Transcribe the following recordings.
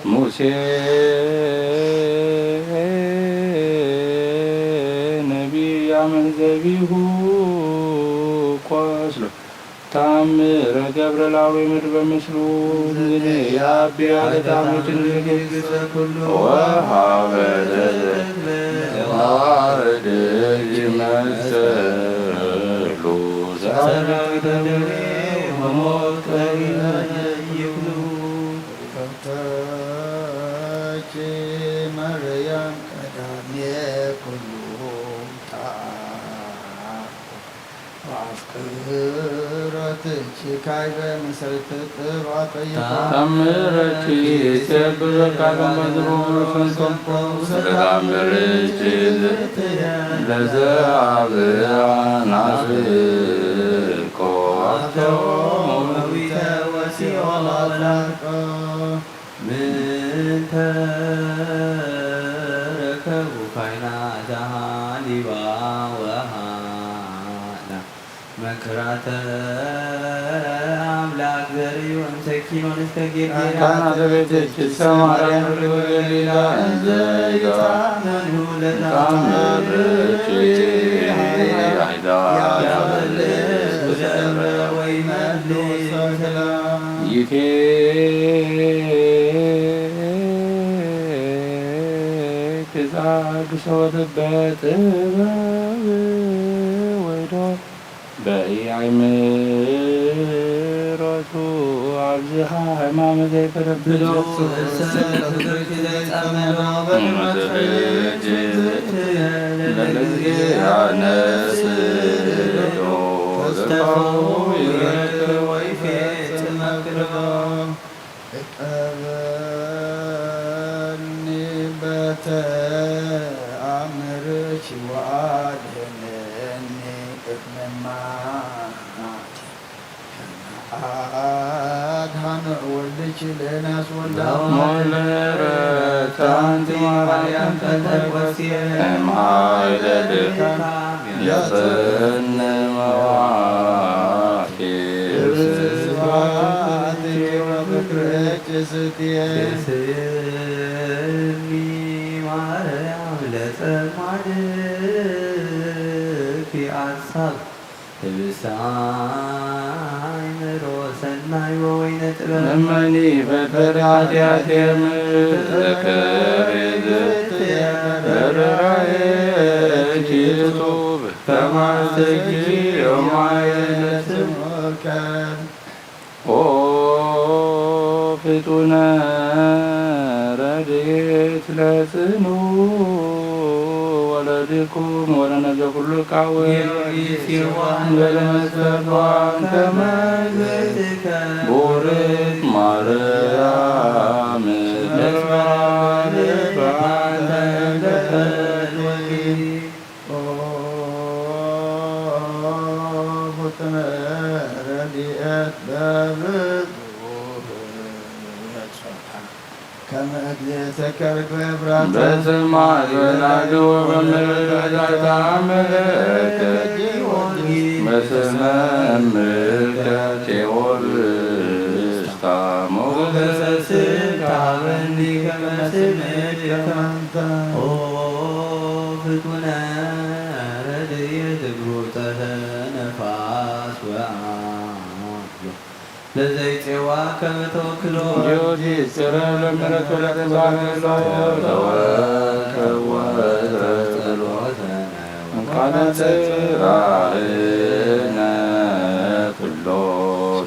ሙሴ ነቢይ አመ ዘቢሁ ቆስሎ ተአምረ ገብረ ላዌ ምድር በምስሉ። ዝንያቢ አለ ተአምር ጭንቅ ወሃበ ለተዋህደ ይመሰሉ ሰራዊተ ደዌ ወሞት ከይበ ይብሉ። ተፈተኪ ማርያም ቀዳሜ ኩሉ ተአኩ ወአፍቅረትኪ ካይበ መሰረተ ጥበብ አጠይቃ። ተአምረኪ ይሴብህ ዘካርም በዝሩ ሰንቶ። ስለ ተአምርኪ ለዘአብአ ናፍቆ አፍተው መዊተ ወሲኦል አላቆ። ምንተ ረከቡ ካህናተ ሃሊባ ወሃና መንክራተ አምላክ ዘርእዩ እምሰኪኖን እስከ ጌርጌራ። ካህናተ ቤትኪ ሰማርያ ምድር ገሊላ እንዘ ይታመኑ ለተአምርኪ አይዳ ያበልስ ዘረ ወይ መልስ ሰላም። ይቴ ትጻግሶ ልበ ጥበብ ወይዶ በኢአይምሮቱ አብዝሃ ሕማም ዘይበረብዶ። ብዶ እሰ ፍቅርኪ ዘይጸመዶ በግመትፍጅ ለለጊ አነስዶ ተስተፈው ይረክብ ወይፌጽም መክርዶ። እቀበኒ በተአምርኪ ወአድህነኒ እምማት ከመ አድኃነ ወልድኪ ለዮናስ ወልደ አሞን። ለረታንቲ ማርያም ተንተቆስየ እምኃይለ ድካም ያጸን መዋቴ። ስብሐት ወፍቅርኪ ስትየ። ስሚ ማርያም ለጸማድኪ አሳብ ህብስተ አእምሮ ሰናይ ወወይነ ጥበብ። እመኒ በደለ ኃጢአቴ እምዘከር ይዝትየ በርራኤኪ እጹብ ተማሰኪ ዮማየ ለስምከ። ኦ ፍጡነ ረድኤት ለጽኑ ወለድኩም ወለነዘ ኩሉ እቃው ጊዮርጊስ የዋህ እንበለ መስቀል ከመ እግዝእትከ ቡርክት ማርያም መስቀል ባንተ እንደፈለጊ። ኦ ፍጡነ ረድኤት በብዙሕ ጾታ ከመ እግዝእትከ ርግበ ብራተ በሰማይ ወላዱ በምድር ዛታ መለከ ጊዮርጊስ በስመ እምከ ቴዎብስታ ሞገሰ ስታበኒ ከመ ስምከ። ኦ ፍጡነ ረድኤት እግሩ ጸተ ነፋስ ወአምሎ ለዘይጼዋ ከመ ተወክሎ። ጊዮርጊስ ጽረ ለምሕረት ወለተሳህሎ ተወከብ ወትረ ጸሎተነ ወንቃነ ጽራህነ ኩሎ።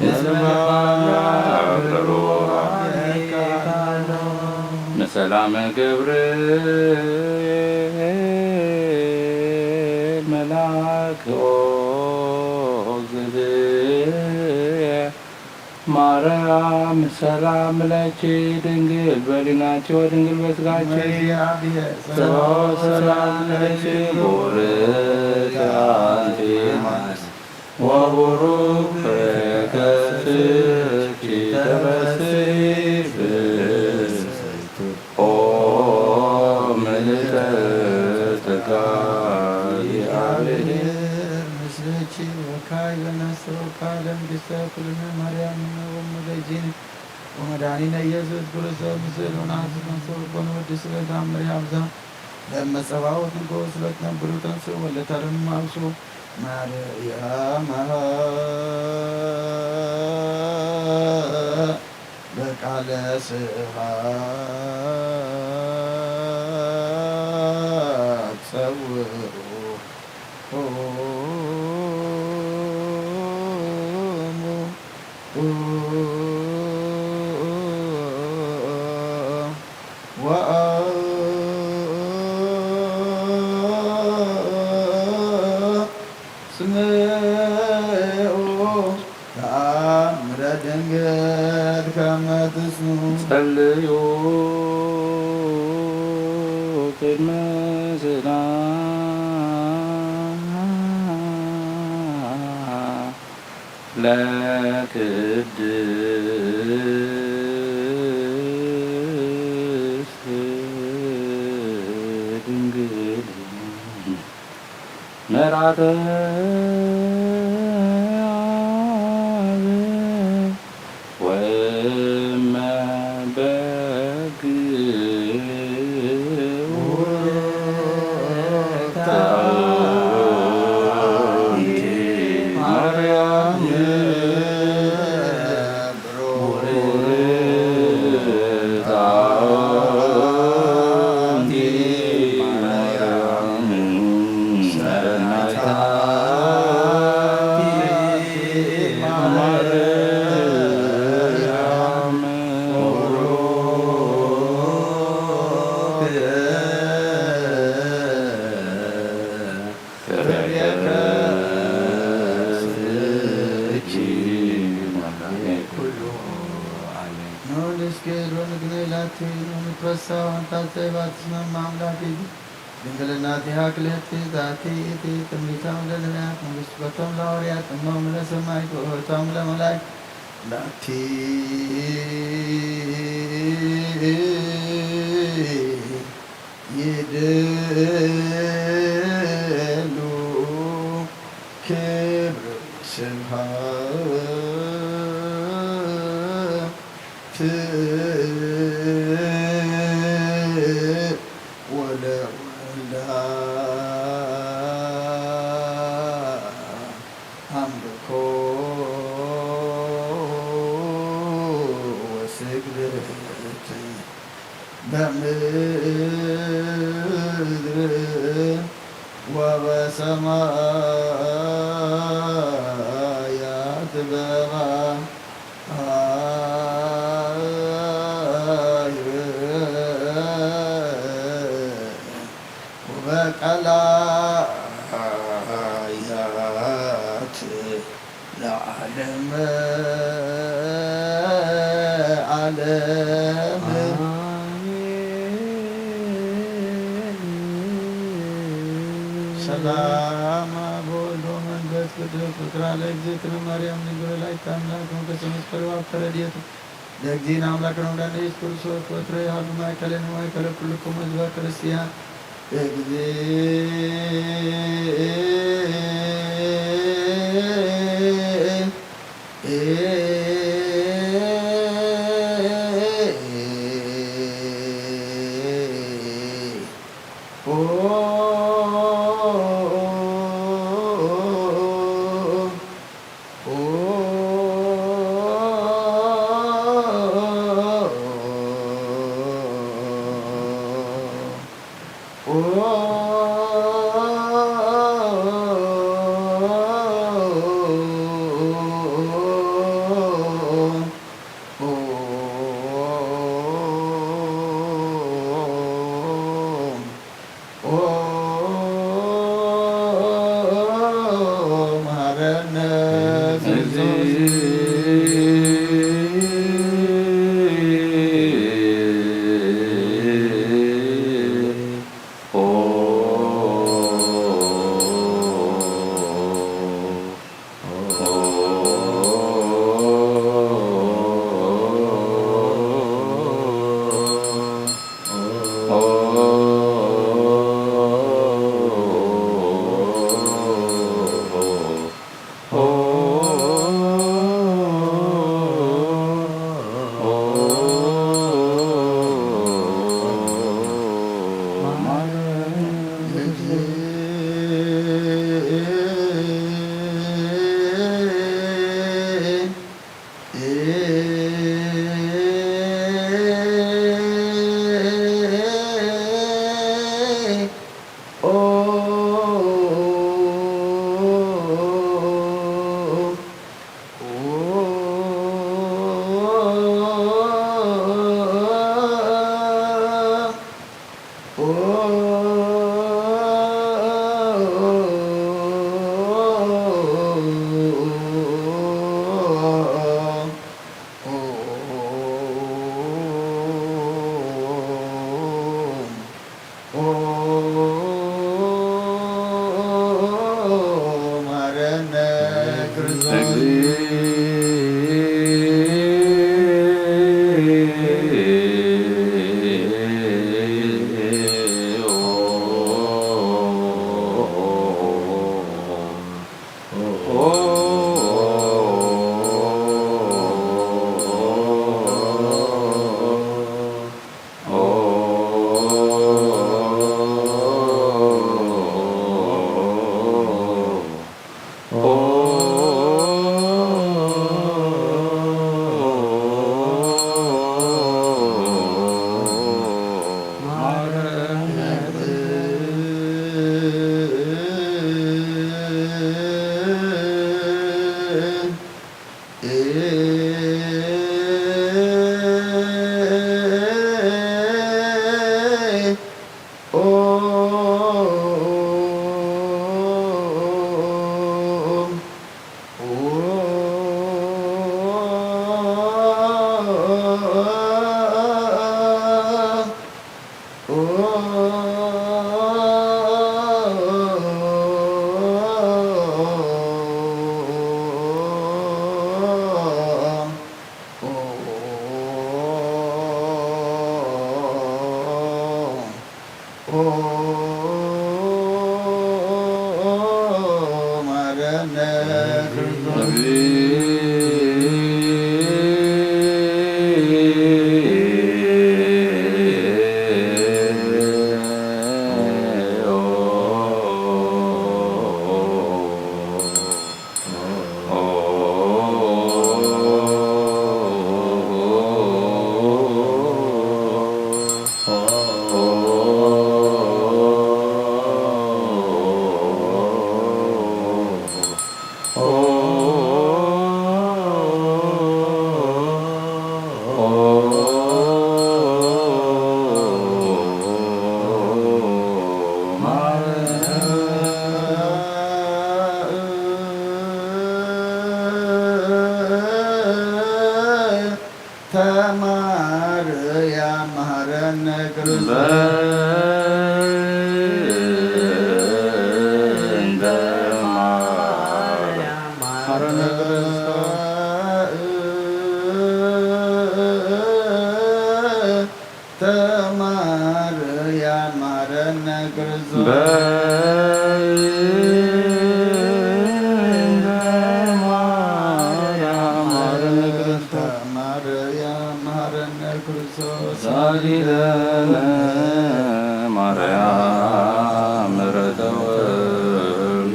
እስመ አብረሩ አሜን። ሰላም ገብርኤል መልአክ ኦ እግዝእትየ ማርያም ሰላም ለኪ ድንግል በሊናኪ ወድንግል በስጋኪ ጸባኦት ሰላም ለኪ ቡርክት አንቲ እም ወቡሩክ ፍሬ ከርሥኪ ተፈሥሒ ፍስሕቲ ኦ ምልዕተ ጸጋ እግዚአብሔር ምስሌኪ ወካዕበ ነሥቶ ካልእም ግዝእተ ኩልነ ማርያም እምነ ወእሙ ለእግዚእነ ወመድኃኒነ ኢየሱስ ክርስቶስ ምስሉ ናስመንሶ ኮነ ወዲ ስለ ታምር ያብዛ ለመጸባወት ንጎ ስለ ትነብሩ ተንስ ወለ ተርም ማብሱ ማርያም በቃለ ስብሐት ጸውዑ ወአስምዑ ተአምረ ድንግል ከመ ትስኑ። ጸልዩ ቅድመ ስና ለክድስት ድንግል መርዓተ አብ ወመ በግ ቡርክት አንቲ ማርያም ቡርክት አንቲ ማርያም ሰናይት አንቲ ማርያም ቡሩክ ፍሬ ከርስኪ ኩሉ ዓለም። ንዑ ንስገድ ወንግነይ ላቲ፣ ንትፈሳ ዋንታ ዘይባት ስመ አምላክ ድንግልናቲሃ ክልኤቲ ዛቲ ይእቲ ትንቢታም ለነቢያት መንግስት በቶም ለሐዋርያት እሞም ለሰማይት ወእህቶም ለመላእክት ላቲ ይድሉ ክብር ስብሐት ወለወልዳ አምልኮ ወስግደት በምድር ወበሰማያት በባ ወበቀላያት ለዓለመ ዓለም። ሰላም አብ ወወልድ ወመንፈስ ቅዱስ። ምስራ ለእግዝእትነ ማርያም ድንግል ወላዲተ አምላክ ወንበሰ መስቀል ወአብ ተረድኤቱ ለእግዚእነ አምላክነ ወመድኃኒነ ኢየሱስ ክርስቶስ ወትረ ይሃሉ ማእከለ ማእከለ ኩልክሙ ህዝበ ክርስቲያን። እግዚእ ኦ ማረነ ክርስቶስ። ተማርያ መሃረነ ክርስቶስ። በእንተ ማርያም መሃረነ ክርስቶስ። ተማርያ መሃረነ ክርስቶስ። በእንተ ማርያም መሃረነ ክርስቶስ። ተማርያ መሃረነ ክርስቶስ። ሳሊለነ ማርያም ምሕረተ ወልድ።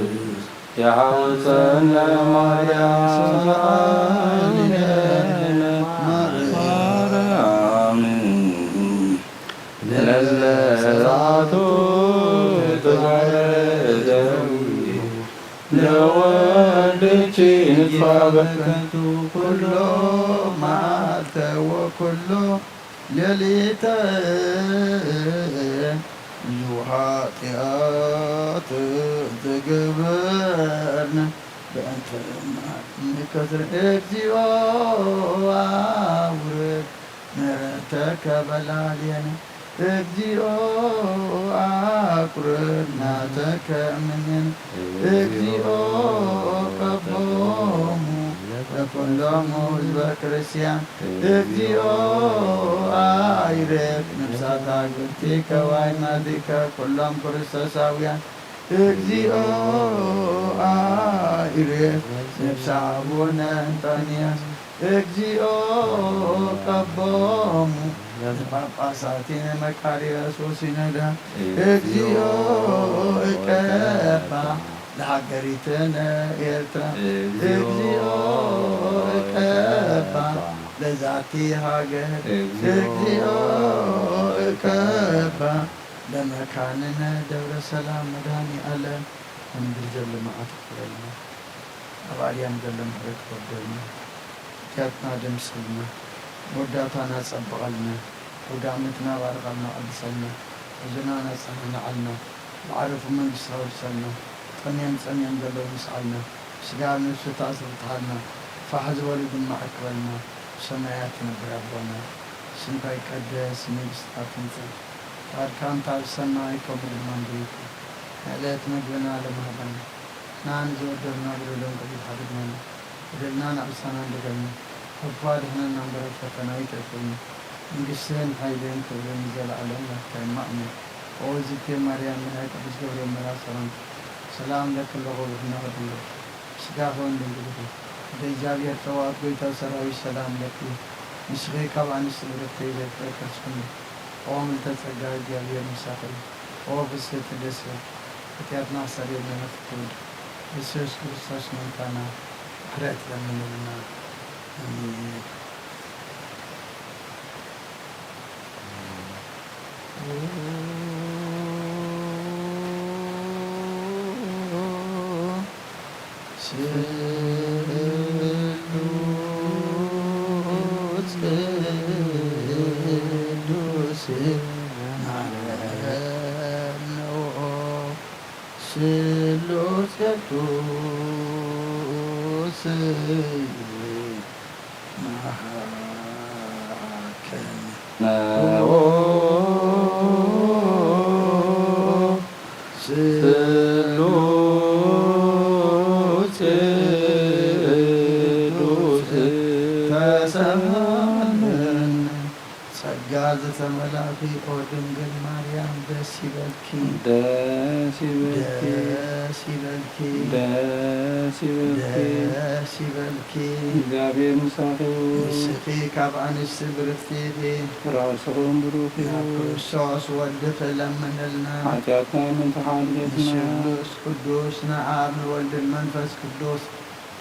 የሐውፀነ ማርያም ሰአሊነ ማርያም ለለ ሰዓቱ ትግበረ ለወልድኪ ንትፋበከቱ ኩሎ መዓልተ ወኩሎ ሌሊተ ብዙ ኃጢአት ዝገበርነ በእንተ ማርያም ከስር እግዚኦ አውርድ ምሕረተከ በላዕሌነ። እግዚኦ አቁርር ናተከ እምኔነ። እግዚኦ ቀቦሙ ለኩሎሙ ህዝበ ክርስቲያን። እግዚኦ አይርፍ ነፍሳት አግብርቲከ ወአዝማዲከ ኩሎም ክርስቶሳውያን። እግዚኦ አይርፍ ነፍሰ አቡነ እንጦንዮስ። እግዚኦ ቀቦሙ ለጳጳሳቲነ መቃርዮስ ወሲኖዳ። እግዚኦ እቀባ ለሀገሪትነ ኤርትራ። እግዚኦ እቀባ ለዛቲ ሀገር። እግዚኦ እቀባ ለመካንነ ደብረ ሰላም መድኃኔ ዓለም። እምድር ዘሎ መዓት ይቕረልና። ኣብ ኣርያም ዘሎ ምሕረት ይወርደልና። ኃጢኣትና ደምስሰልና። መወዳእታና ጸብቐልና። ኣውደ ዓመትና ባርኸልና ቀድሰልና። ሕዙናና ጸናንዓልና። መዓረፉ መንግስቲ ኣውርሰልና። ጠምዮም ጸሚኦም ዘለዉ ምስዓልና። ስጋ ኣብ ነፍሲ ተኣስሩ ፍትሓልና። ፋሕ ዝበሉ ድማ ኣርክበልና። ብሰማያት ትነብር ኣቦና። ስምካ ይቀደስ፣ መንግስትካ ትምጻእ። ፍቓድካ ከምቲ ኣብ ሰማይ ከምኡ ድማ ምድሪ ይኹን። ዕለት መግብና ሎሚ ሃበና። ንሕና ንዝበደሉና በደሎም ቅድሚት ሓድግናና። በደልና ንዕብሳና ንደገልና። ካብ ክፉእ ኣድሕነና እምበር ኣብ ፈተና ኣይተእትወና። መንግስትን ሓይልን ክብርን ንዘለኣለም ናትካ እዩ። እሞ ኣሜን። ኦ ዝቴ ማርያም፣ ምልዕቲ ቅዱስ ገብርኤል መልኣክ ሰላምታ፣ ሰላም ለኪ እብለኪ ብሩኽ እምኔኪ ድንግል፣ ስጋኺ እውን ድንግል ይኹን። ወደ እግዚኣብሔር ጸባኦት ጎይታ ሰራዊት ሰላም ለኪ፣ ንስኺ ካብ ኣንስቲ ብርኽቲ እየ፣ ዘይፍረ ከርስኪ እምበር። ኦ ምልዕተ ጸጋ፣ እግዚኣብሔር ምሳኺ እዩ። ኦ ፍስሕቲ ደሴት፣ ኃጢኣትና ኣስተሰርየልና ፍትውድ የሱስ ክርስቶስ መምታና ምሕረት ለምንልና። ኣሜን። ስሉስ ቅዱስ ማረን ኦ ስሉስ ቅዱስ መሃከነ ኦ ስሉስ ቅዱስ ተሰማን ጸጋ ዝተመላእኪ ኦ ድንግል ማርያም ደስ ይበልኪ። ደስ ይበልኪ። ደስ ይበልኪ። ደስ ይበልኪ። ደስ ይበልኪ። እግዚኣብሔር ምሳኺ ይሁን። ንስኺ ካብ ኣንስቲ ብርክቲ ኢኺ። ፍረ ከርስኺ እውን ብሩክ እዩ። ናብ ክርስቶስ ወድኺ ለምንልና። ሓጢኣትና ምእንቲ ሓልየትና። ንስሉስ ቅዱስ ንኣብ ንወልድን መንፈስ ቅዱስ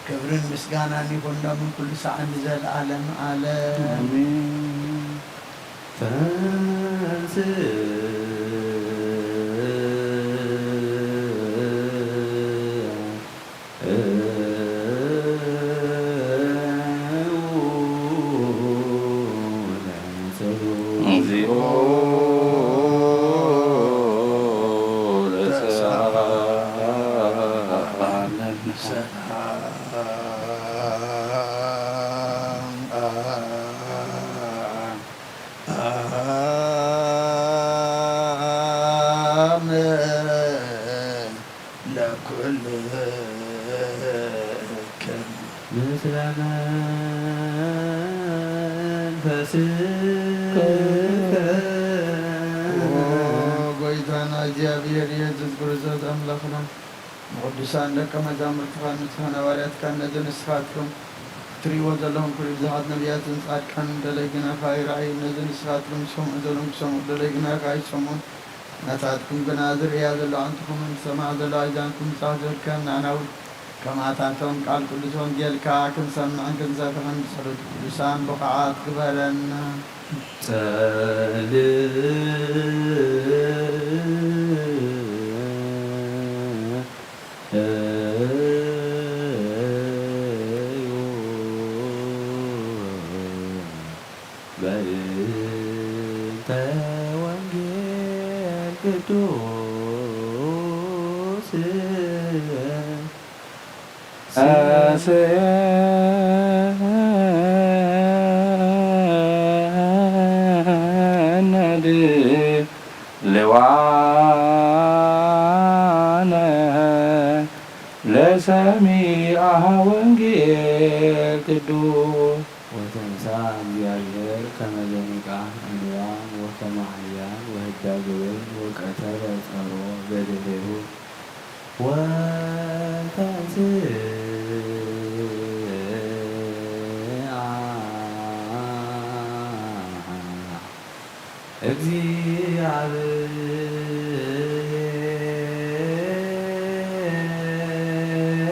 ክብርን ምስጋናን ይኹኖምን ኩሉ ሰዓት ንዘለዓለም ዓለም። ኣሜን። ተንሥእ እግዚኦ ተሳሃለነ። ለኩልክሙ ምስለ መንፈስከ። ኦ ጎይታና እግዚኣብሔር ኢየሱስ ክርስቶስ ኣምላኽና፣ ንቅዱሳን ደቀ መዛሙርትኻን ንጹሓን ሃዋርያትካን፣ ነዚ ንስኻትኩም እትርእይዎ ዘለኹም ኩሉ ብዙሓት ነቢያትን ጻድቃንን ደለይ ግናኻ ይረኣዩ። ነዚ ንስኻትኩም ዝሰምዑ ዘለኹም ክሰምዑ ደለይ ግናኻ ኣይሰምዑን። ናታትኩም ግና ዝርእያ ዘለዋ ኣዕንትኹምን ዝሰምዓ ዘለዋ ኣእዛንኩም ብጻሕ ዝበልካን ንዓና እውን ከማታቶም ቃል ቅዱስ ወንጌልካ ክንሰምዕን ክንሰርሕን ብጸሎት ቅዱሳን ብቑዓት ግበረና። ጸልዩ በእንተ ወንጌል ቅዱስ ለሰሚዐ ወንጌል ቅዱስ። ወተንሳ እግዚአብሔር ከመ ዘንቃ እምንዋ ወከመ ኃያል ወህዳገ ወይን ወቀተለ ጸሮ በደሌሁ። ወተንስአ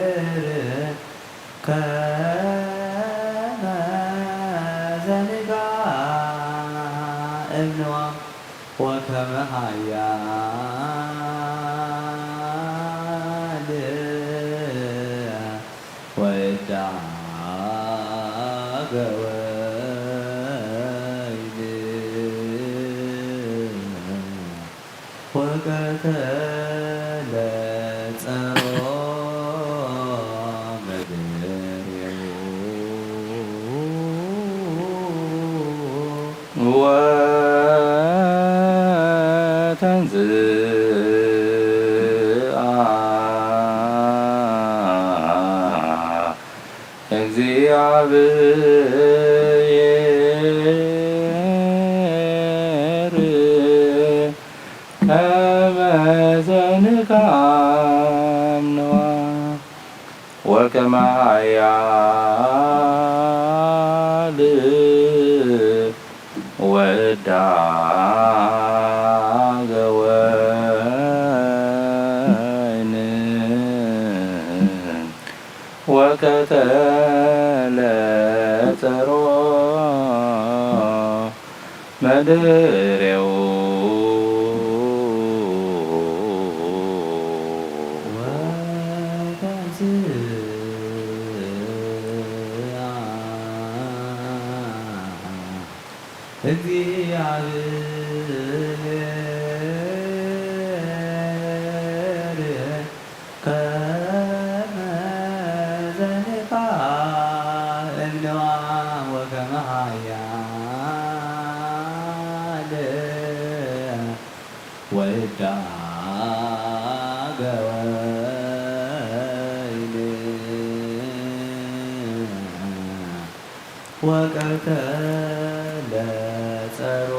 እግዚአብሔር ከመ ዘንጋ እምንዋ ወከመ ኃያል ወህዳገ ወይን ወቀተለ ጸሮ መደሬሁ። ወተንስአ እግዚአብሔር ከመ ዘንካ እምንዋ ወከመ ኃያል ወዳገ ወይን ወቀተለ ጸሮ መደሬው። ወተንስአ እግዚአብሔር ከመ ዘንካ እምንዋ ወከመ ኃያል ወዳገ ወይን ወቀተለ ጸሮ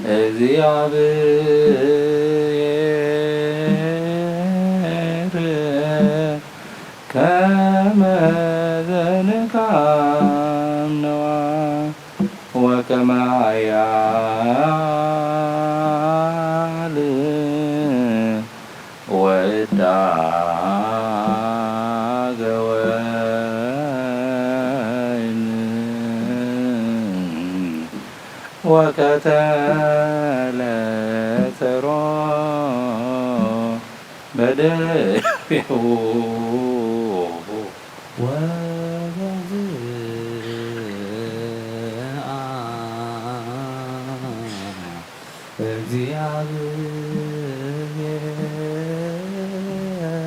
እግዚኣብሔር ከመ ዘንካም ነዋ ወከመ ኃያል ወዳገ ወይን ወከተለ ጸሮ በደቤሁ ወገዝአ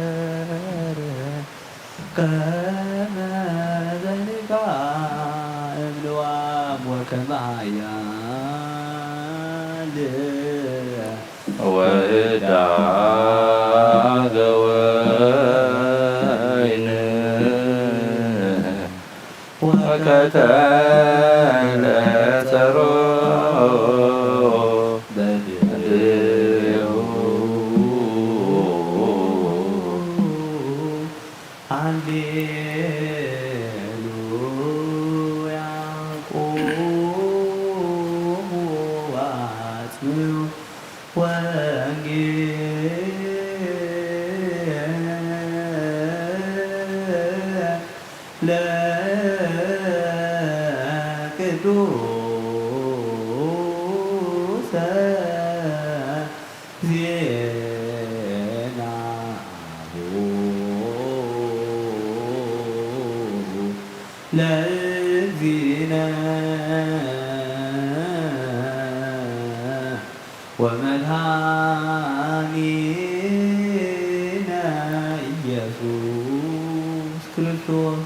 እግዚአብሔር ከመ ዘንካ እምልዋም ወከመ ኃያል ወህዳገ ወይን ወከተለ ጸሮ በብእዴሁ። ሃሌሉያ። ቁሙ ወአጽምዑ ወንጌለ ቅዱሰ ዜናሁ ለእግዚእነ ወመድኃኒነ ኢየሱስ ክርስቶስ።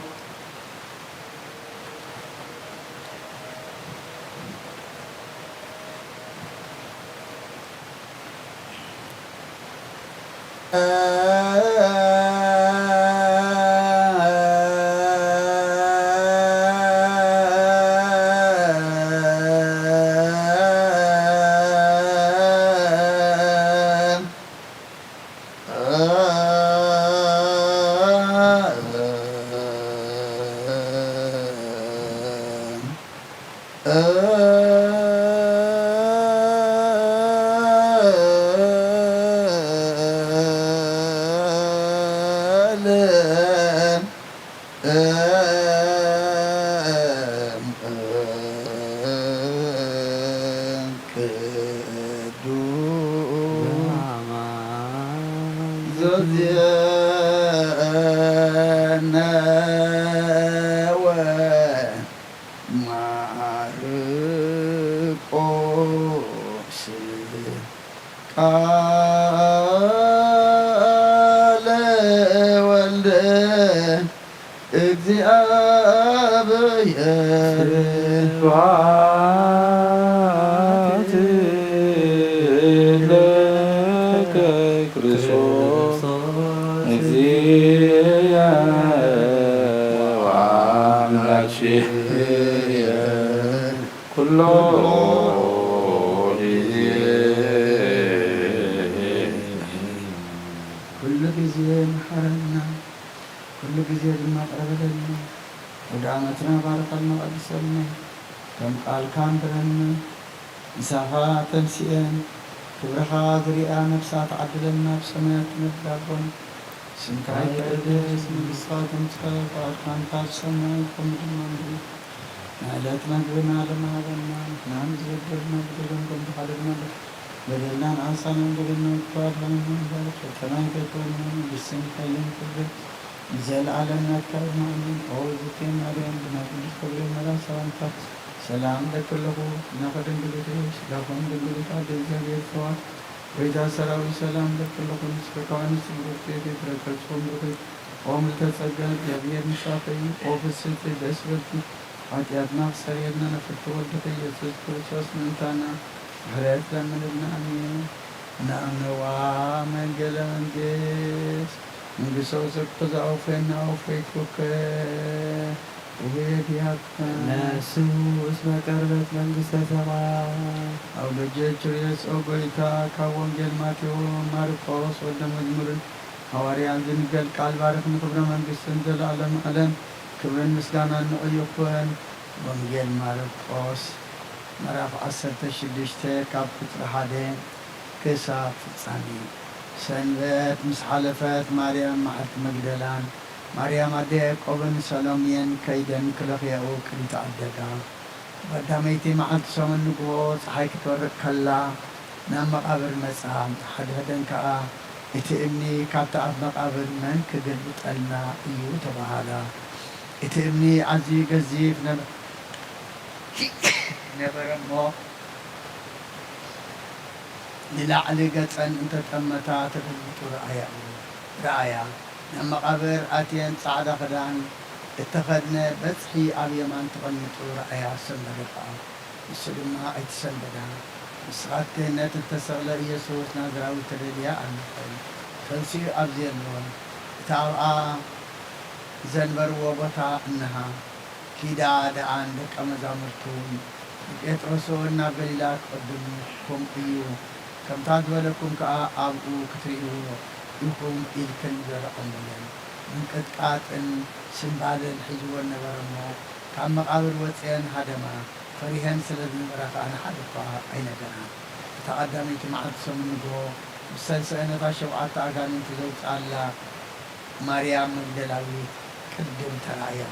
ቅዱስ ዘዜነ ወማርቆስ ቃለ ወልደ እግዚአብሔር። ስብሐት ለከ ክርስቶስ እግዚእነ ወአምላክየ ኩሎ ጊዜ። ኩሉ ግዜ መሓረና፣ ኩሉ ግዜ ድማ ይቕረ በለልና። ወደ ዓመትና ባርኸልና፣ ቀድሰልና፣ ከም ቃልካ ኣንብረና። ምሳኻ ተንሲኤን ክብርኻ ዝሪኣ ነፍሳት ዓድለና፣ ኣብ ሰማያት ትነብር ኣቦና፣ ስምካ ይቀደስ፣ መንግስትኻ ትምጻእ፣ ፍቓድካ እንተ ኣብ ሰማይ ከምኡ ድማ ኣብ ምድሪ። ንዕለት መግብና ሎሚ ሃበና፣ ንሕና ንዝበደሉና በደሎም ከም ዝሓለፍና በደልና ንዓሳና በደልና ይተባልሃልና እምበር፣ ፈተና ኣይተእትወና፣ መንግስትን ሓይልን ክብርን ንዘለኣለም ናትካ እዩ። ኣሜን። ኦ ዝቴ ማርያም፣ ብናይ ቅዱስ ገብርኤል መልኣክ ሰላምታ ሰላም እለኪ ኣለኹ፣ ስጋኺ ድንግል እዩ፣ ስጋኺም ድንግል እዩ፣ ኣደ እግዚኣብሔር ጸባኦት፣ ቤዛ ሰራዊት ሰላም እለኪ ኣለኹ፣ ንስኺ ከዋንስ ብሩክቲ ኢኺ፣ ፍረ ከርሥኺ ብሩክ እዩ። ኦ ምልዕተ ጸጋ፣ እግዚኣብሔር ምሳኺ እዩ። ኦ ፍስሕቲ ደስ በልኪ፣ ሓጢኣትና ክሰርየልና ንፍርዲ ወልድኺ ኢየሱስ ክርስቶስ ምእንታና ምሕረት ለምንልና። ኣሜን። ነዋ መንገለ መንግስት፣ መንግስተ ውስጥ ክዛው ፈና ወፈይት ወከ ወየድያከ ነፍሱ እስመ ቀርበት መንግስተ ሰማያት። አውሎጀ ችርዮስ ኦ ጎይታ፣ ካብ ወንጌል ማቴዎስ ማርቆስ ወልደ መዝሙርን ሃዋርያን ዝንገር ቃል ባርኽ ንክብረ መንግስትን ዘለዓለም ዓለም ክብርን ምስጋናን ንዑ ይኹን። ወንጌል ማርቆስ ምዕራፍ ዓሰርተ ሽዱሽተ ካብ ቁጽሪ ሓደ ክሳብ ፍጻሜ። ሰንበት ምስ ሓለፈት ማርያም መዓልቲ መግደላን ማርያም ኣደ ያዕቆብን ሰሎምየን ከይደን ክለኽያኡ ቅድሚ ተዓደጋ። ቀዳመይቲ መዓልቲ ሰሙን ንግሆ ጸሓይ ክትወርቕ ከላ ናብ መቓብር መጻ። ሕድሕደን ከኣ፣ "እቲ እምኒ ካብቲ ኣብ መቓብር መን ክግልብጠልና እዩ?" ተባሃላ። እቲ እምኒ ኣዝዩ ገዚፍ ነበ-፣ ነበረ እሞ፣ ንላዕሊ ገጸን እንተጠመታ ተገልቢጡ ረኣያ እዩ። ረኣያ። ናብ መቓብር ኣትየን ጻዕዳ ክዳን እተኸድነ በጽሒ ኣብ የማን ተቐሚጡ ረኣያ፣ ሰንበደ ኸኣ። ንሱ ድማ ኣይተሰንበዳን። "ንስኻትክን ነቲ እተሰቕለ ኢየሱስ ናዝራዊ ትደልያ ኣለኽን። ተንሲኡ ኣብዚ የሎን። እቲ ኣብኣ ዘንበርዎ ቦታ እንሃ። ኪዳ ደኣ ንደቀ መዛሙርቱ ንጴጥሮስ እውን ናብ ገሊላ ክቕድምኩም እዩ፣ ከምታ ዝበለኩም ከኣ ኣብኡ ክትርእይዎ ኢኹም" ኢልክን ንገርዖን በለን። ምንቅጥቃጥን ስምባልን ሒዝወን ነበረ እሞ፣ ካብ መቓብር ወጺአን ሃደማ። ፈሪሀን ስለ ዝነበራ ከኣ ንሓደ እኳ ኣይነገራን። እታ ቀዳመይቲ መዓልቲ ሰሙን ንግሆ፣ ምስ ሰልሰአን ነታ ሸውዓተ ኣጋንንቲ ዘውጽኣላ ማርያም መግደላዊት ቅድም ተራእያ።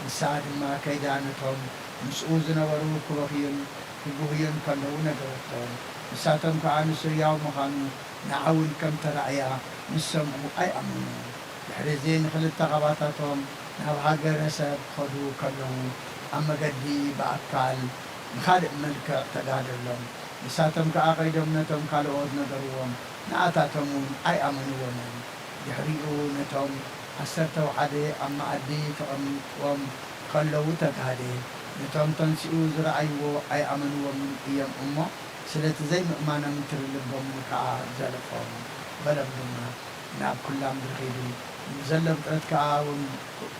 ንሳ ድማ ከይዳ ነቶም ምስኡ ዝነበሩ ክበኽዩን ክጉህዩን ከለዉ ነገረቶም። ንሳቶም ከኣ ንሱ ህያው ምዃኑ ንዓ እውን ከም ተራእያ ምስ ሰምዑ ኣይኣመኑን። ድሕሪ እዚ ንኽልተ ካባታቶም ናብ ሃገረ ሰብ ክኸዱ ከለዉ ኣብ መገዲ ብኣካል ብኻልእ መልክዕ ተጋህደሎም። ንሳቶም ከኣ ከይዶም ነቶም ካልኦት ነገርዎም፣ ንኣታቶም እውን ኣይኣመንዎምን። ድሕሪኡ ነቶም ዓሰርተ ወሓደ ኣብ መኣዲ ተቐሚጦም ከለዉ ተጋህደ። ነቶም ተንሲኡ ዝረኣይዎ ኣይኣመንዎምን እዮም እሞ፣ ስለቲ ዘይምእማኖምን ትሪ ልቦምን ከኣ ዘለፎም። በሎም ድማ፣ "ናብ ኩላ ምድሪ ኺዱ፣ ንዘሎ ፍጥረት ከኣ ወን-፣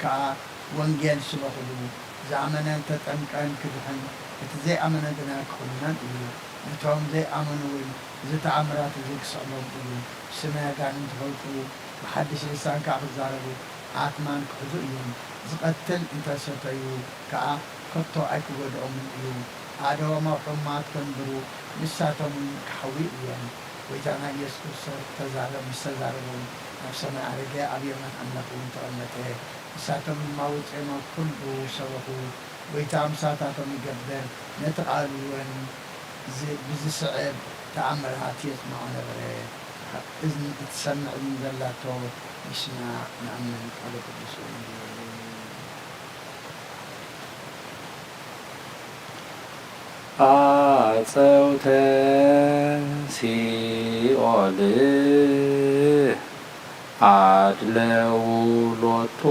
ከኣ ወንጌል ስበኹሉ። ዝኣመነን ተጠምቀን ክድሕን፣ እቲ ዘይኣመነ ግና ክኹነን እዩ። ነቶም ዘይኣመኑ እውን እዚ ተኣምራት እዚ ክስዕቦም እዩ። ብስመይ ኣጋንንቲ ከውጽኡ፣ ብሓድሽ ልሳን ከኣ ክዛረቡ፣ ኣትማን ክሕዙ እዮም። ዝቐትል እንተ ሰተዩ ከኣ ከቶ ኣይክጎድኦምን እዩ። ኣእዳዎም ኣብ ሕሙማት ከንብሩ፣ ንሳቶም እውን ክሓውዩ እዮም።" ጐይታና ኢየሱስ ክርስቶስ ተዛረብ-፣ ምስ ተዛረቦም፣ ናብ ሰማይ ዓረገ፣ ኣብ የማን ኣምላኽ እውን ተቐመጠ። ንሳቶም ድማ ወጺኦም ኣብ ኩሉ ሰበኹ። ጐይታ ምሳታቶም ይገብር፣ ነቲ ቃሉ እውን ዝ-፣ ብዝስዕብ ተኣምራት የጽንዖ ነበረ። እዝኒ እትሰምዕ እዝኒ ዘላቶ ይስማዕ። ንኣምን ቃለ ቅዱስ ወንጌል። አጸውተ ሲኦል አድለው ሎቱ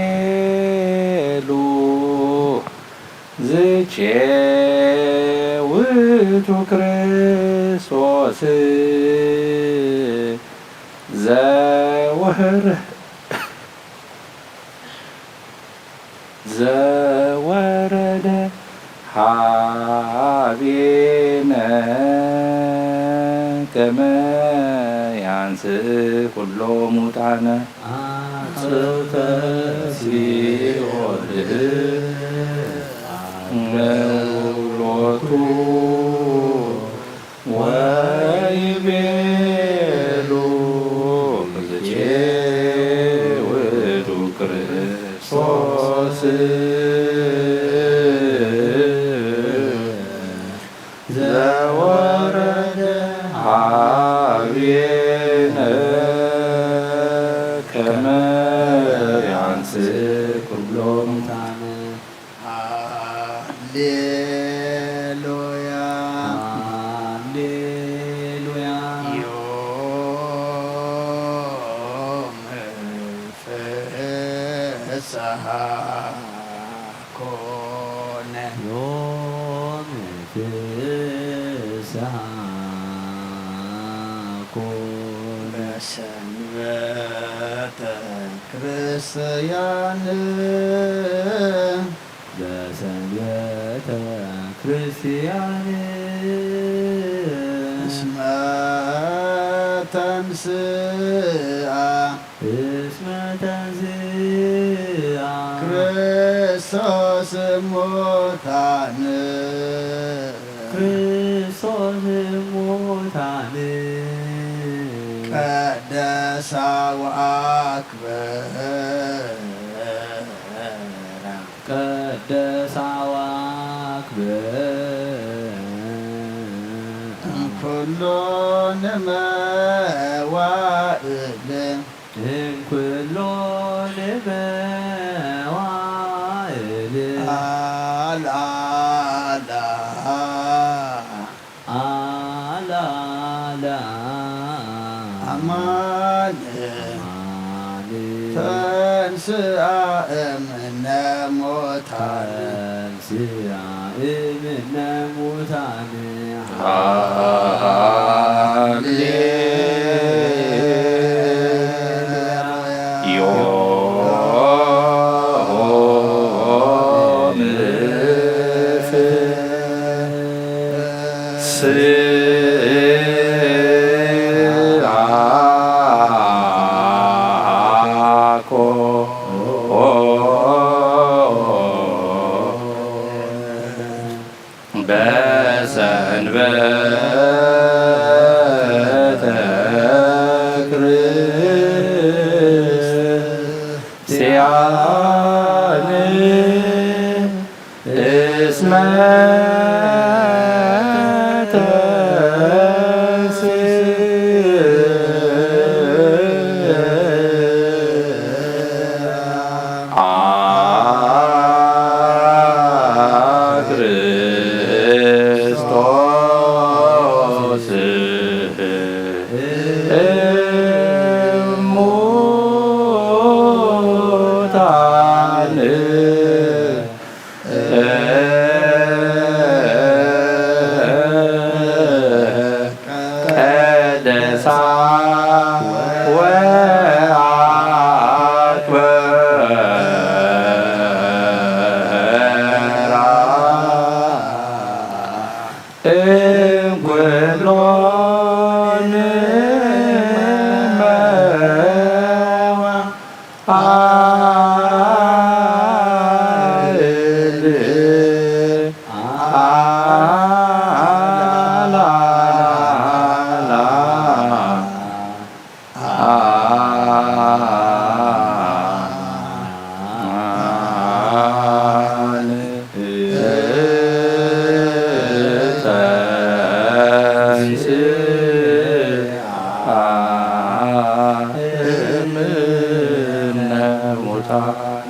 ወይቤሉ ዝቼ ውእቱ ክርስቶስ ዘወህር ዘወረደ ሀቤነ ከመ ያንስእ ኩሎ ሙታነ። አጽብተ ሲኦል አድለው ሎቱ ወይቤሉ ዝቼ ውእቱ ክርስቶስ ዘወረደ ሀቤነ ከመ ያንስእ ኩሎ ሙታነ። ሃሌሉያ። ሃሌሉያ። ዮም ፍስሃ ኮነ። ዮም ፍስሃ ኮነ። በሰም ቤተ ክርስቲያን በሰንበተ ክርስቲያን እስመ ተንስአ እስመ ተንስአ ክርስቶስ እሙታን ክርስቶስ እሙታን ቀደሳ ወአክበራ ቀደሳ ወአክበራ እምኩሉ ንመዋእል እምኩሉ ንመዋእል አልዓላ አልዓላ አማን አማን ተንስአ እምነ ሙታን ተንስአ እምነ ሙታን ሃሌሉያ። በሰንበተ ክርስቲያን እስመ ተንሥአ ክርስቶስ እሙታን ቀደሳ ወአክበራ እምኩሎን መዋዕል አላላ አለ ተንሥአ እምነ ሙታን።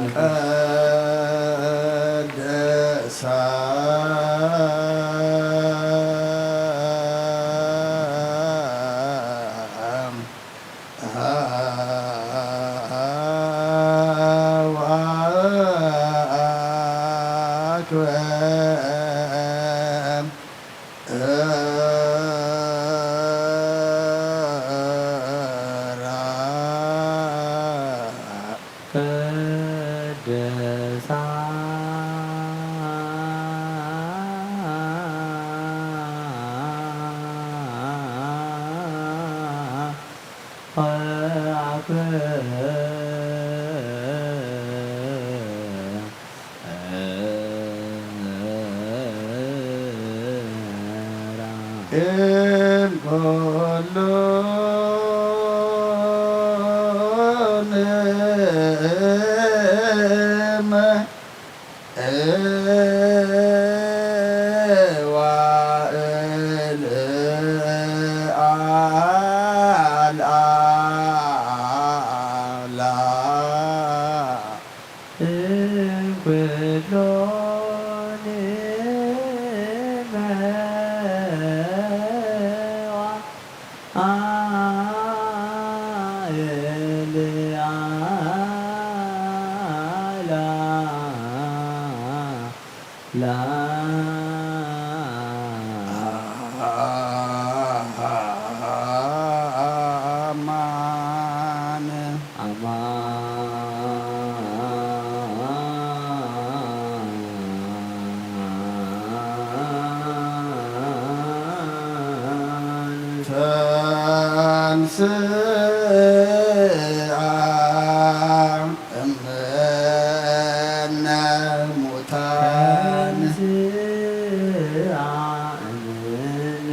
እምነ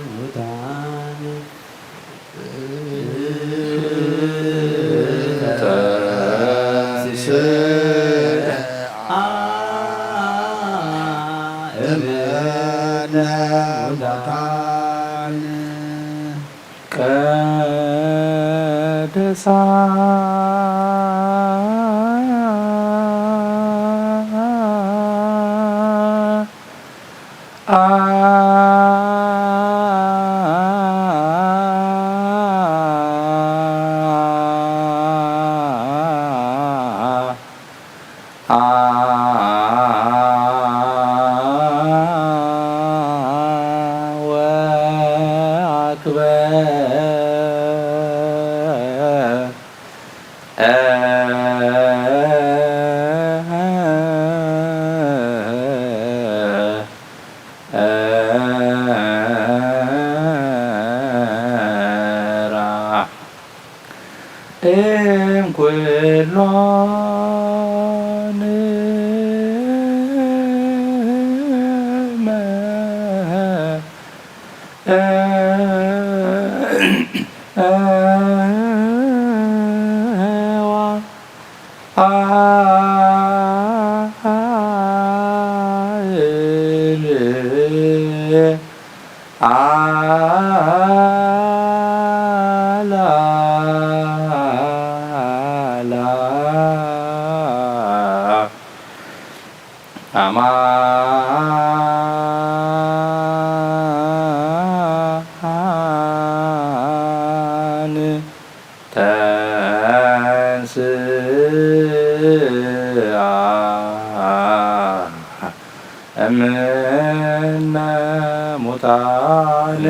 ሙታን ተንሥአ እምነ ሙታን ቀደሳ ወአክበ አማን ተንሥአ እምነ ሙታን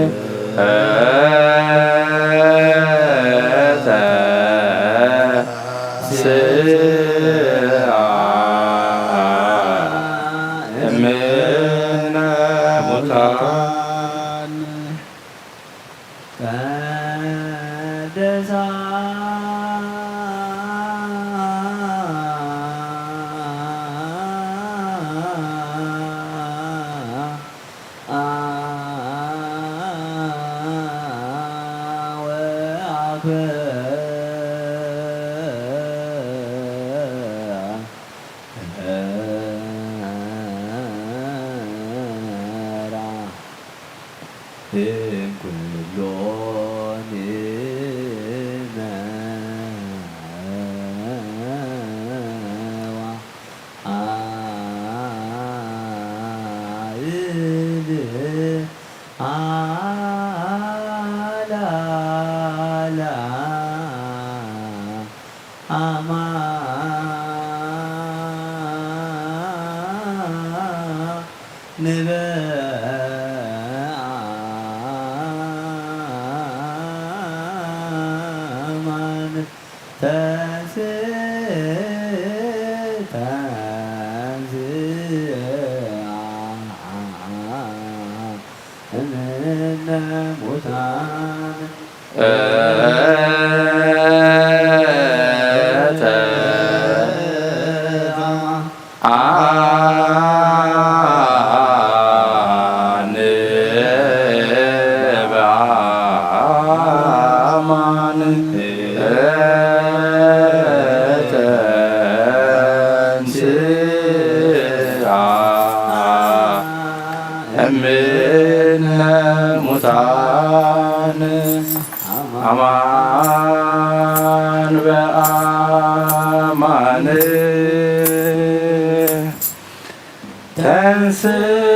ተንሥአ እምነ ሙታን ቀደሳ ወአክብራ እምነ ሙታን እምነ ሙታን አማን በአማን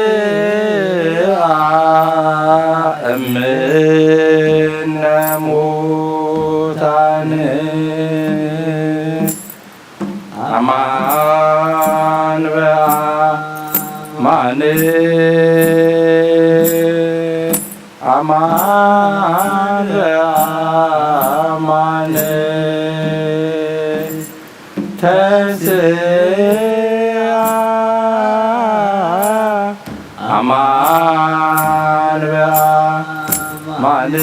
ተንሥአ እምነ ሙታን አማን በአማን አማን በአማን ተንሥአ አማን በአማን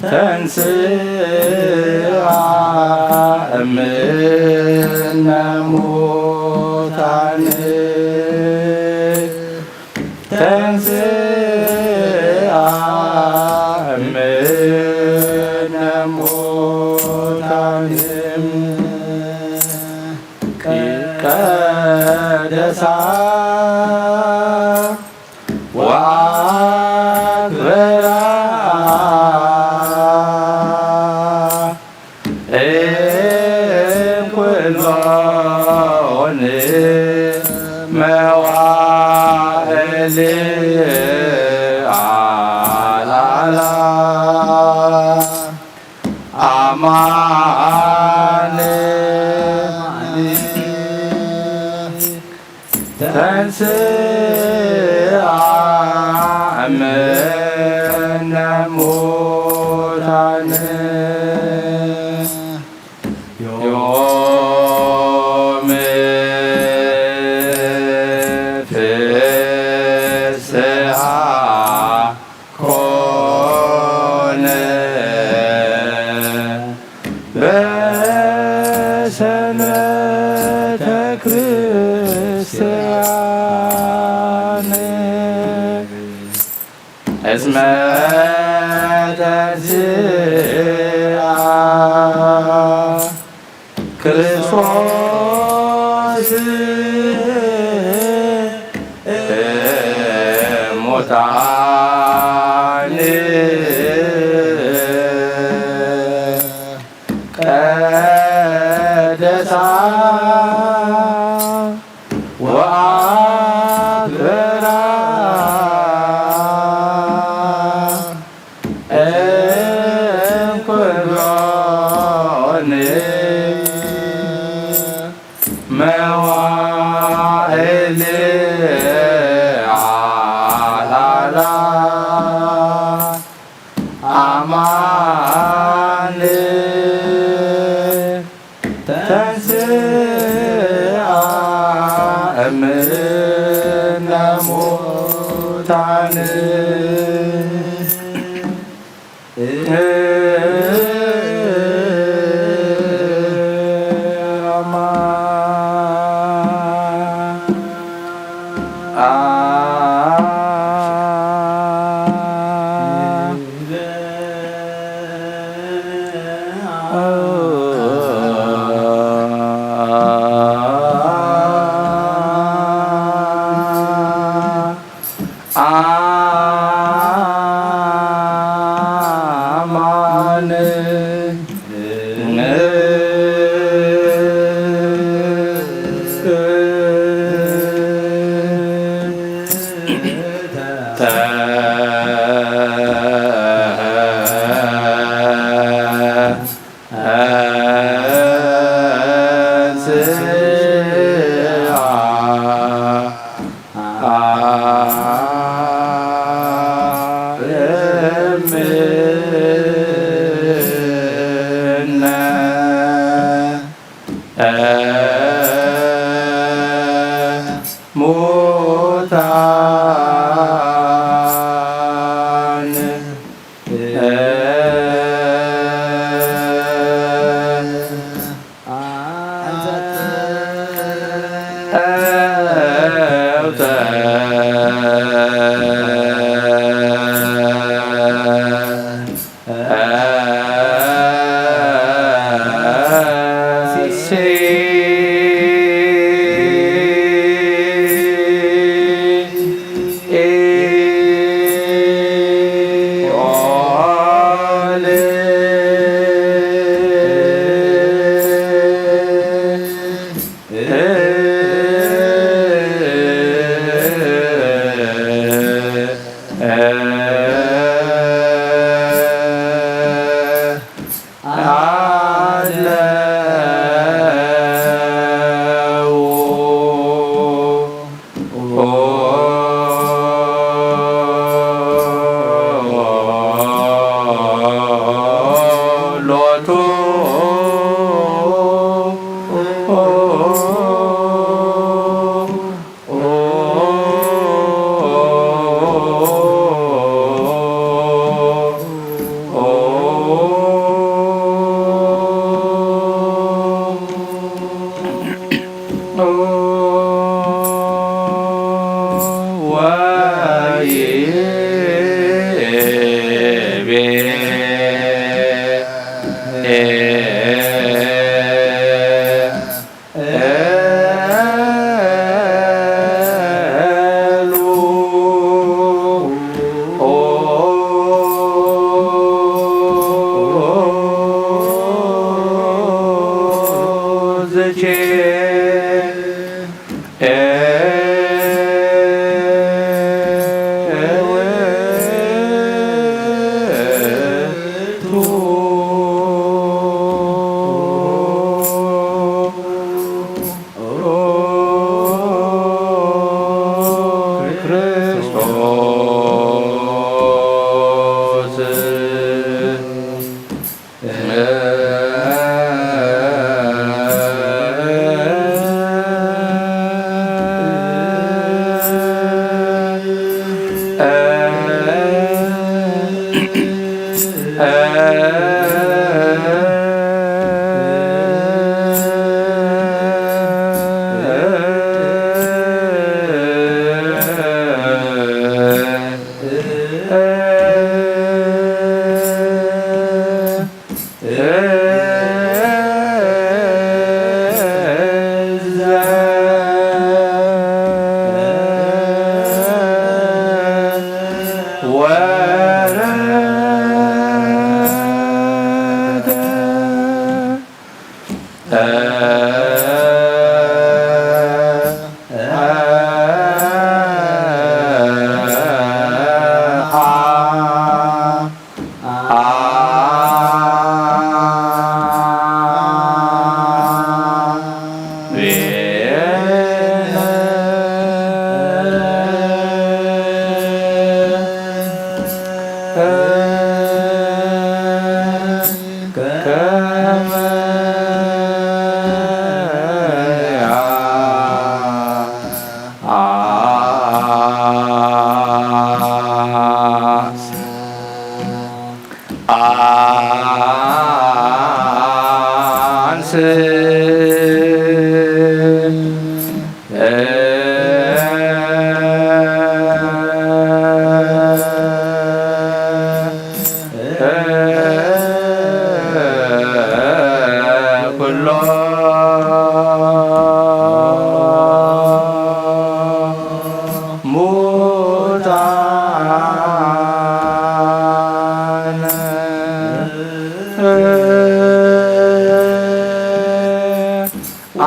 ተንሥአ እምነ ሙታን ቀደሳ ወአክብራ እምኩሎን መዋዕል አልዓላ። አማን ተንሥአ እምነ ሙታን ዮም ፍስሐ ኮነ በሰንበተ ክርስቲያን እስመ ተንሥአ ክርስቶስ እሙታን ቀደሳ ወአክብራ እምኩሎን መዋዕል አልዓላ። አማን ተንሥአ እምነ ሙታን። አማን ሙታን። አንስ ኩሎ ሙታነ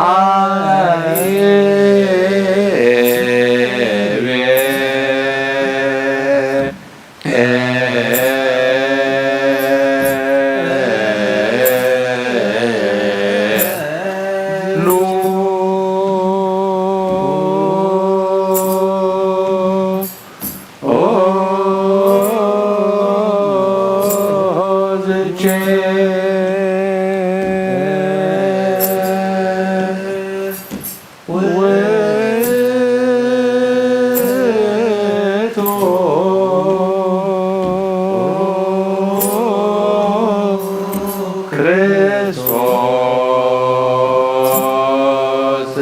አቤ ሉ ዝቼ ውእቱ ክርስቶስ።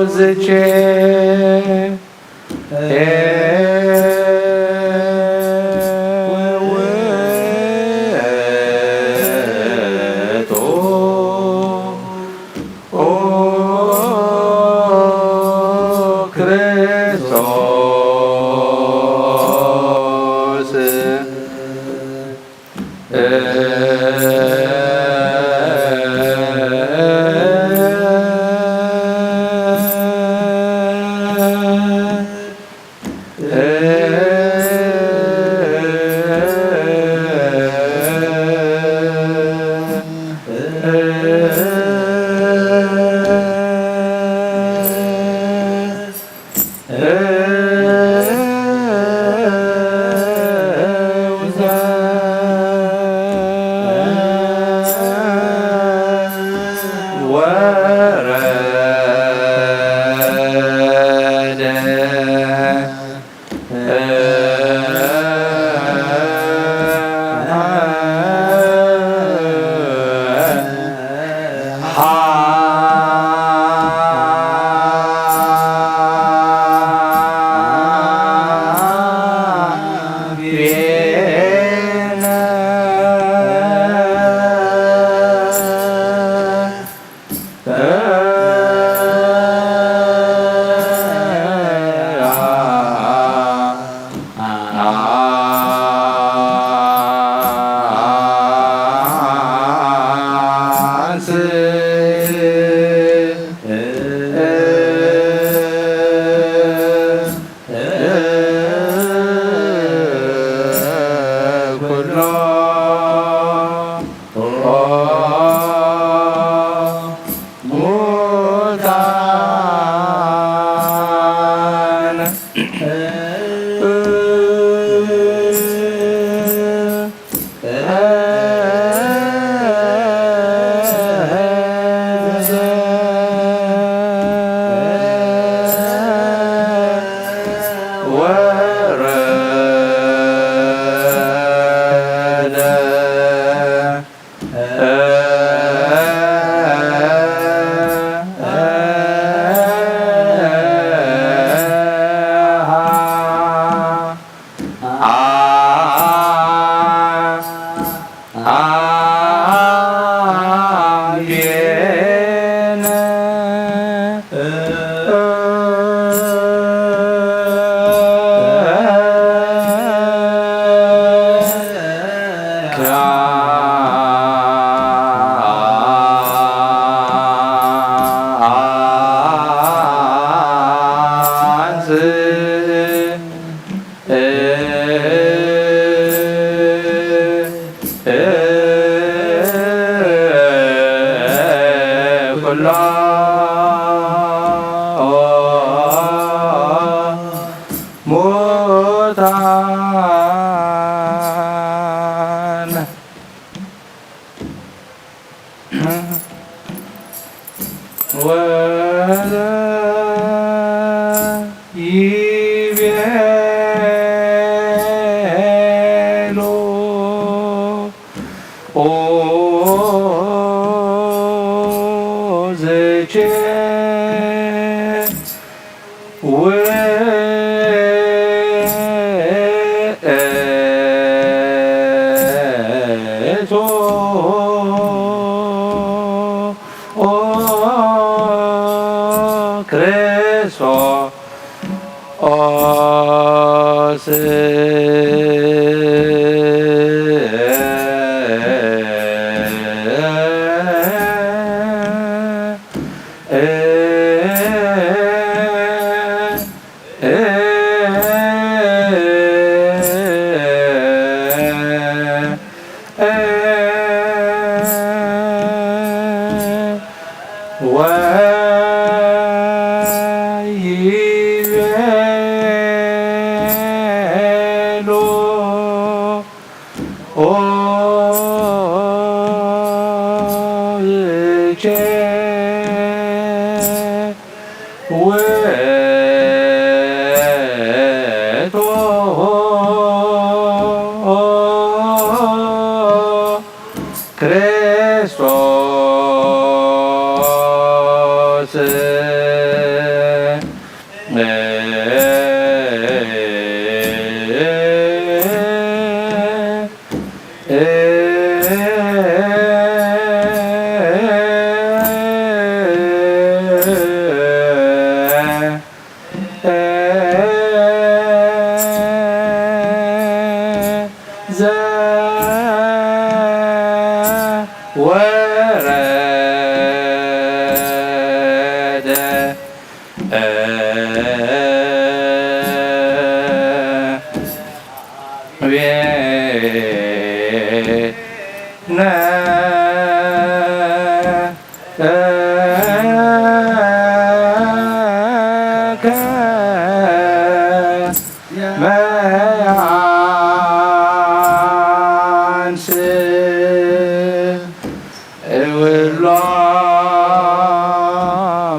ዝቼ ውእቱ ክርስቶስ።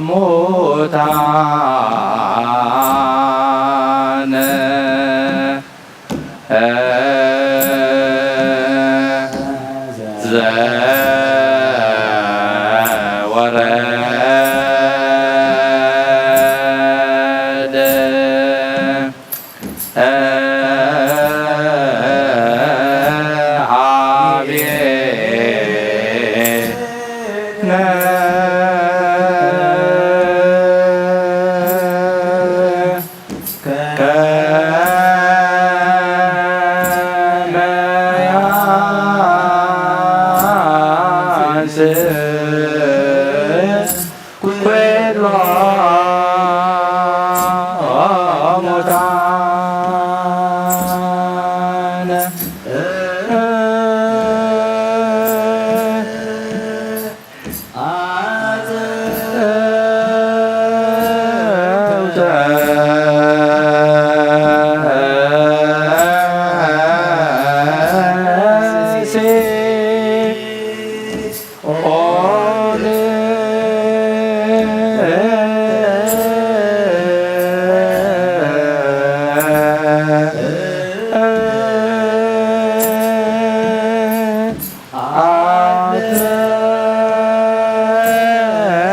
ሙታነ ዘወረደ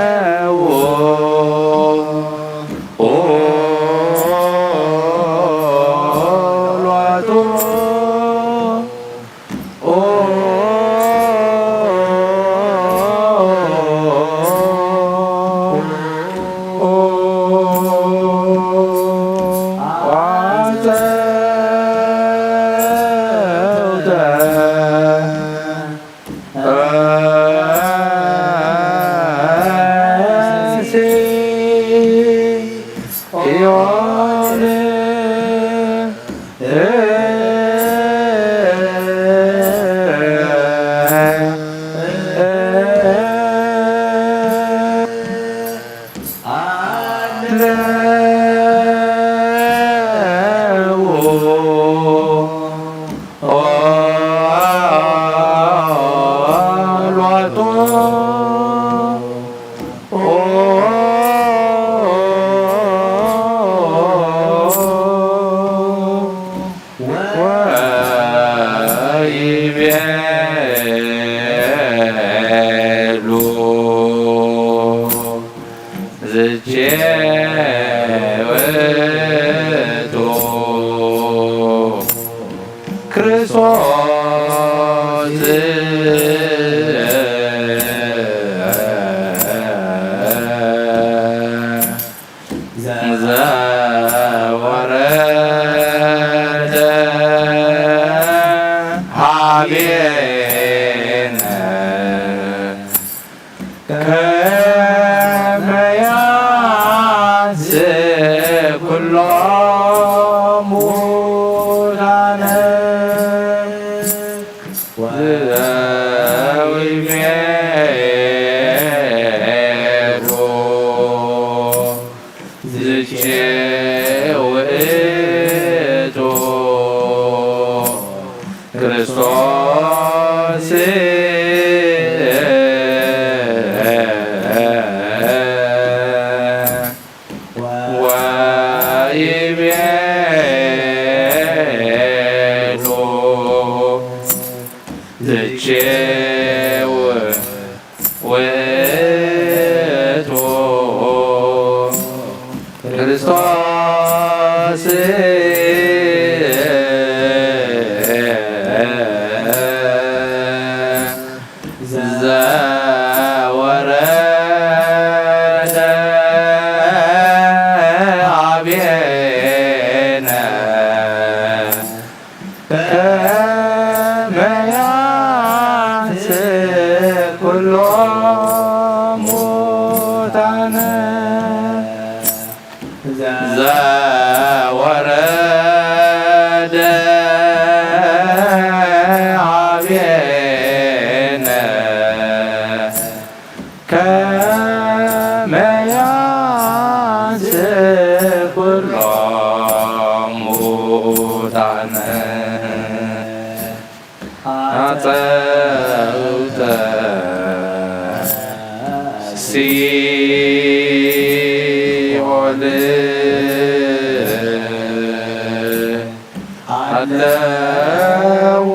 ሀቤነ ከመ ያንስ ኩሎ ሙታነ ወይቤሉ ዝቼ ውእቱ ክርስቶስ ዘወረደ ሀቤነ ከመ ያንስ ኩሎ ሙታነ ወይቤሉ ዝቼ ውእቱ ክርስቶስ ወይቤሉ ዝቼ ውእቱ ክርስቶስ ዘወረደ ሀቤነ ከመ ያንስ ኩሎ ሙታነ ዘወረደ ሀቤነ ከመ ያንስ ኩሎ ሙታነ ሀጠውተ ሲ ኣለዉ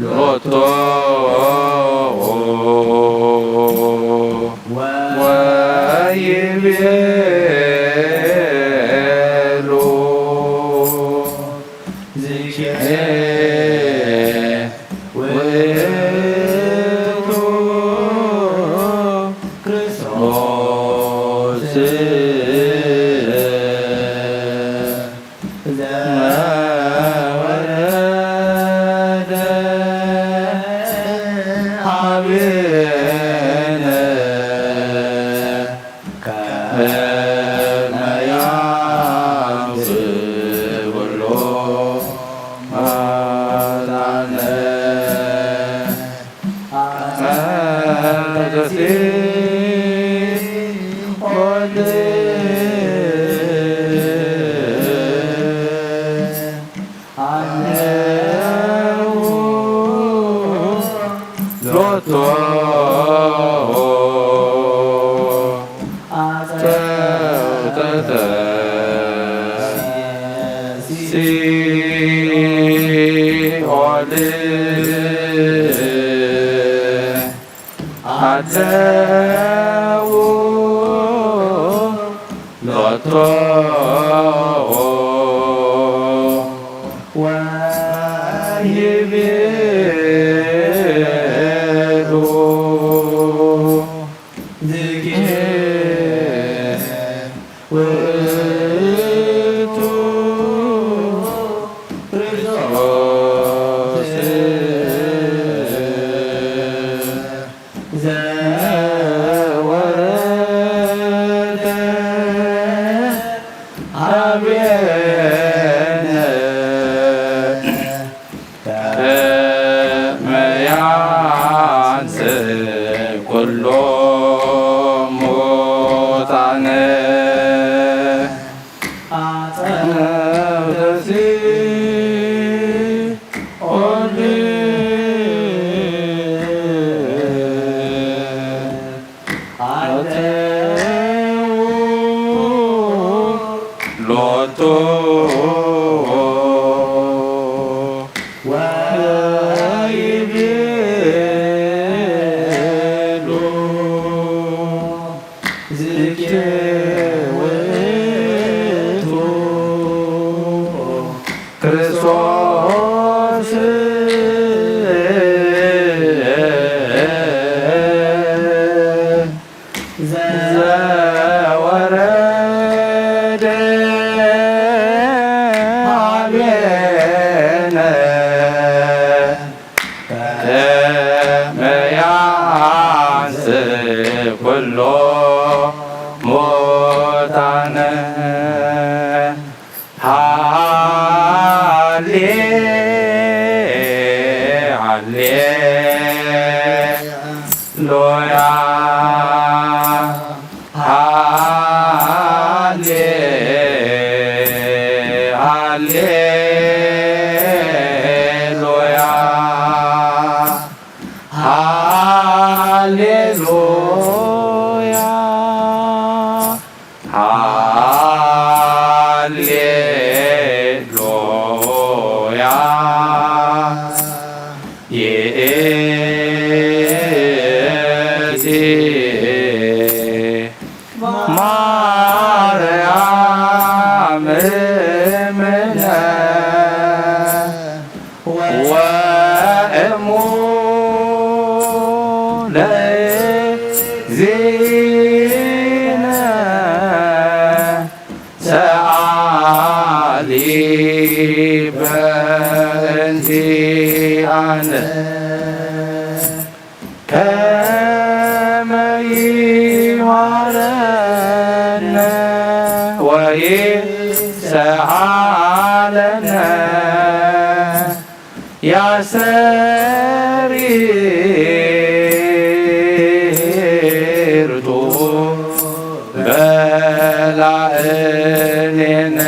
ሎቶ ወይቤሉ ዝኬ ውእቱ ክርስቶስ ዘወረደ ሀቤነ ከመ ያምጽእ ኩሎ መታነ። ሎቶ አጸውተተ ሲኦል አለው ሎቶ ወይቤሉ ዝኬ ውእቱ ክርስቶስ ዘወረደ ሀቤነ ከመ ያንጽእ ኩሎ ሙታነ። አጸውተ ሲኦል አለው ሎቶ ወይቤሉ ዝኬ ውእቱ ክርስቶስ ዘወረደ ሀቤነ ከመ ያንጽእ ኩሎ ሙታነ። ሃሌ ሃሌ ሉያ ሃሌ ሃሌ ሉያ ሃሌ ሉያ ሃሌ ሉያ ይእቲ ማርያም እምነ ወእሙ ለእግዚእነ ሰአሊ በእንቲአነ ከመ ይምሃረነ ወይሰአለነ ያሰሪ ርቱ በላእኔነ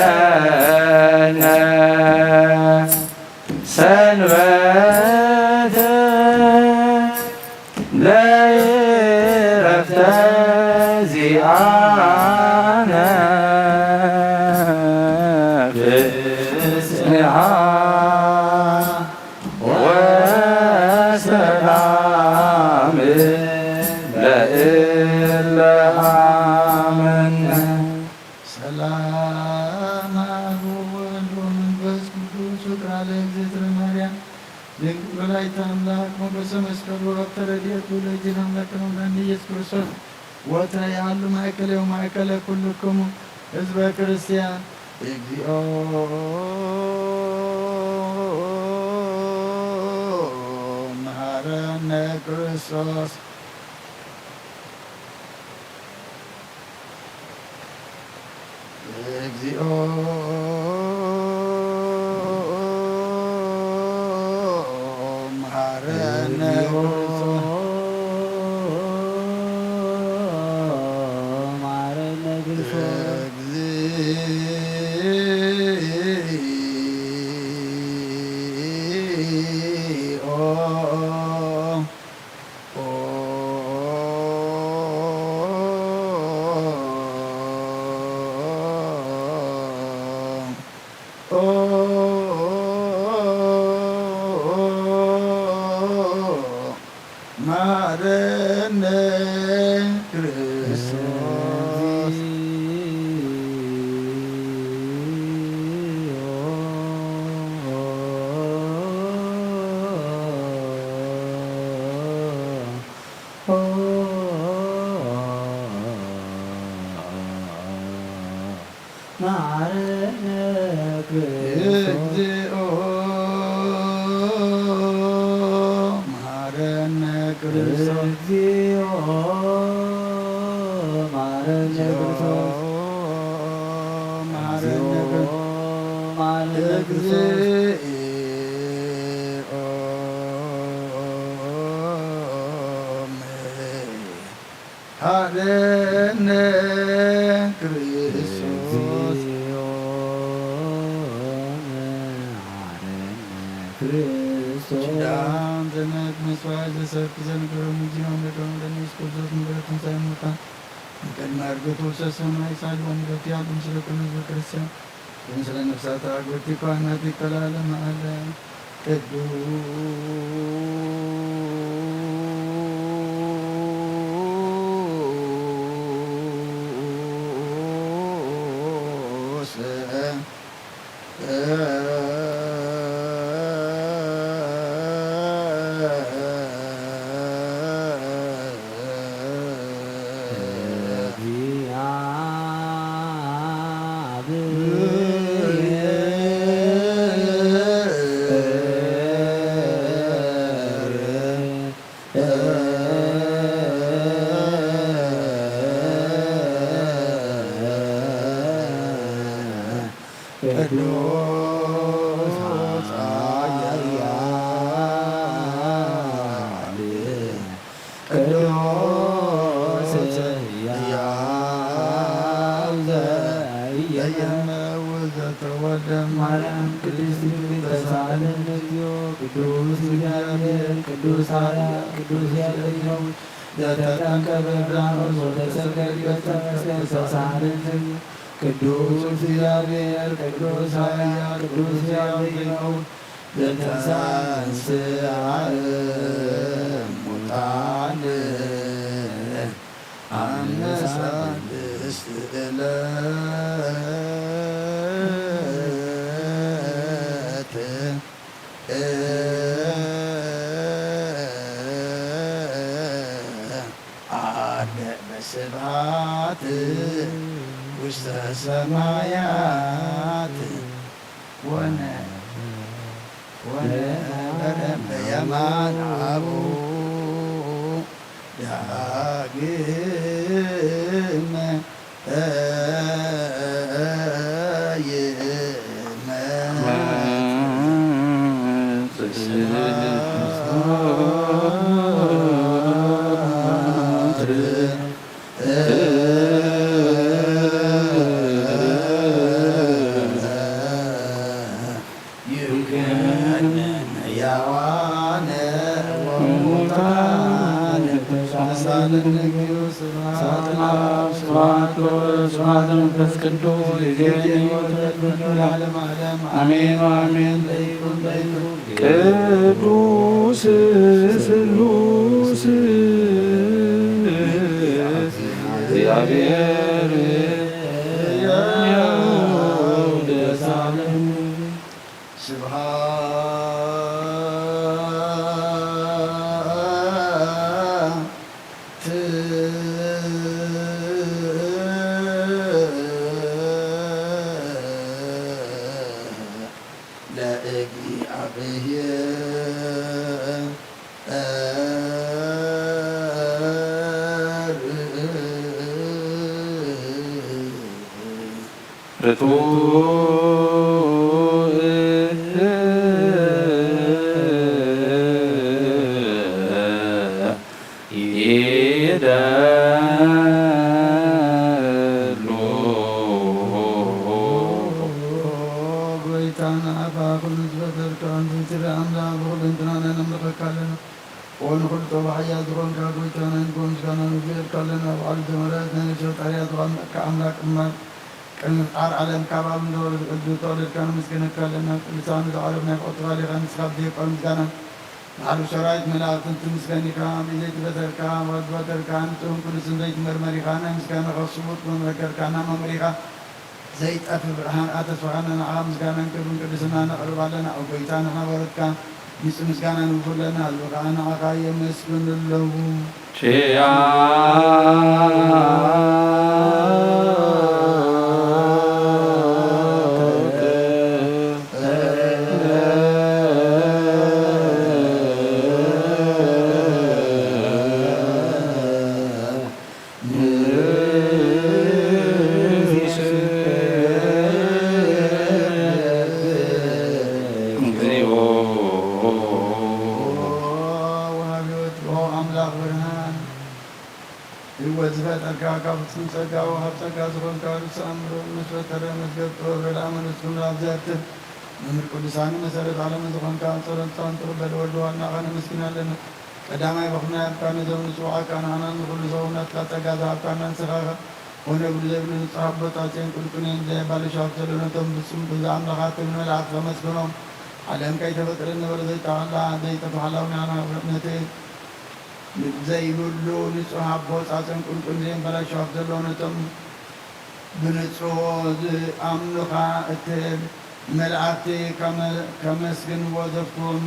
ሰአለነ ሰንበተ ሰላም ለእለ አመነ። ሰላም አብ ወወልድ ወመንፈስ ቅዱስ ወትራ ለእግዝእትነ ማርያም ድንግል ወላዲተ አምላክ ሞገሰ መስቀሉ ወሀብተ ረድኤቱ ለእግዚእነ አምላክነ መድኃኒነ ኢየሱስ ክርስቶስ ወትረ ይሃሉ ማእከለ ወማእከለ ኩልክሙ ህዝበ ክርስቲያን። እግዚኦ መሐረነ ክርስቶስ። እግዚኦ መሐረነ ክርስቶስ። መሐረነ ክርስቶስ። እግዚኦ መሐረነ ክርስቶስ። መሐረነ ክርስቶስ። እግዚኦ መሐረነ ክርስቶስ። እግዚኦ መሐረነ ክርስቶስ። መሐረነ ክርስቶስ። መሐረነ ክርስቶስ። እግዚኦ መሐረነ ክርስቶስ። እግዚኦ መሐረነ ክርስቶስ። ኪዳን ዘመድ መስዋዕት ዘሰርክ ዘነገሮም እግዚኦ አምላክነ መድኃኒነ ኢየሱስ ክርስቶስ፣ ንግደፍ ትንሣኤ ሙታን እምቅድመ ዕርገቱ ውስተ ሰማይ ሳልቦ ንግደፍ ያሉ ምስለ ኩሉ ህዝበ ክርስቲያን። ምስለ ነፍሳት አግብርቲከ አናቲከ ለዓለመ ዓለም። ቅዱስ ቅዱስ ኃያል ቅዱስ ሕያው ዘኢይመውት ዘተወልደ ማርያም ቅድስት ድንግል ተሳሃለነ እግዚኦ። ቅዱስ እግዚአብሔር ቅዱስ ኃያል ቅዱስ ሕያው ዘኢይመውት ዘተጠምቀ በዮርዳኖስ ወተሰቅለ ሊቀ መስቀል ተሳሃለነ እግዚኦ። ቅዱስ እግዚአብሔር ቅዱስ ኃያል ቅዱስ ሕያው ዘኢይመውት ዘተንሥአ እሙታን አመ ሳልስት ዕለት ዐርገ በስብሐት ውስተ ሰማያት ወነ ወነበረ በየማን አቡ ዳግመ ይኩነን ሕያዋነ ወሙታነ ሳልል ነቢዩ ስብሐት ለአብ ስብሐት ለወልድ ስብሐት ለመንፈስ ቅዱስ ይዜኒ ወትረድእ ለዓለመ ዓለም አሜን ወአሜን። ለይኩን ለይኩን ቅዱስ ስሉስ እግዚአብሔር ያው ለዘለዓለም። ስብሐት ለእግዚአብሔር። ርቱዕ ይደሉ። ጎይታና አባ ኩሉ ዝፈጠርካ አንተ ስትርኢ አምላክ ብኩሉ እንትና ነምልኸካ ኣለና። ወንኹሉ ጥበብ ሓያል ዝኾንካ ጎይታና ንጎ ምስጋና ንብልየልካ ኣለና። ባዕሉ ዘመረት ናይ ነፍሲ ፈጣሪያ ዝኾንካ አምላክ እማ ቅድሚ ፍጣር ዓለም ካብ ኣብ ንዘወረድ ቅድሚ ተወለድካ ነመስግነካ ኣለና። ቅዱሳን ዝዓረብ ናይ ፍቕርትኻ ሊኻ ንስኻ ብዘይቋል ምስጋና ባዕሉ ሰራዊት መላእክትን ትምስገን ኢኻ። ብዘይ ትፈጠርካ ወድ ፈጠርካ ንጽህን ቅዱስን ዘይትመርመር ኢኻ። ናይ ምስጋናኻ ስቡት መመከርካና መምህር ኢኻ። ዘይጠፍ ብርሃን ኣተስፋኻና ንዓኻ ምስጋናን ክብርን ቅድስና ነቕርብ ኣለና። ኦ ጎይታ ንሓበረትካ ንጹህ ምስጋና ንውፉለና ህዝቢ ከኣ ንዓኻ የመስግኑ ኣለዉ። ኪያ ወሃቢ ወትሮ ኣምላኽ ብርሃን ህይወት ዝፈጠርካ፣ ካብ ፍጹም ጸጋ ወሃብ ጸጋ ዝኾንካ ርእሲ ኣእምሮ፣ ምስ ፈጠረ መዝገብ ጥበብ ረድኣ መንፈስ ኩሉ ኣብዚ ኣርትብ መምህር ቅዱሳን መሰረት ዓለምን ዝኾንካ ጸሎትካ ንትቕበል ወልድ ዋናኻ ነመስግን ኣለና። ቀዳማይ በኹርና ያብካ ነዞም ንጽውዓካ ንዓና ንኹሉ ሰው ናትካ ጸጋ ዝሃብካና ንስኻ ኢኻ። ኮነ ብሉ ዘይብሉ ንጹሕ ኣቦታችን ቁንቁኔን ዘየባልሽ ኣብ ዘሎ ነቶም ብስም ብዛ ኣምላኻት ክብል መላእክት ከመስግኖም ዓለም ከይተፈጠረ ነበረ ዘይተሓላ ዘይጠፍሓላ እውን ንዓና ነቲ ዘይብሉ ንጹሕ ኣቦ ጻጸን ቁንቁን ዘየንበላሽው ኣብ ዘሎ ነቶም ብንጹህ ዝኣምኑኻ እትህብ ንመላእክቲ ከመ-፣ ከመስግንዎ ዘፍትዎም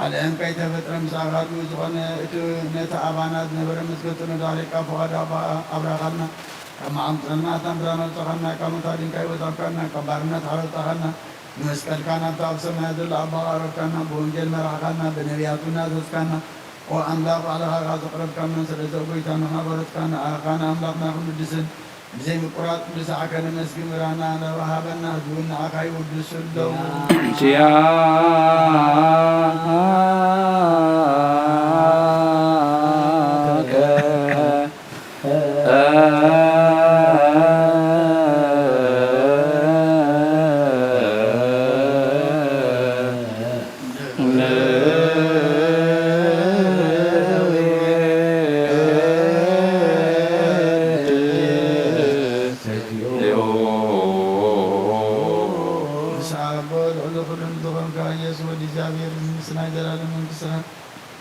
ዓለም ከይተፈጥረ ምስ ኣኻሉ ዝኾነ እቲ ነቲ ኣባና ዝነበረ መስገድቱ ንዳሕሪካ ፍቓድ ኣባ ኣብራኻልና ካብ መዓሙቕ ጸልማት ኣምብራና ኣውጻኻና ካብ ሞት ኣዲንካ ህይወት ኣብካና ካብ ባርነት ሓራ ኣውጻኻና ብመስቀልካ ናብቲ ኣብ ሰማያት ዘሎ ኣባኻ ኣቕረብካና ብወንጌል መራሕኻና ብነቢያት እውን ኣዘዝካና። ኦ ኣምላኽ፣ ባዕልኻ ኢኻ ዘቕረብካና፣ ስለዚ ኦ ጐይታ፣ ንሓበረትካ ንኣኻ ንኣምላኽና ክንውድስን ብዘይ ምቁራጽ ብሳዕከ ነመስግን ምራና ለወሃበና ህዝቢ እውን ንኣኻ ይውድሱ ኣለዉ። ኪያከ ምስ ኣቦ ልዕሊ ኩሉ ንዝኾንካ ኢየሱስ ወዲ እግዚኣብሔር ምስ ናይ ዘላለም መንግስትኻ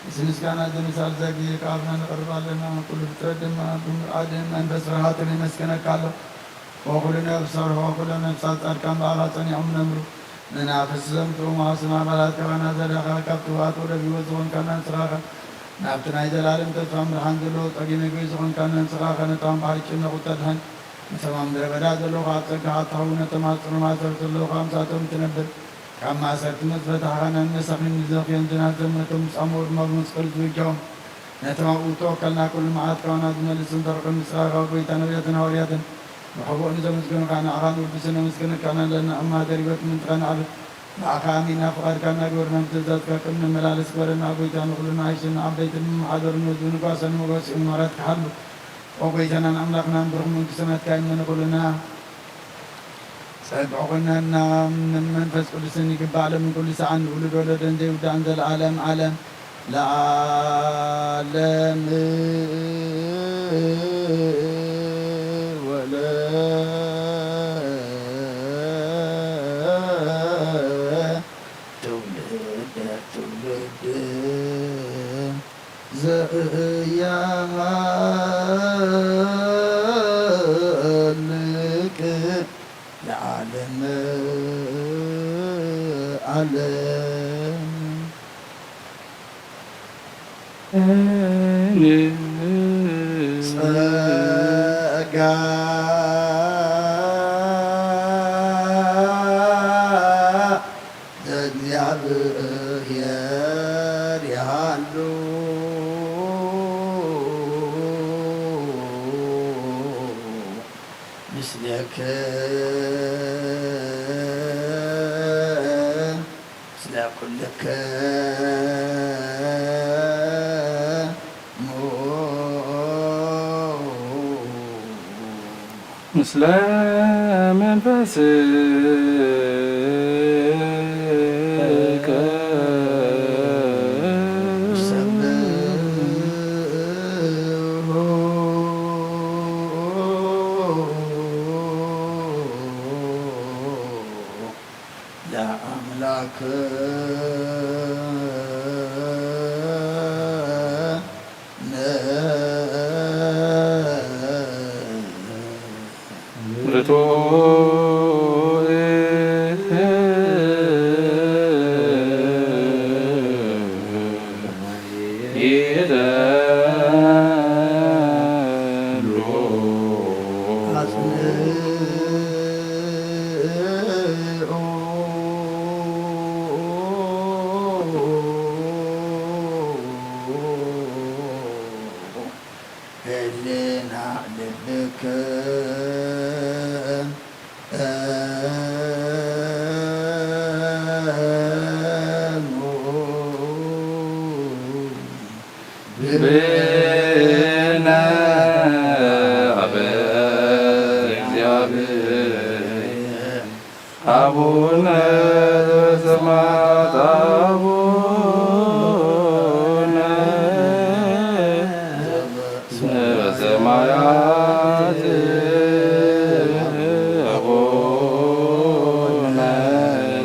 እዚ ምስጋና እዚ ምሳል ዘግይር ከኣፍና ነቕርብ ኣለና። ኩሉ ፍጥረት ድማ ብምፍቃድን መንፈስ ርሃትን የመስግነካ ኣሎ። ወኩሉ ነፍስ ሰርሖ ኩሎም ነፍሳት ጻድቃን ብኣኻ ጸኒዖም ነምሩ። መናፍስት ዘምጽኡ መዋስም ኣባላት ካባና ዘለኻ ካብ ትብኣት ወደብ ህይወት ዝኾንካና ንስኻኸ ናብቲ ናይ ዘላለም ተስፋ ምድሓን ዘለዎ ጸጊ መግቢ ዝኾንካና ንስኻኸ ነቶም ባሕሪ ጭነቑ ተድሕን ነቶም ኣብ ምድረ በዳ ዘለዉ ካብ ጸጋኻ እትኸውን ነቶም ኣብ ጽሩማት ሰብት ዘለዉ ካብ ምሳቶም እትነብር ካብ ማእሰርቲ ምስ ፈታሕኻናን መሳኺን ንዘኽዮም ዝናዘም ነቶም ዝጻምኡ ድማ ብመስቀል ዝብጃዎም ነቶም ኣብኡ እተወከልና ኩሉ መዓት ካባና ዝመልስን ዘርቅን ንስኻ ኢኻ። ጎይታ ነቢያትን ሃዋርያትን ብሕቡእ ንዘመስገኑኻ ንዓኻ ንውድስን ነመስግነካን ኣለና። እማ ደሪበ ትምንትኻ ንዓብድ ብኣኻ ኣሚና ፍቓድካ እናገበርና ብትእዛዝካ ከም ንመላለስ ግበረና። ጎይታ ንኹሉ ንኣሽቱን ንዓበይትን ንመሓደሩ ንህዝቢ ንጓሰ ንመጓሲኡ ምሕረትካ ሓሉ። ኦ ጎይታናን ኣምላኽናን ብሩኽ መንግስቲ ናትካ እዩ እሞ ንኹልና ጸግዒ ኩነና። መንፈስ ቅዱስን ይግባእ ሎምን ኩሉ ሰዓን ንውሉድ ወለዶን ዘይውዳእን ዘለዓለም ዓለም። ለዓለም ወለ ትውልደ ትውልድ ዘእያሃልቅ ለዓለም ዓለም። ጸጋ ዘእግዚኣብሔር ይሃሉ ምስሌክ። ስለ ኩልከ ሞ ምስለ መንፈስከ ሰብሖ ለአምላክ ነ ርቱዕ ይደሉ። አጽንኦ ህልና ልብከ ብነ አበ እግዚአብሔር አቡነ ዘበሰማያት አቡነ ዘበሰማያት አቡነ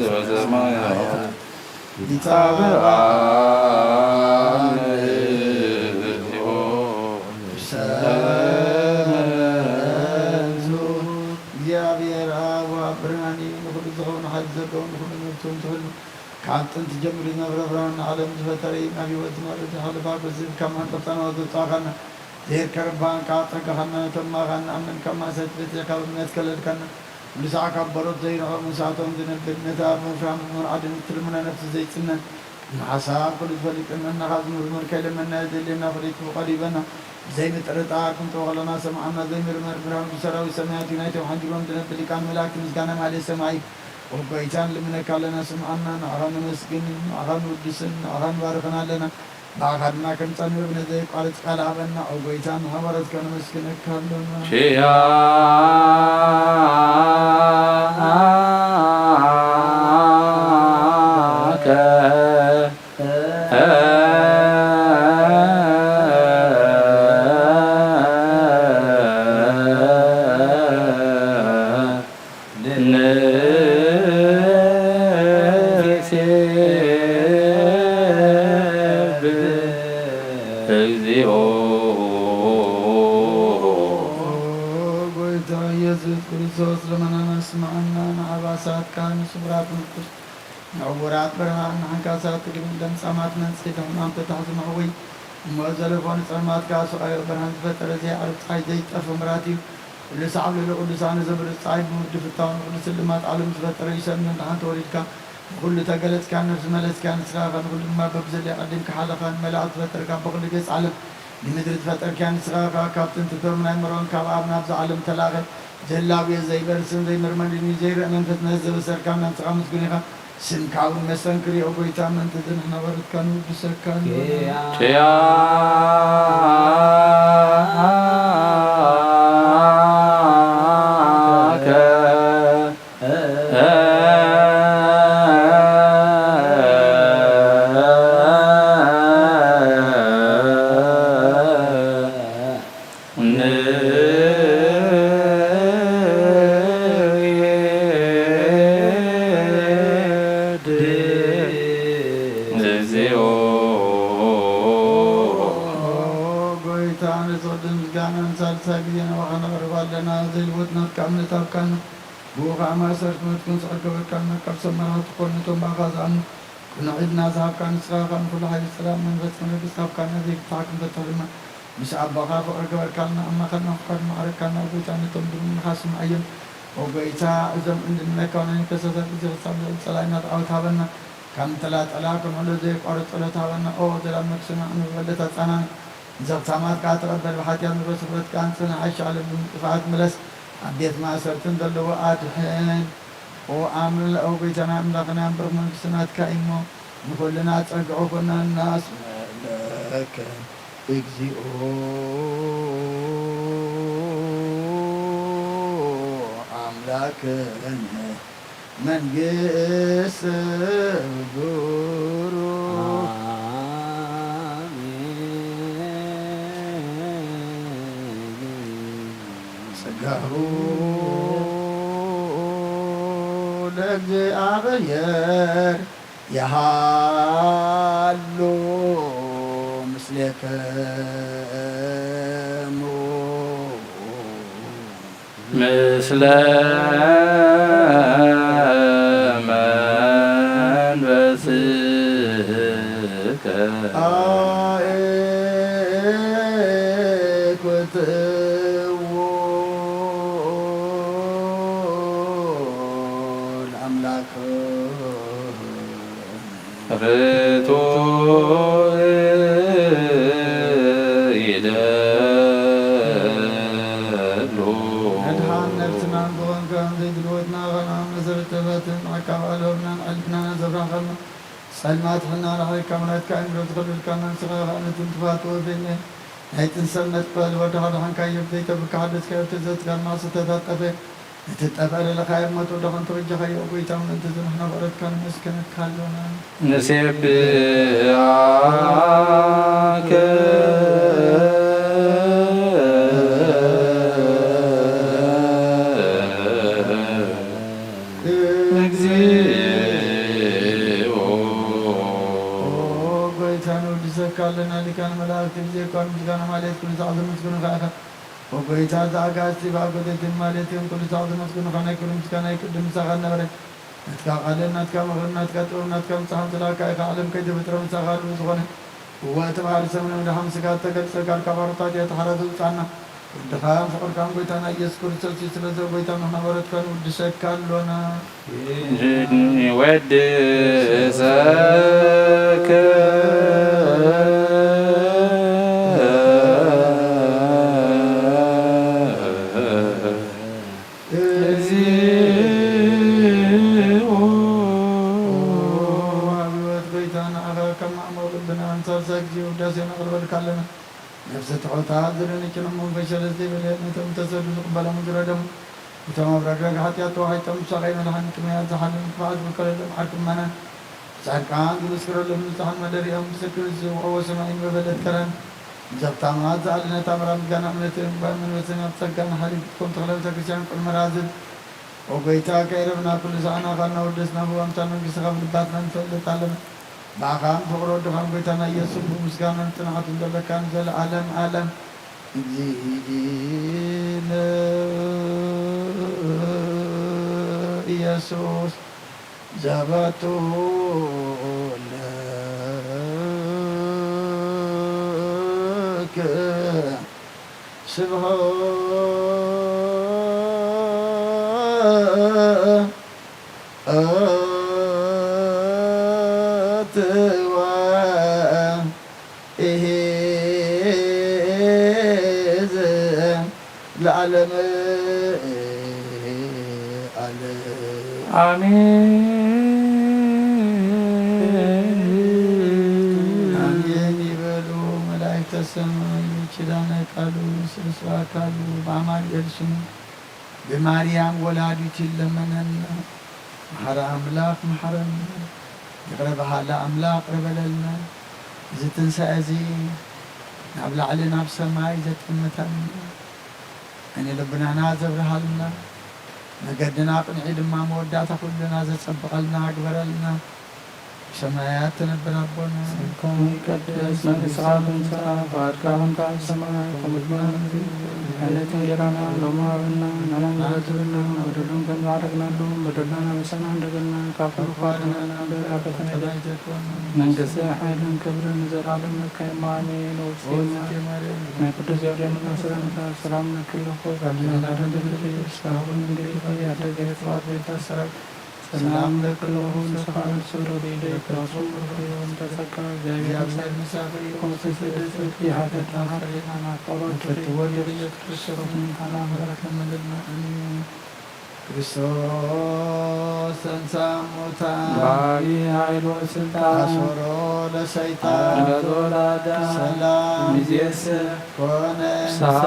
ዘበሰማያት ይትባረክ ስምከ። እግዚኣብሔር አብ ወወልድ ብርሃን እዩ፣ ንኹሉ ዝኸውን ሓይሊ ዘለዎ፣ ንኹሉ ንብርቱ ንትሕሉ፣ ካብ ጥንቲ ጀሚሩ ዝነበረ፣ ብርሃን ዓለም ዝፈጠረ እዩ። ናብ ህይወት ዝመርሕ ሓለፋ ገንዘብ ካብ ማንጠብጣና ዘውጻእካና፣ ዘይርከብ ብርሃንካ ኣጸጋኻና፣ ነቶም ብኣኻ እንኣምን ካብ ማእሰርቲ ፈቲሕካ ብእምነት ከለልካና፣ ኩሉ ሳዕ ካብ በሮት ዘይርሕቕ ምሳቶም ዝነብር፣ ነቲ ኣብ ምፍራም ብምርዓድን እትልምኖ ነፍሲ ዘይጽነን፣ ንሓሳብ ኩሉ ዝፈልጥን መናኻ ዝምርምር ከይለመና የድልየና ፍልይቲ ፍቓዱ ይበና። ዘይምጥርጣር ክንጽዎ ከለና ሰምዓና፣ ዘይምርመር ብርሃን ሰራዊት ሰማያት እዩ። ናይቶም ሓንጊሮም ዝነብር ሊቃን መላእክት ምስጋና ማህሌት ሰማይ እዩ። ኦ ጎይታ ንልምነካ ኣለና፣ ስምዓና። ንዓኻ ነመስግን፣ ንዓኻ ንውድስን፣ ንዓኻ ንባርኽን ኣለና። ብኣኻ ድማ ክንጸንዕ ብነዘየቋርጽ ቃል ሃበና። ኦ ጎይታ ንሃዋርያትካ ነመስግነካ ኣለና። ኪያከ ንሴብሕ እግዚኦ። ኦ ጎይታ ኢየሱስ ክርስቶስ፣ ልመናና ስምዓና፣ ንዓባሳት ካህን ስቡራት ምልኩስ፣ ንዕውራት ብርሃን፣ ንዓንካሳት ትግርም፣ ለምጻማት መንጽሂ፣ ንሕማም ተታሕዚ መሕወይ፣ እሞ ዘለፎ ንጸልማትካ ስቓዮ ብርሃን ዝፈጠረ፣ ዘይዓርብ ጸሓይ፣ ዘይጠፍ ምራት እዩ። ኩሉ ሳዕ ኣብ ልዕሊ ቅዱሳን ዘብርህ ጸሓይ ብምውዲ ፍታውን ንኹሉ ስልማት ዓለም ዝፈጠረ እዩ። ሰብ ምድሓን ተወሊድካ፣ ንኹሉ ተገለጽካ፣ ነፍሲ መለስካ፣ ንስኻ ኸኣ ንኹሉ ድማ በብዘድልዮ ቀዲምካ ሓለኻን መላእኽት ዝፈጠርካ፣ ብኹሉ ገጽ ዓለም ንምድሪ ዝፈጠርካያ፣ ንስኻ ኸኣ ካብ ጥንቲ ብቶም ናይ መርዖን ካብ ኣብ ናብዛ ዓለም ተላእኸ፣ ዘላውዮ ዘይበርስን ዘይመርመርን እዩ፣ ዘይረአ መንፈስ ነህዝ ዘበሰርካ፣ ነፍስኻ ምስጉን ኢኻ። ስምካ እውን መስተንክር እዩ፣ ኦ ጎይታ፣ ምእንቲ እዚ ንሕና ባሮትካ ንውድሰካ ኣለና። ኪያ ኪያከ። ምስጋና ንሳልሳይ ግዜ ናባኻ ነቕርብ ኣለና። ዘይልወጥ ናትካ እምነት ሃብካና። ብኡ ኸኣ ማእሰርቲ ሞት ክንስዕር ገበርካና። ካብ ሰብ መራሕቲ ክኾኑ ነቶም ብኣኻ ዝኣምኑ ቅኑዕ ኢድና ዝሃብካ ንስኻ ኸኣ ንኹሉ ሓይሊ ሰላም መንፈስ መለግስ ሃብካና። ዘይፍታሕ ክንፈትሕ ድማ ምስ ኣቦኻ ፍቕሪ ገበርካልና። ኣብ ማእከልና ፍቓድ መዓረግካና። ጎይታ ነቶም ድምንኻ ስምዓዮም። ኦ ጎይታ፣ እዞም እንድንለካ ናይ ከሰታት ግዜ ክሳብ ልዕሊ ጸላኢና ተዓወት ሃበና። ካብ ምጥላጠላ ክንዕሎ ዘየቋርጽ ጸሎት ሃበና። ኦ ዘላ መክስና ንበለታ ጻናና። ዘኽታማት ከኣ ተቐበል። ብሓጢኣት ንብረት ስፍረትካ ኣንጽህ። ንዓሻ ዓለም ብምጥፋኣት ምለስ። ኣብ ቤት ማእሰርትን ዘለዎ ኣድሕን። ኦ ኣምላ-፣ ኦ ጎይታና ኣምላኽና፣ ብሩኽ መንግስቲ ናትካ እዩ እሞ፣ ንኹልና ጸግዒ ኩነና። እስመ ለከ እግዚኦ ኣምላክነ መንግስት ብሩክ። አሜን። ጸጋሁ ለእግዚኣብሔር የሃሉ ምስሌክሙ። ምስለ መንፈስከ። አእኩትዎ ለአምላክ። ርቱዕ ይደሉ። መድሓን ነፍስና እንተኾንካ፣ ዘይድልወትና ኸና መሰረት ተባትን ዓቃብ ኣልሆብናን ዓልብናን ዘብራኸና። ጸልማት ሕና ራሕሪካ፣ መላእክትካ እምሮ ዝኸልልካና፣ ንስኻ ኸኣ ነቲ ንጥፋት ወፌነ ናይ ጥንሰት መጥበል ወዲ ሓድሓንካዮ፣ ብዘይተብካ ሓደስካዮ፣ ተዘትካን ማዕሰ ተታጠፈ። እቲ ጠፍአ ለለኻዮ ሞት ወደኾን ተበጃኻዮ። ኦ ጎይታ፣ ምእንቲ እዚ ንሕና ፍቕረትካ ነመስግነካ ኣሎና። ንሴብሖከ እግዚኦ። ኦ ጎይታ፣ ንውድሰካ ኣለና። ሊቃነ መላእክት ብዘይኳ ምስጋና ማለት ኩሉ ሰዓት ዘመስግኑኻ ኢኻ። ኦ ጎይታ፣ እዚ ኣጋእዝቲ ብኣጎቴትን ማሌትን ኩሉ ሰዓት ዘመስግኑኻ፣ ናይ ኩሉ ምስጋና ይቅድም ምሳኻ ነበረ። ናትካ ቃልን ናትካ ምኽርን ናትካ ጥበብ ናትካ ምጽሓን ስለ ኣካ ኢኻ። ዓለም ከይተፈጥረ ምሳኻ ኣለዉ ዝኾነ። እወ፣ እቲ ባህሪ ሰብ ንምድሓን ስጋ እተገልጸ ቃልካ ባሮታት እያ ተሓራ ዘውጻና። ወድኻን ፍቕርካን ጎይታና ኢየሱስ ክርስቶስ እዩ። ስለዚ ኦ ጎይታ፣ ንሕና ባሮትካ ንውድሰካ ኣሎና። ንወድሰከ እግዚኦ። ወሃቢ ሕይወት ጎይታ፣ ንዓኻ ከም ማዕሙቕ ልብና ንሳልሳይ ግዜ ውዳሴ ነቕርበልካ ኣለና። ነፍሲ ትሑታት ዝደነግጹ፣ መንፈስ ሸለል ዘይበለ፣ ነቶም ዝተሰዱ ዝቕበሎም ዝረደሙ፣ እቶም ኣብ ረግረግ ሓጢኣት ተዋሒጦም፣ ብሳቐይ መድሓኒ ጥሙያት ዝሓልም ክፍኣት ዝምከረሎም ዓርኪ እመናን፣ ብጻድቃን ዝምስክረሎም ንጹሓን መደሪኦም፣ ብስክር ዝጽውዕዎ ሰማይን መበለት ከረን፣ ንዘኽታማት ዝኣሊ ነታ ምራ ምስጋና እምነትን እንቋይ መንፈስን ኣብ ጸጋን ሓይሊ ክትኮን ተኽለ ቤተ ክርስቲያን ቅድሚ ራዝብ። ኦ ጎይታ፣ ከይረብና ኩሉ ሰዓና ኣኻልና ወደስና፣ ብዋምታ መንግስትኻ ብልባትና ንፈልጥ ኣለና። ብኣኻን ፍቕሪ ወድኻን ጎይታና ኢየሱስ ብምስጋናን ጽንዓትን ዘለካ ንዘለኣለም ኣለም። እግዚእነ ኢየሱስ ዘበቱ ለከ ስብሐት ወኢሂዝ ለዓለመ ዓለም። አሜን። አሜን ይበሉ መላእክተ ሰማይ። ኪዳነ ቃሉ ስብስብ አካሉ በአማኑኤል ስሙ ብማርያም ወላዲቱ ይለመነና። መሓሪ ኣምላኽ መሓረና። ይቕረ በሃሊ ኣምላኽ ይቕረ በለልና። እዚ ትንሳኤ እዚ ናብ ላዕሊ ናብ ሰማይ ዘጠምተና፣ ዓይነ ልቡናና ዘብርሃልና፣ መገድና ኣቕኒዑ ድማ መወዳእታ ኩልና ዘጸብቐልና ግበረልና። ሰማያት ትነብር ኣቦና፣ ስምካ ይቀደስ፣ መንግስትኻ ትምጻእ፣ ፍቓድካ ትኹን፣ በከምኡ በሰማይ ከምኡ ድማ ኣብ ምድሪ። ዕለት እንጀራና ሎሚ ሃበና፣ ንሕና ንበድለና በደሎም ከም ዝዓረግናሎም በደልና ንበድለና፣ ካብ ክፉእ ኣድሕነና እምበር፣ ኣብ ፈተና ኣይተእትወና፣ መንግስቲ፣ ሓይልን ክብርን ንዘለኣለሙ ናትካ እዩ። ኣሜን። ኦ እግዝእትየ ማርያም፣ ናይ ቅዱስ ገብርኤል ሰላምታ፣ ሰላም ለኪ እብል፣ ካብ ደናግል ተፈጥረኪ፣ ጸጋን ክብርን ምስጋናን ይኹን፣ ኣደይ ገነት፣ ፍቁር ቤታ ሰራዊት፣ ሰላም ለኪ እብል፣ ንስኻ ንስሮ ዲደ፣ ከሱ ፍሬ ወንተ ጸጋ፣ እግዚአብሔር ምስሌኪ፣ ሆሳዕና በዲበ ጸድቂ፣ ኃጢአትና ኃጢአትና ናፍቆሮ ፍትወ ኢየሱስ ክርስቶስ ምንታና ምሕረት ለመንልና። አሜን። ክርስቶስ ተንሥአ እሙታን፣ በአቢ ኃይል ወስልጣን፣ አሰሮ ለሰይጣን፣ አግዓዞ ለአዳም፣ ሰላም ሚዜሰ ኮነ። ፍስሐ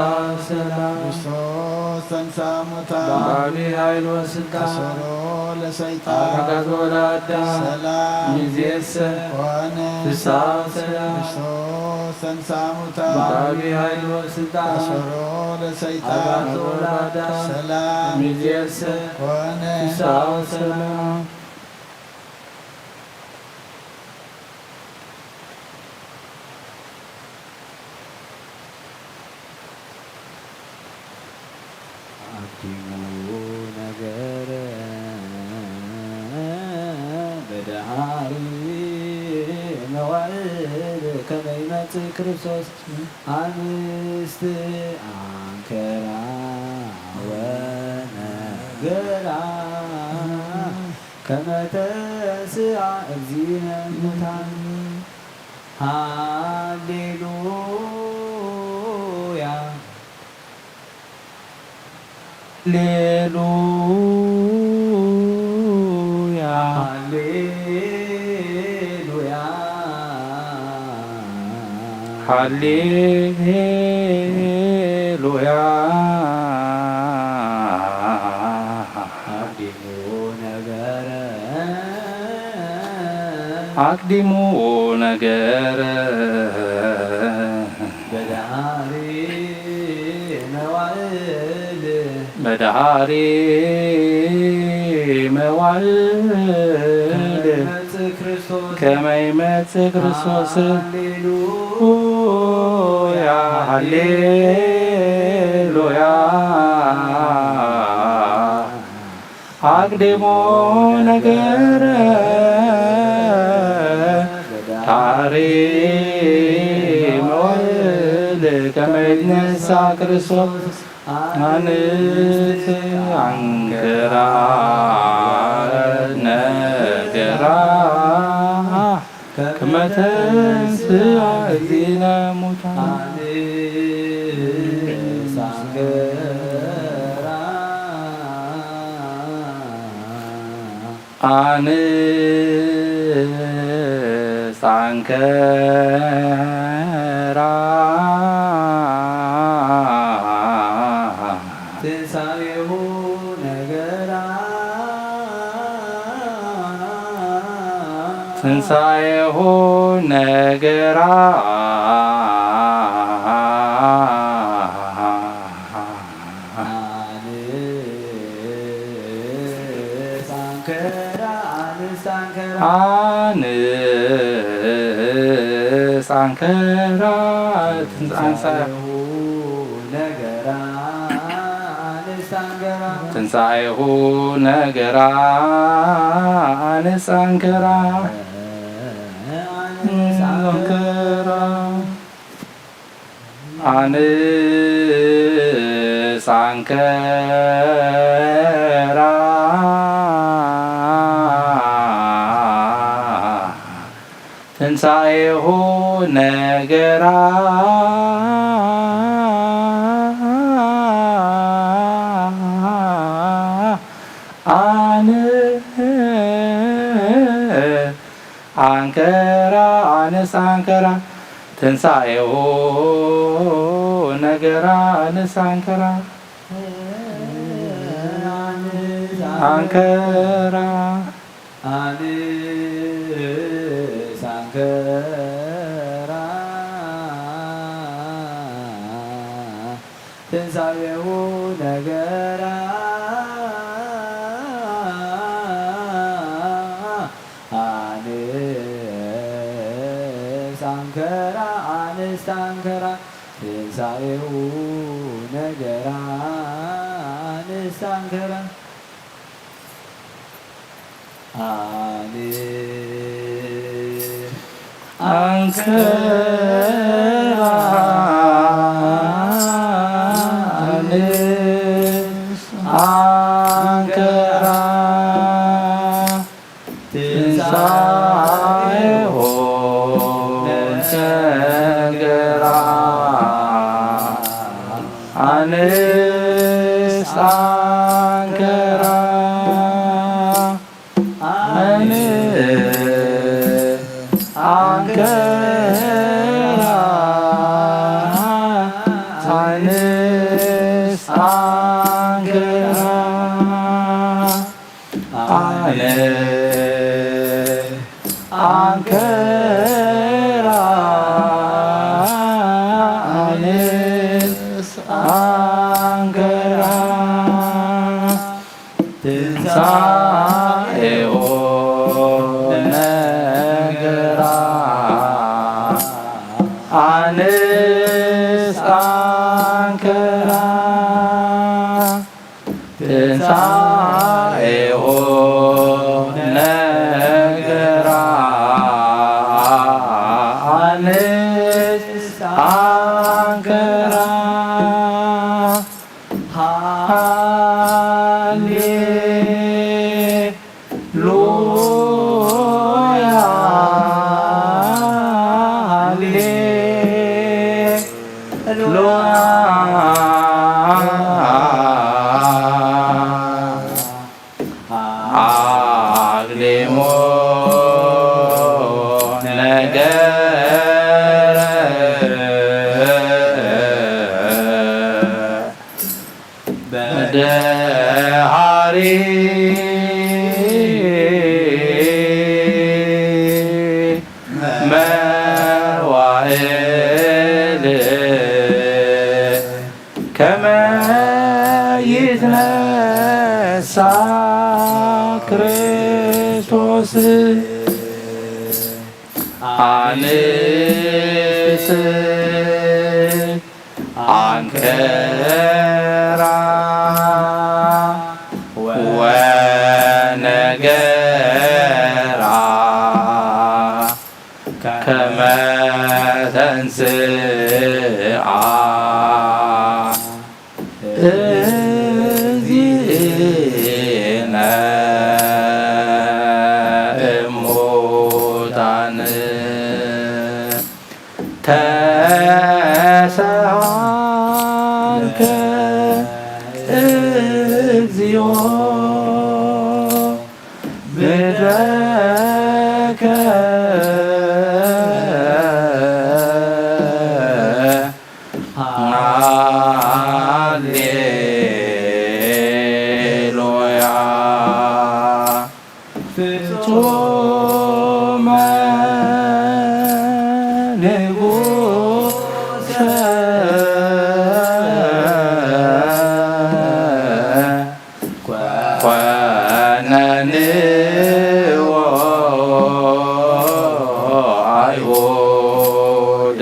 ሰላም። ክርስቶስ ተንሥአ እሙታን፣ በአቢ ኃይል ወስልጣን፣ አሰሮ ለሰይጣን፣ አግዓዞ ለአዳም፣ ሰላም ሚዜሰ ኮነ። ፍስሐ ሰላም። ክርስቶስ ተንሥአ እሙታን፣ በአቢ ኃይል ወስልጣን፣ አሰሮ ለሰይጣን፣ አግዓዞ ለአዳም፣ ሰላም ሚዜሰ ኮነ። ፍስሐ ሰላም። አቅዲሙ ነገረ በደሃሪ መዋዕል ከመ ይመጽእ ክርስቶስ። አንስት አንከራ ወነገራ ከመ ተንሥአ እግዚእነ እሙታን። ሃሌሉያ። ሃሌሉያ። ሃሌሉያ። ሃሌሉያ። አቅዲሙ ነገረ። አቅዲሙ ነገረ። በደሃሪ መዋዕል። በደሃሪ መዋዕል። ከመ ይመጽእ ክርስቶስ። ከመ ይመጽእ ክርስቶስ። ሃሌሉያ። ሃሌሉያ። አቅዲሙ ነገረ። በደሃሪ መዋዕል ከመ ይትነሳ ክርስቶስ። አንስት አንከራ ነገራ ከመ ተንሥአ እግዚእነ እሙታን። አንስት አንከራ። አንስት አንከራ። ትንሣኤሁ ነገራ። ትንሣኤሁ ነገራ። አንስት አንከራ፣ አንስት አንከራ። አንስት አንከራ። ትንሳ-፣ ትንሳኤሁ ነገራ፣ አንስት አንከራ። ትንሳኤሁ ነገራ፣ አንስት አንከራ። አንስት አንከራ። አንስት አንከራ። ትንሳኤሁ ነገራ። አን አንከራ፣ አንስት አንከራ። ትንሳኤሁ ነገራ፣ አንስት አንከራ። አንከራ። አንስት አንከራ። ትንሳኤሁ ነገራ። አን ኣንስት ኣንከራ ትንሳኤኡ ነገራ ኣንስት ኣንከራ ኣንስት ኣንከራ ኣንስት ኣንከራ ትንሳኤሁ ነገራ ኣንስት ኣንከራ ኣንስት ኣንከራ ኣንስት ኣንከራ ኣንስት ኣንከራ ኣንስት ኣንከራ ትንሳኤኡ ነገራ ኣንስት ኣንከራ ትንሳኤሁ ነገራ ኣንስት ኣንከራ ሃሌ ሉያ ሃሌ ሉያ ኣግሊሙ ነገረ በደሃሪ መዋእል ከመ ይትነሳ ክርስቶስ ኣንስት ኣንከራ ወነገራ ከመ ተንስኣ እግዚእነ እሙታን ተሰሃልከ እግዚኦ ምድረከ ሃሌሉያ ፍጹመ ንጉሰ ኮነንዎ ኣይሁድ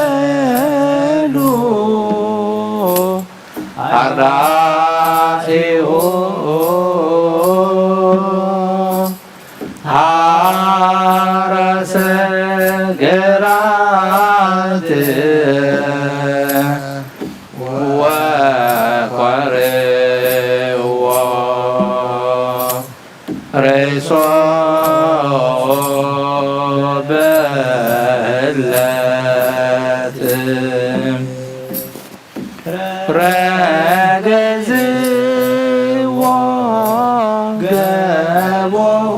ተካፈሉ ኣርዳኢሁ ሃረሰ ገራት ወኮርዎ ሬሶ በለት ረገዝዎ ገቦሁ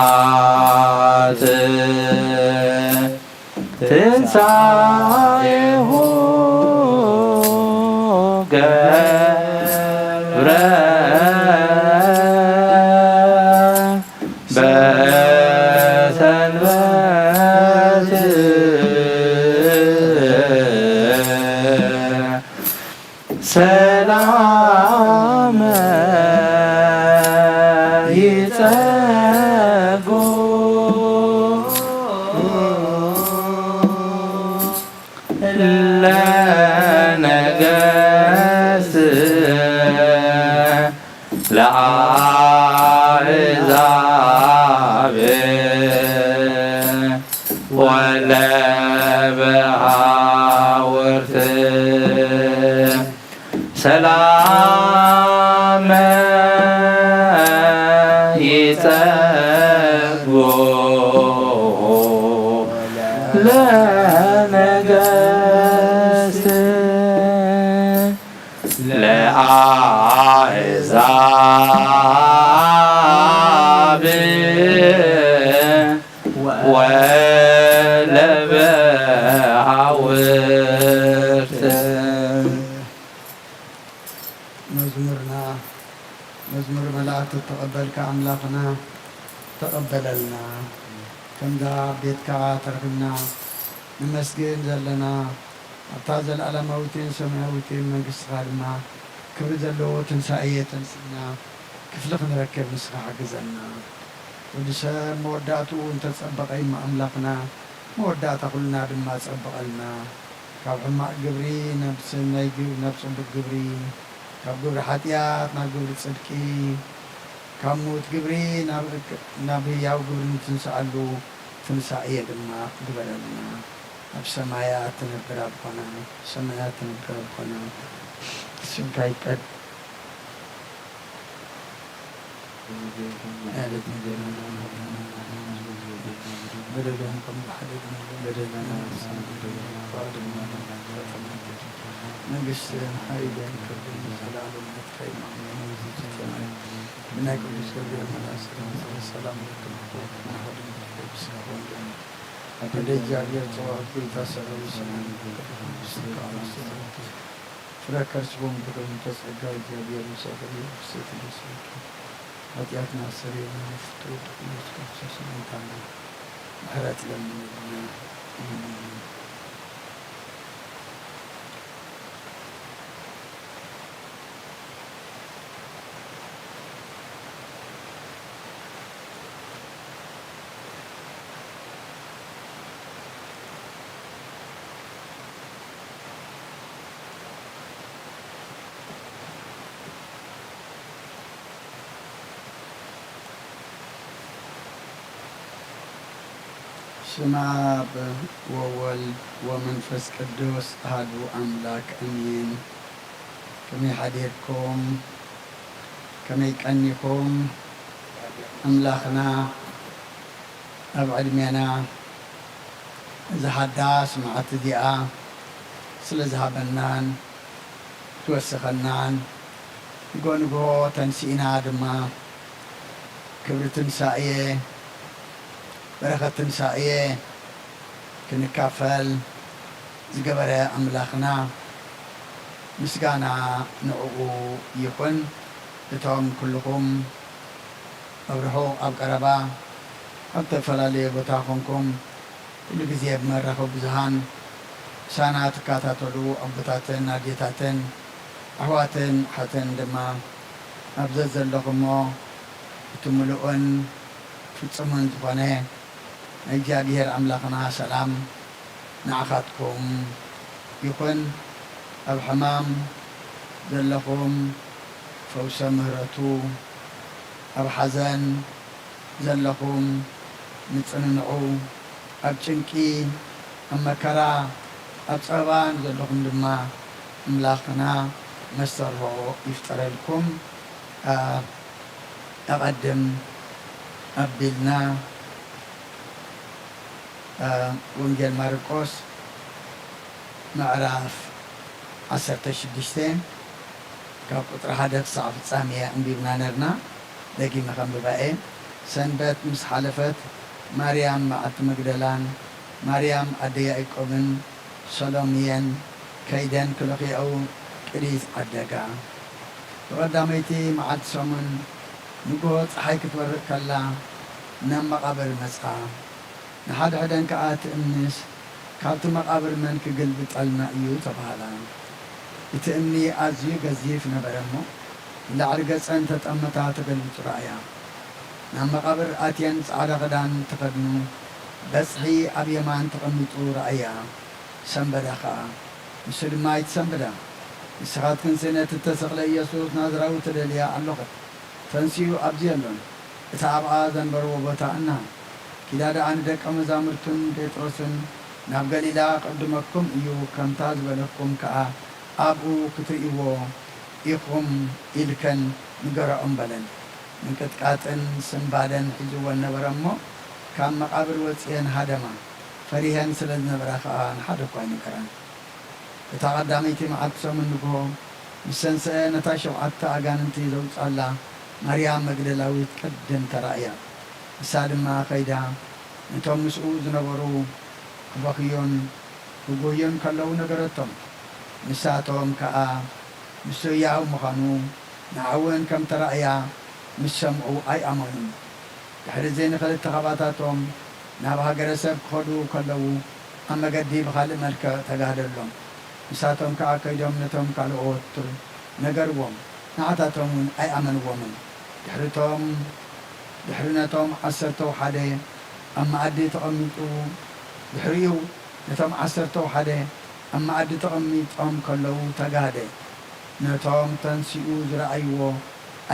በኩናት ትንሳኤሁ ገብረ በሰንበት ሰላም ይጸጉ ለነገስ ለአሕዛብ ወለበሃውርት ሰላም ይጸጉ ለነገስ ለአሕዛብ ወለበሃውርት። መዝሙርና፣ መዝሙር መላእክቲ እተቐበልካ ኣምላኽና ተቐበለልና። ከምዛ ቤትካ ተረኺብና ንመስግን ዘለና፣ ኣብታ ዘለኣለማዊትን ሰማያዊትን መንግስትኻ ድማ ክብሪ ዘለዎ ትንሳኤ ተንሲእና ክፍሊ ክንረክብ ንስኻ ሓግዘና። ወዲ ሰብ መወዳእትኡ እንተጸበቐ እሞ ኣምላኽና፣ መወዳእታ ኩልና ድማ ጸብቐልና። ካብ ሕማቕ ግብሪ ናብ ሰናይ ግብ-፣ ናብ ጽቡቕ ግብሪ፣ ካብ ግብሪ ሓጢኣት ናብ ግብሪ ጽድቂ፣ ካብ ምዉት ግብሪ ናብ እክ-፣ ናብ ህያው ግብሪ ንትንስኣሉ ትንሳኤ ድማ ግበረልና። ኣብ ሰማያት ትነብር ኣቦና፣ ሰማያት ትነብር ኣቦና፣ ስምካ ይቀድ-፣ በደሎም ከም ዝሓደግ በደልና ንስኻ ንበደልና። መንግስትን ሓይልን ክብርን ዘለኣለም ናትካ እዩ። ኣሜን። ብናይ ቅዱስ ገብርኤል መልኣክ ሰላም ሰላም ለክም ናሆድን ቅዱስ ሆንደን ወደ እግዚኣብሔር ጸዋዕት ጎይታ ሰራዊት ሰላም ለክም። ፍረ ከርስቦም ብሩክ እንተ ጸጋ እግዚኣብሔር ምሳኹም ይኹን። ርክሰት ደስ ይበልኪ፣ ሓጢኣትና ኣስተሰርየልና፣ ፍትወ ኢየሱስ ክርስቶስ ሰላምታና ምሕረት ለምንልና። ኣሜን። ስመ ኣብ ወወልድ ወመንፈስ ቅዱስ ኣሃዱ ኣምላክ ኣሜን። ከመይ ሓዲርኩም? ከመይ ቀኒኹም? ኣምላኽና ኣብ ዕድሜና እዛ ሓዳስ መዓልቲ እዚኣ ስለ ዝሃበናን ዝወሰኸናን፣ ንጎ ንጎ ተንሲእና ድማ ክብሪ ትንሳኤ፣ በረኸት ትንሳኤ ክንካፈል ዝገበረ ኣምላኽና ምስጋና ንዕኡ ይኹን። እቶም ኩልኹም ኣብ ርሑቕ ኣብ ቀረባ ኣብ ዝተፈላለየ ቦታ ኮንኩም ኩሉ ግዜ ብመራኸቢ ብዙሃን ምሳና ትከታተሉ ኣቦታትን ኣዴታትን ኣሕዋትን ኣሓትን ድማ ኣብ ዘዘለኹሞ እቲ ምሉእን ፍጹምን ዝኾነ ናይ እግዚኣብሔር ኣምላኽና ሰላም ንዓኻትኩም ይኹን። ኣብ ሕማም ዘለኹም ፈውሰ ምህረቱ፣ ኣብ ሓዘን ዘለኹም ምጽንንዑ፣ ኣብ ጭንቂ፣ ኣብ መከራ፣ ኣብ ጸበባ ንዘለኹም ድማ ኣምላኽና መስተርሆ ይፍጠረልኩም። ኣ-፣ ኣቐድም ኣቢልና፣ ኣ፣ ወንጌል ማርቆስ ምዕራፍ ዓሰርተ ሽዱሽተ ካብ ቁጽሪ ሓደ ክሳዕ ፍጻሜ ኣንቢብና ነርና። ደጊመ ከንብባ እየ። ሰንበት ምስ ሓለፈት፣ ማርያም በዓልቲ መግደላን፣ ማርያም ኣደ ያዕቆብን ሰሎምየን ከይደን ክልኺዐኡ ቅድሚት ዓደጋ። ብቐዳመይቲ መዓልቲ ሰሙን ንግሆ ጸሓይ ክትወርቕ ከላ ናብ መቓብር መጻ። ንሓድሕደን ከኣ፣ እቲ እምንስ ካብቲ መቓብር መን ክግልብጠልና እዩ? ተባህላ። እቲ እምኒ ኣዝዩ ገዚፍ ነበረ እሞ፣ ንላዕሊ ገጸን ተጠመታ ተገልቢጡ ረኣያ። ናብ መቓብር ኣትየን ጻዕዳ ክዳን ተኸድኑ በጽሒ ኣብ የማን ተቐሚጡ ረኣያ። ሰንበዳ ኸኣ። ንሱ ድማ ኣይትሰንብዳ። ንስኻትክንሲ ነቲ እተሰቕለ ኢየሱስ ናዝራዊ ትደልያ ኣለኹ። ተንሲኡ ኣብዚ የሎን። እታ ኣብኣ ዘንበርዎ ቦታ እንሃ። ኪዳ ደኣ ንደቀ መዛሙርቱን ጴጥሮስን፣ ናብ ገሊላ ክዕድመኩም እዩ፣ ከምታ ዝበለኩም ከኣ ኣብኡ ክትርእይዎ ኢኹም ኢልከን ንገረኦም በለን። ምንቅጥቃጥን ስንባደን ሒዝወን ነበረ እሞ፣ ካብ መቓብር ወጺኤን ሃደማ። ፈሪሀን ስለ ዝነበራ ከኣ ንሓደ እኳ ኣይነገራን። እታ ቀዳመይቲ መዓልቲ ሰሙን ንግሆ ምስ ተንስአ፣ ነታ ሸውዓተ ኣጋንንቲ ዘውጽኣላ ማርያም መግደላዊት ቅድም ተራእያ። ንሳ ድማ ከይዳ ነቶም ምስኡ ዝነበሩ ክበኽዩን ክጉህዩን ከለዉ ነገረቶም። ንሳቶም ከኣ ንሱ ህያው ምዃኑ ንዓውን ከም ተራእያ ምስ ሰምዑ ኣይኣመኑን። ድሕሪ እዚ ንኽልተ ኻባታቶም ናብ ሃገረ ሰብ ክኸዱ ከለዉ ኣብ መገዲ ብኻልእ መልክዕ ተጋህደሎም። ንሳቶም ከኣ ከይዶም ነቶም ካልኦት ነገርዎም። ንዓታቶም እውን ኣይኣመንዎምን። ድሕሪቶም ድሕሪ ነቶም ዓሰርተው ሓደ ኣብ መኣዲ ተቐሚጡ ድሕሪኡ ነቶም ዓሰርተው ሓደ ኣብ መኣዲ ተቐሚጦም ከለዉ ተጋህደ። ነቶም ተንሲኡ ዝረኣይዎ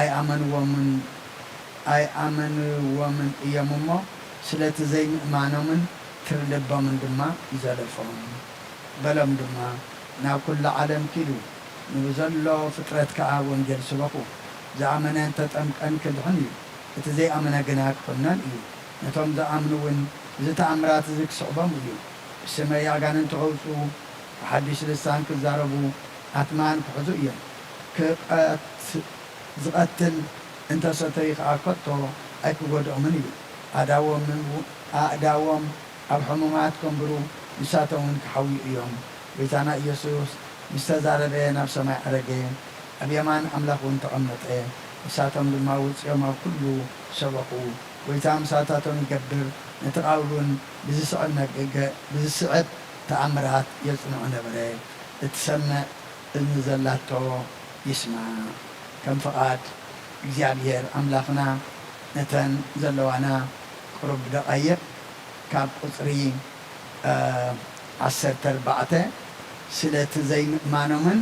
ኣይኣመንዎምን ኣይኣመንዎምን እዮም እሞ፣ ስለቲ ዘይምእማኖምን ትር ልቦምን ድማ ዘለፎም። በሎም ድማ፣ ናብ ኩሉ ዓለም ኪዱ፣ ንብዘሎ ፍጥረት ከኣ ወንጌል ስበኹ። ዝኣመነን ተጠምቀን ክድሕን እዩ፣ እቲ ዘይኣመነ ግና ክኹነን እዩ። ነቶም ዝኣምኑ እውን እዚ ተኣምራት እዚ ክስዕቦም እዩ። ብስመይ ኣጋንንቲ ከውጽኡ፣ ብሓድሽ ልሳን ክዛረቡ፣ ኣትማን ክሕዙ እዮም። ክቐት-፣ ዝቐትል እንተ ሰተዩ ኸኣ ከቶ ኣይክጎድኦምን እዩ። ኣእዳዎም፣ ኣእዳዎም ኣብ ሕሙማት ከንብሩ፣ ንሳቶም እውን ክሓውዩ እዮም። ጐይታና ኢየሱስ ምስ ተዛረበ ናብ ሰማይ ዓረገ፣ ኣብ የማን ኣምላኽ እውን ተቐመጠ። ንሳቶም ድማ ወጺኦም ኣብ ኩሉ ሰበኹ። ጐይታ ምሳታቶም ይገብር፣ ነቲ ቃል እውን ብዝስዕብ መገገ-፣ ብዝስዕብ ተኣምራት የጽንዖ ነበረ። እትሰምዕ እዝኒ ዘላቶ ይስማዕ። ከም ፍቓድ እግዚኣብሔር ኣምላኽና ነተን ዘለዋና ቁሩብ ደቓይቕ ካብ ቁጽሪ፣ እ፣ ዓሰርተ ኣርባዕተ ስለቲ ዘይምእማኖምን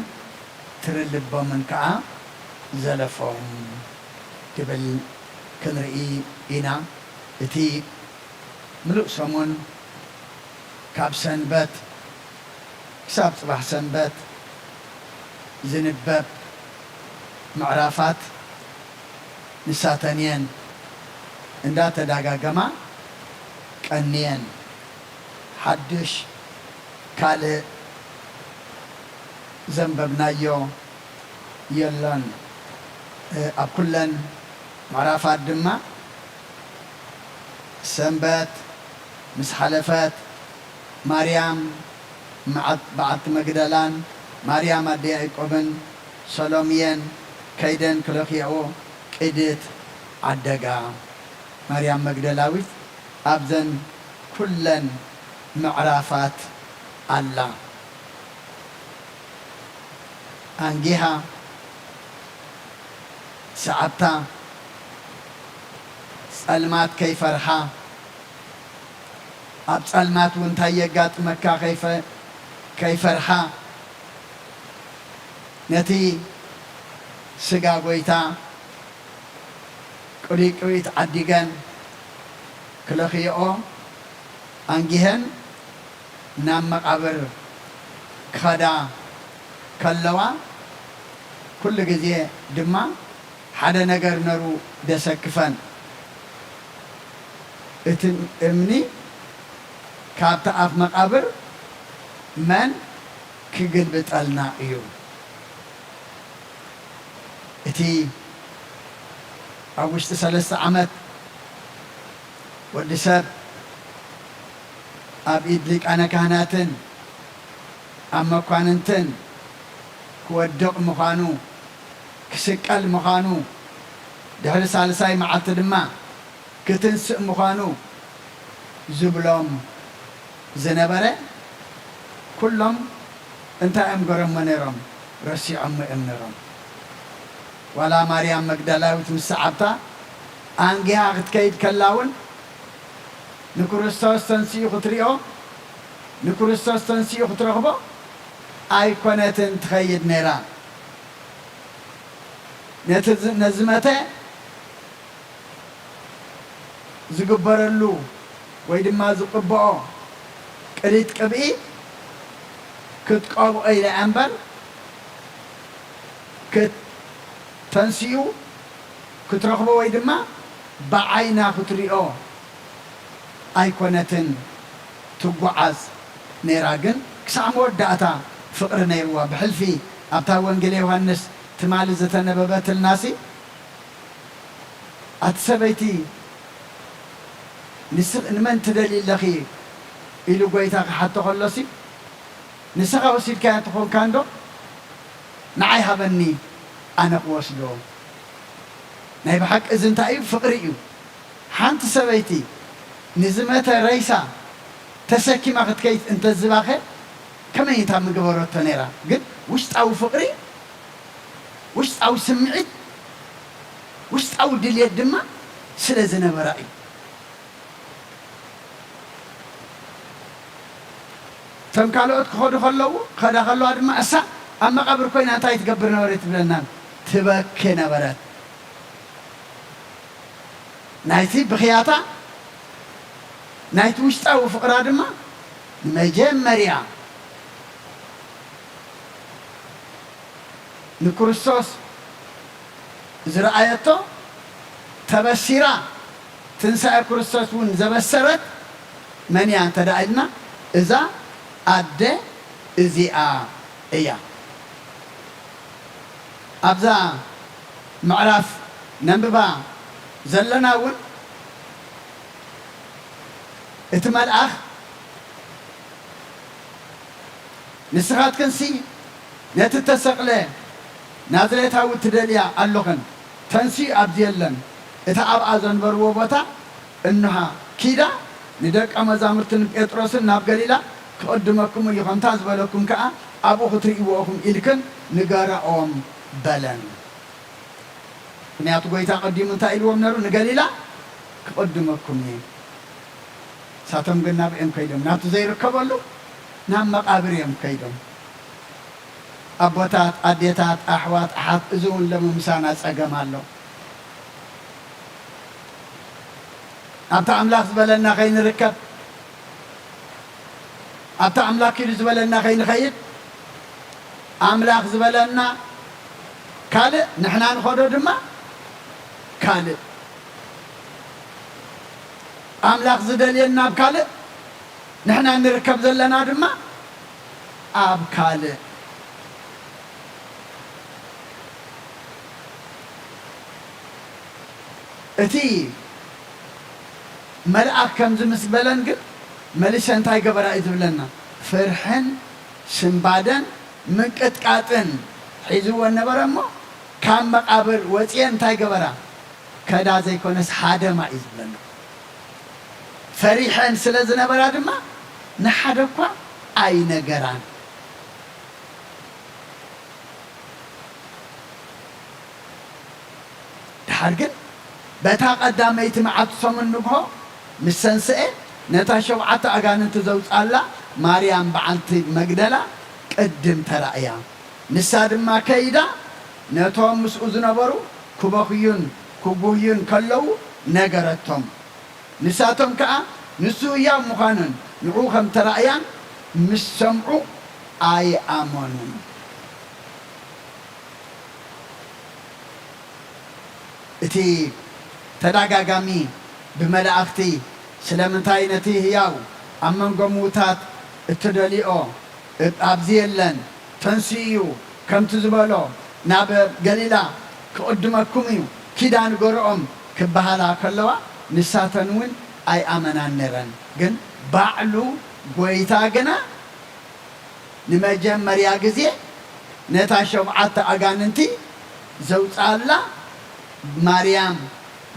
ትርልቦምን ከኣ ዘለፎም ክብል ክንርኢ ኢና። እቲ ምሉእ ሰሙን ካብ ሰንበት ክሳብ ጽባሕ ሰንበት ዝንበብ ምዕራፋት ንሳተን እየን። እንዳተዳጋገማ ቀንየን። ሓድሽ ካልእ ዘንበብናዮ የሎን። እ፣ ኣብ ኩለን ምዕራፋት ድማ ሰንበት ምስ ሓለፈት፣ ማርያም መዓ-፣ በዓልቲ መግደላን ማርያም ኣደ ያዕቆብን ሰሎምየን ከይደን ክለኽያኦ ቅድት ዓደጋ። ማርያም መግደላዊት ኣብዘን ኩለን ምዕራፋት ኣላ። ኣንጊሃ ሰዓብታ፣ ጸልማት ከይፈርሓ፣ ኣብ ጸልማት እውን እንታይ የጋጥመካ ከይፈ-፣ ከይፈርሓ፣ ነቲ ስጋ ጐይታ ቅሉይ ቅሉይት ዓዲገን ክለኽይኦ ኣንጊሀን ናብ መቓብር ክኸዳ ከለዋ፣ ኩሉ ግዜ ድማ ሓደ ነገር ነሩ ደሰክፈን። እቲ እምኒ ካብቲ ኣፍ መቓብር መን ክግልብጠልና እዩ? እቲ ኣብ ውሽጢ ሰለስተ ዓመት ወዲ ሰብ ኣብ ኢድ ሊቃነ ካህናትን ኣብ መኳንንትን ክወድቕ ምዃኑ፣ ክስቀል ምዃኑ፣ ድሕሪ ሳልሳይ መዓልቲ ድማ ክትንስእ ምዃኑ ዝብሎም ዝነበረ፣ ኩሎም እንታይ እዮም ገረሞ ነይሮም? ረሲዖሞ እዮም ነይሮም። ዋላ ማርያም መግዳላዊት ምስ ሰዓብታ ኣንጊሃ ክትከይድ ከላ እውን ንክርስቶስ ተንሲኡ ክትሪኦ፣ ንክርስቶስ ተንሲኡ ክትረኽቦ ኣይኮነትን ትኸይድ ነይራ። ነቲ ዝ-፣ ነዝመተ ዝግበረሉ ወይ ድማ ዝቅብኦ ቅሪት ቅብኢ ክትቀብኦ ኢላ እያ እምበር፣ ክት-፣ ተንሲኡ ክትረኽቦ ወይ ድማ ብዓይና ክትሪኦ ኣይኮነትን ትጓዓዝ ነይራ። ግን ክሳዕ መወዳእታ ፍቕሪ ነይርዋ። ብሕልፊ ኣብታ ወንጌል ዮሃንስ ትማሊ ዝተነበበትልናሲ፣ ኣቲ ሰበይቲ፣ ንስ-፣ ንመን ትደልዪ ኣለኺ? ኢሉ ጐይታ ክሓቶ ከሎሲ፣ ንስኻ ወሲድካያ ትኾንካ እንዶ፣ ንዓይ ሃበኒ፣ ኣነ ክወስዶ። ናይ ብሓቂ እዚ እንታይ እዩ? ፍቕሪ እዩ። ሓንቲ ሰበይቲ ንዝመተ ረይሳ ተሰኪማ ክትከይድ እንተዝባኸ፣ ከመይ እታ ምገበረቶ ነይራ? ግን ውሽጣዊ ፍቕሪ፣ ውሽጣዊ ስምዒት፣ ውሽጣዊ ድልየት ድማ ስለ ዝነበራ እዩ። እቶም ካልኦት ክኸዱ ከለዉ፣ ክኸዳ ከለዋ ድማ፣ እሳ ኣብ መቓብር ኮይና እንታይ ትገብር ነበረት ትብለና? ትበኪ ነበረት። ናይቲ ብኽያታ፣ ናይቲ ውሽጣዊ ፍቕራ ድማ ንመጀመርያ ንክርስቶስ ዝረኣየቶ፣ ተበሲራ፣ ትንሳኤ ክርስቶስ እውን ዘበሰረት መን እያ እንተ ደኣ ኢልና፣ እዛ ኣደ እዚኣ እያ። ኣብዛ ምዕራፍ ነንብባ ዘለና እውን፣ እቲ መልኣኽ ንስኻትክንሲ ነቲ እተሰቕለ ናዝሬታዊ ትደልያ ኣሎኽን፣ ተንሲኡ ኣብዚ የለን፣ እቲ ኣብኣ ዘንበርዎ ቦታ እንሃ፣ ኪዳ ንደቀ መዛሙርትን ንጴጥሮስን ናብ ገሊላ ክቕድመኩም እዩ፣ ከምታ ዝበለኩም ከኣ ኣብኡ ክትርእይዎ ኢኹም ኢልክን ንገራኦም በለን። ምኽንያቱ ጐይታ ቀዲሙ እንታይ ኢልዎም ነይሩ? ንገሊላ ክቕድመኩም እየ። ንሳቶም ግን ናብኦም ከይዶም፣ ናብቲ ዘይርከበሉ ናብ መቓብር እዮም ከይዶም። ኣቦታት፣ ኣዴታት፣ ኣሕዋት፣ ኣሓት፣ እዚ እውን ሎሚ ምሳና ጸገም ኣሎ። ኣብቲ ኣምላኽ ዝበለና ከይንርከብ፣ ኣብቲ ኣምላኽ ኪዱ ዝበለና ከይንኸይድ፣ ኣምላኽ ዝበለና ካልእ፣ ንሕና ንኸዶ ድማ ካልእ። ኣምላኽ ዝደልየና ኣብ ካልእ፣ ንሕና ንርከብ ዘለና ድማ ኣብ ካልእ። እቲ መልኣኽ ከምዚ ምስ በለን ግን መሊሰ እንታይ ገበራ እዩ ዝብለና? ፍርሕን ስንባደን ምንቅጥቃጥን ሒዝወን ነበረ እሞ፣ ካብ መቓብር ወፂኤን እንታይ ገበራ? ከዳ ዘይኮነስ ሃደማ እዩ ዝብለና። ፈሪሐን ስለ ዝነበራ ድማ ንሓደ እኳ ኣይነገራን። ደሓር ግን በታ ቀዳመይቲ መዓልቲ ሰሙን ንግሆ ምስ ተንስኤ፣ ነታ ሸውዓተ ኣጋንንቲ ዘውፅኣላ ማርያም በዓልቲ መግደላ ቅድም ተራእያ። ንሳ ድማ ከይዳ ነቶም ምስኡ ዝነበሩ ክበኽዩን ክጉህዩን ከለዉ ነገረቶም። ንሳቶም ከኣ ንሱ ህያው ምዃኑን ንዕኡ ከም ተራእያን ምስ ሰምዑ ኣይኣመኑን። እቲ ተደጋጋሚ ብመላእኽቲ ስለምንታይ ነቲ ህያው ኣብ መንጎ ምዉታት እትደልይኦ እ-፣ ኣብዚ የለን፣ ተንሲኡ እዩ፣ ከምቲ ዝበሎ ናብ ገሊላ ክቕድመኩም እዩ፣ ኪዳ ንገርኦም ክበሃላ ከለዋ፣ ንሳተን እውን ኣይኣመናን ነይረን። ግን ባዕሉ ጐይታ ግና ንመጀመርያ ግዜ ነታ ሸውዓተ ኣጋንንቲ ዘውፅኣላ ማርያም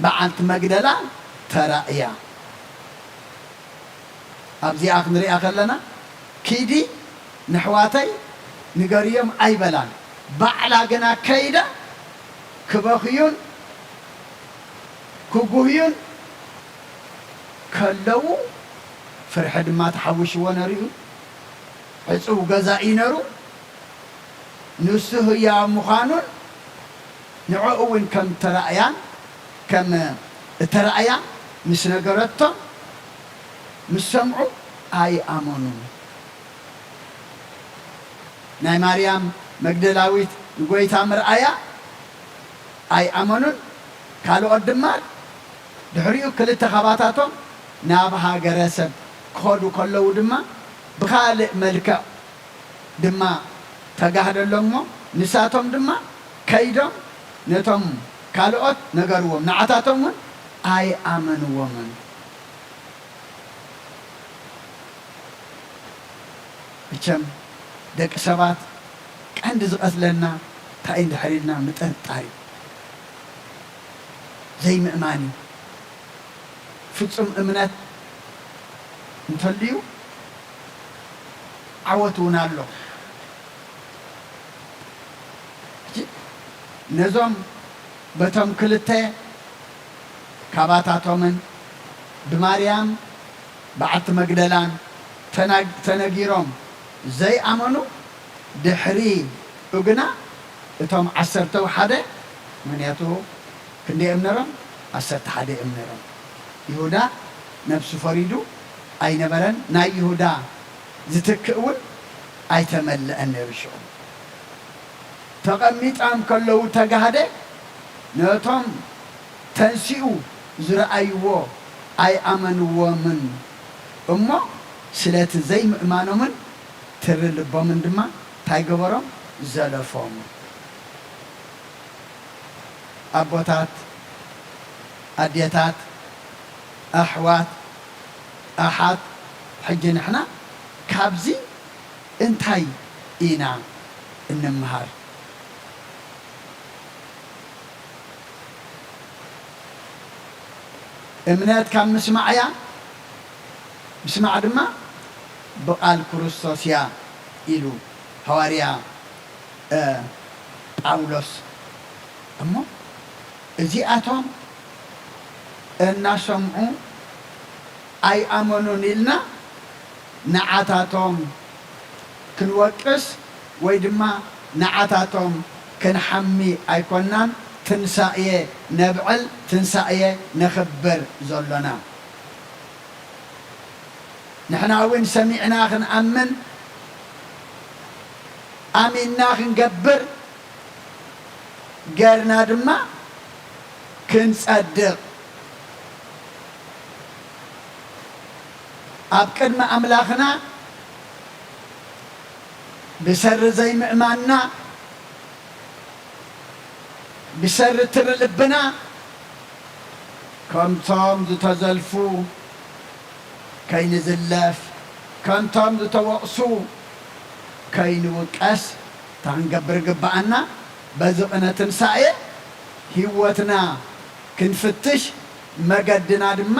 በዓልቲ መግደላ ተራእያ። ኣብዚኣ ክንሪኣ ከለና፣ ኪዲ ንሕዋተይ ንገርዮም ኣይበላን። ባዕላ ግና ከይዳ ክበኽዩን ክጉህዩን ከለዉ፣ ፍርሒ ድማ ተሓዊስዎ ነይሩ እዩ። ዕጹው ገዛ እዩ ነይሩ። ንሱ ህያው ምዃኑን ንዕኡ እውን ከም ተራእያን ከም እተራእያ ምስ ነገረቶም፣ ምስ ሰምዑ ኣይኣመኑን። ናይ ማርያም መግደላዊት ንጎይታ ምርኣያ ኣይኣመኑን። ካልኦት ድማ ድሕሪኡ ክልተ ካባታቶም ናብ ሃገረ ሰብ ክኸዱ ከለዉ ድማ ብኻልእ መልክዕ ድማ ተጋህደሎም እሞ፣ ንሳቶም ድማ ከይዶም ነቶም ካልኦት ነገርዎም፣ ንዓታቶም እውን ኣይኣመንዎምን። መቸም ደቂ ሰባት ቀንዲ ዝቐትለና እንታይ እንድሕር ኢልና ምጥርጣር እዩ፣ ዘይምእማን እዩ። ፍጹም እምነት እንተልዩ ዓወት እውን ኣሎ። ሕጂ ነዞም በቶም ክልተ ካባታቶምን ብማርያም በዓልቲ መግደላን ተናግ-፣ ተነጊሮም ዘይኣመኑ፣ ድሕሪኡ ግና እቶም ዓሰርተው ሓደ፣ ምኽንያቱ ክንደይ እዮም ነይሮም? ዓሰርተ ሓደ እዮም ነይሮም። ይሁዳ ነብሱ ፈሪዱ ኣይነበረን። ናይ ይሁዳ ዝትክእ እውን ኣይተመልአን ነይሩ። ሽዑ ተቐሚጦም ከለዉ ተጋህደ ነቶም ተንሲኡ ዝረኣይዎ ኣይኣመንዎምን እሞ፣ ስለቲ ዘይምእማኖምን ትሪ ልቦምን ድማ እንታይ ገበሮም? ዘለፎም። ኣቦታት፣ ኣዴታት፣ ኣሕዋት፣ ኣሓት፣ ሕጂ ንሕና ካብዚ እንታይ ኢና እንምሃር? እምነት ካብ ምስማዕ እያ፣ ምስማዕ ድማ ብቓል ክርስቶስ እያ ኢሉ ሃዋርያ፣ እ፣ ጳውሎስ። እሞ እዚኣቶም እናሰምዑ ኣይኣመኑን ኢልና ንዓታቶም ክንወቅስ ወይ ድማ ንዓታቶም ክንሓሚ ኣይኮናን። ትንሳኤ ነብዕል፣ ትንሳኤ ነኽብር ዘሎና። ንሕና እውን ሰሚዕና ክንኣምን፣ ኣሚንና ክንገብር፣ ገርና ድማ ክንጸድቕ፣ ኣብ ቅድሚ ኣምላኽና ብሰሪ ዘይምእማንና፣ ብሰሪ ትሪ ልብና፣ ከምቶም ዝተዘልፉ ከይንዝለፍ፣ ከምቶም ዝተወቕሱ ከይንውቀስ፣ እንታይ ክንገብር ይግብኣና? በዚ ቅነ ትንሳኤ ህይወትና ክንፍትሽ፣ መገድና ድማ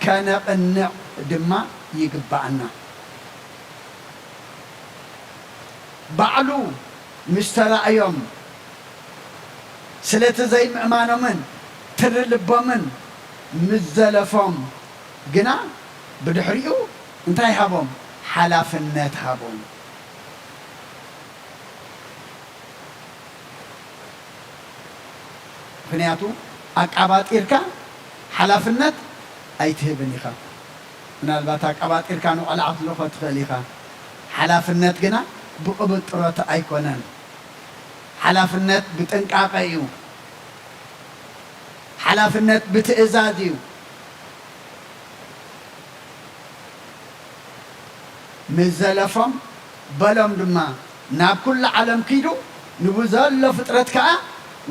ከነቕንዕ ድማ ይግብኣና። ባዕሉ ምስ ተራእዮም፣ ስለቲ ዘይምእማኖምን ትሪ ልቦምን ምስ ዘለፎም ግና፣ ብድሕሪኡ እንታይ ሃቦም? ሓላፍነት ሃቦም። ምኽንያቱ ኣቃባጢርካ ሓላፍነት ኣይትህብን ኢኻ። ምናልባት ኣቃባጢርካ ንቖልዓ ክትልእኾ ትኽእል ኢኻ። ሓላፍነት ግና ብቕብጥሮት ኣይኮነን። ሓላፍነት ብጥንቃቐ እዩ። ሓላፍነት ብትእዛዝ እዩ። ምስ ዘለፎም በሎም ድማ፣ ናብ ኩሉ ዓለም ኪዱ፣ ንብዘሎ ፍጥረት ከኣ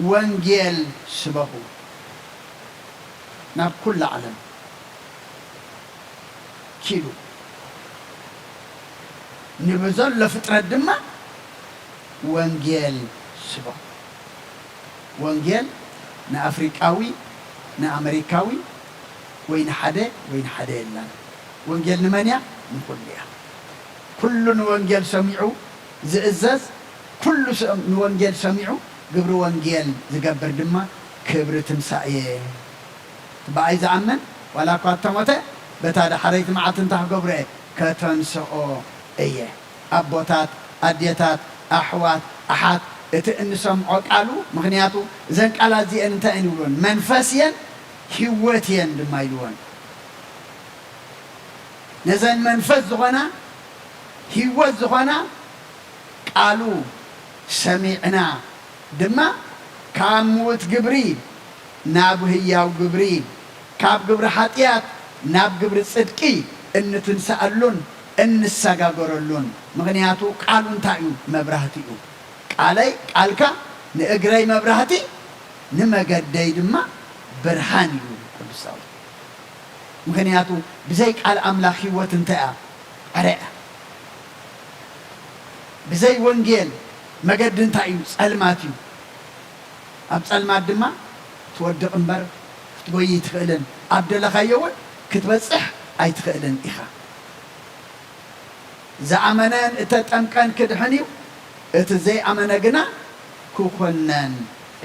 ወንጌል ስበኹ። ናብ ኩሉ ዓለም ኪዱ፣ ንብዘሎ ፍጥረት ድማ ወንጌል ስበኹ። ወንጌል ንኣፍሪቃዊ፣ ንኣመሪካዊ፣ ወይ ንሓደ ወይ ንሓደ የላን። ወንጌል ንመን እያ? ንኹሉ እያ። ኩሉ ንወንጌል ሰሚዑ ዝእዘዝ፣ ኩሉ ሰ-፣ ንወንጌል ሰሚዑ ግብሪ ወንጌል ዝገብር ድማ ክብሪ ትንሳኤ ብኣይ ዝኣምን ዋላ እኳ እተሞተ፣ በታ ዳሕረይቲ መዓልቲ እንታይ ክገብሮ እየ? ከተንስኦ እየ። ኣቦታት፣ ኣዴታት፣ ኣሕዋት፣ ኣሓት፣ እቲ እንሰምዖ ቃሉ፣ ምኽንያቱ እዘን ቃላት እዚአን እንታይ እየን ይብልወን? መንፈስ እየን፣ ህይወት እየን ድማ ይብልወን። ነዘን መንፈስ ዝኾና፣ ህይወት ዝኾና ቃሉ ሰሚዕና ድማ ካብ ምዉት ግብሪ ናብ ህያው ግብሪ፣ ካብ ግብሪ ሓጢኣት ናብ ግብሪ ጽድቂ እንትንስኣሉን እንሰጋገረሉን። ምኽንያቱ ቃሉ እንታይ እዩ? መብራህቲ እዩ። ቃለይ፣ ቃልካ ንእግረይ መብራህቲ፣ ንመገደይ ድማ ብርሃን እዩ። ቅዱስ ዳዊት። ምኽንያቱ ብዘይ ቃል ኣምላኽ ህይወት እንታይ እያ? ዕረ እያ። ብዘይ ወንጌል መገዲ እንታይ እዩ? ጸልማት እዩ። ኣብ ጸልማት ድማ ትወድቕ እምበር ክትጎይ ኣይትኽእልን፣ ኣብ ደለኻዮ እውን ክትበጽሕ ኣይትኽእልን ኢኻ። ዝኣመነን እተጠምቀን ክድሕን እዩ፣ እቲ ዘይኣመነ ግና ክኹነን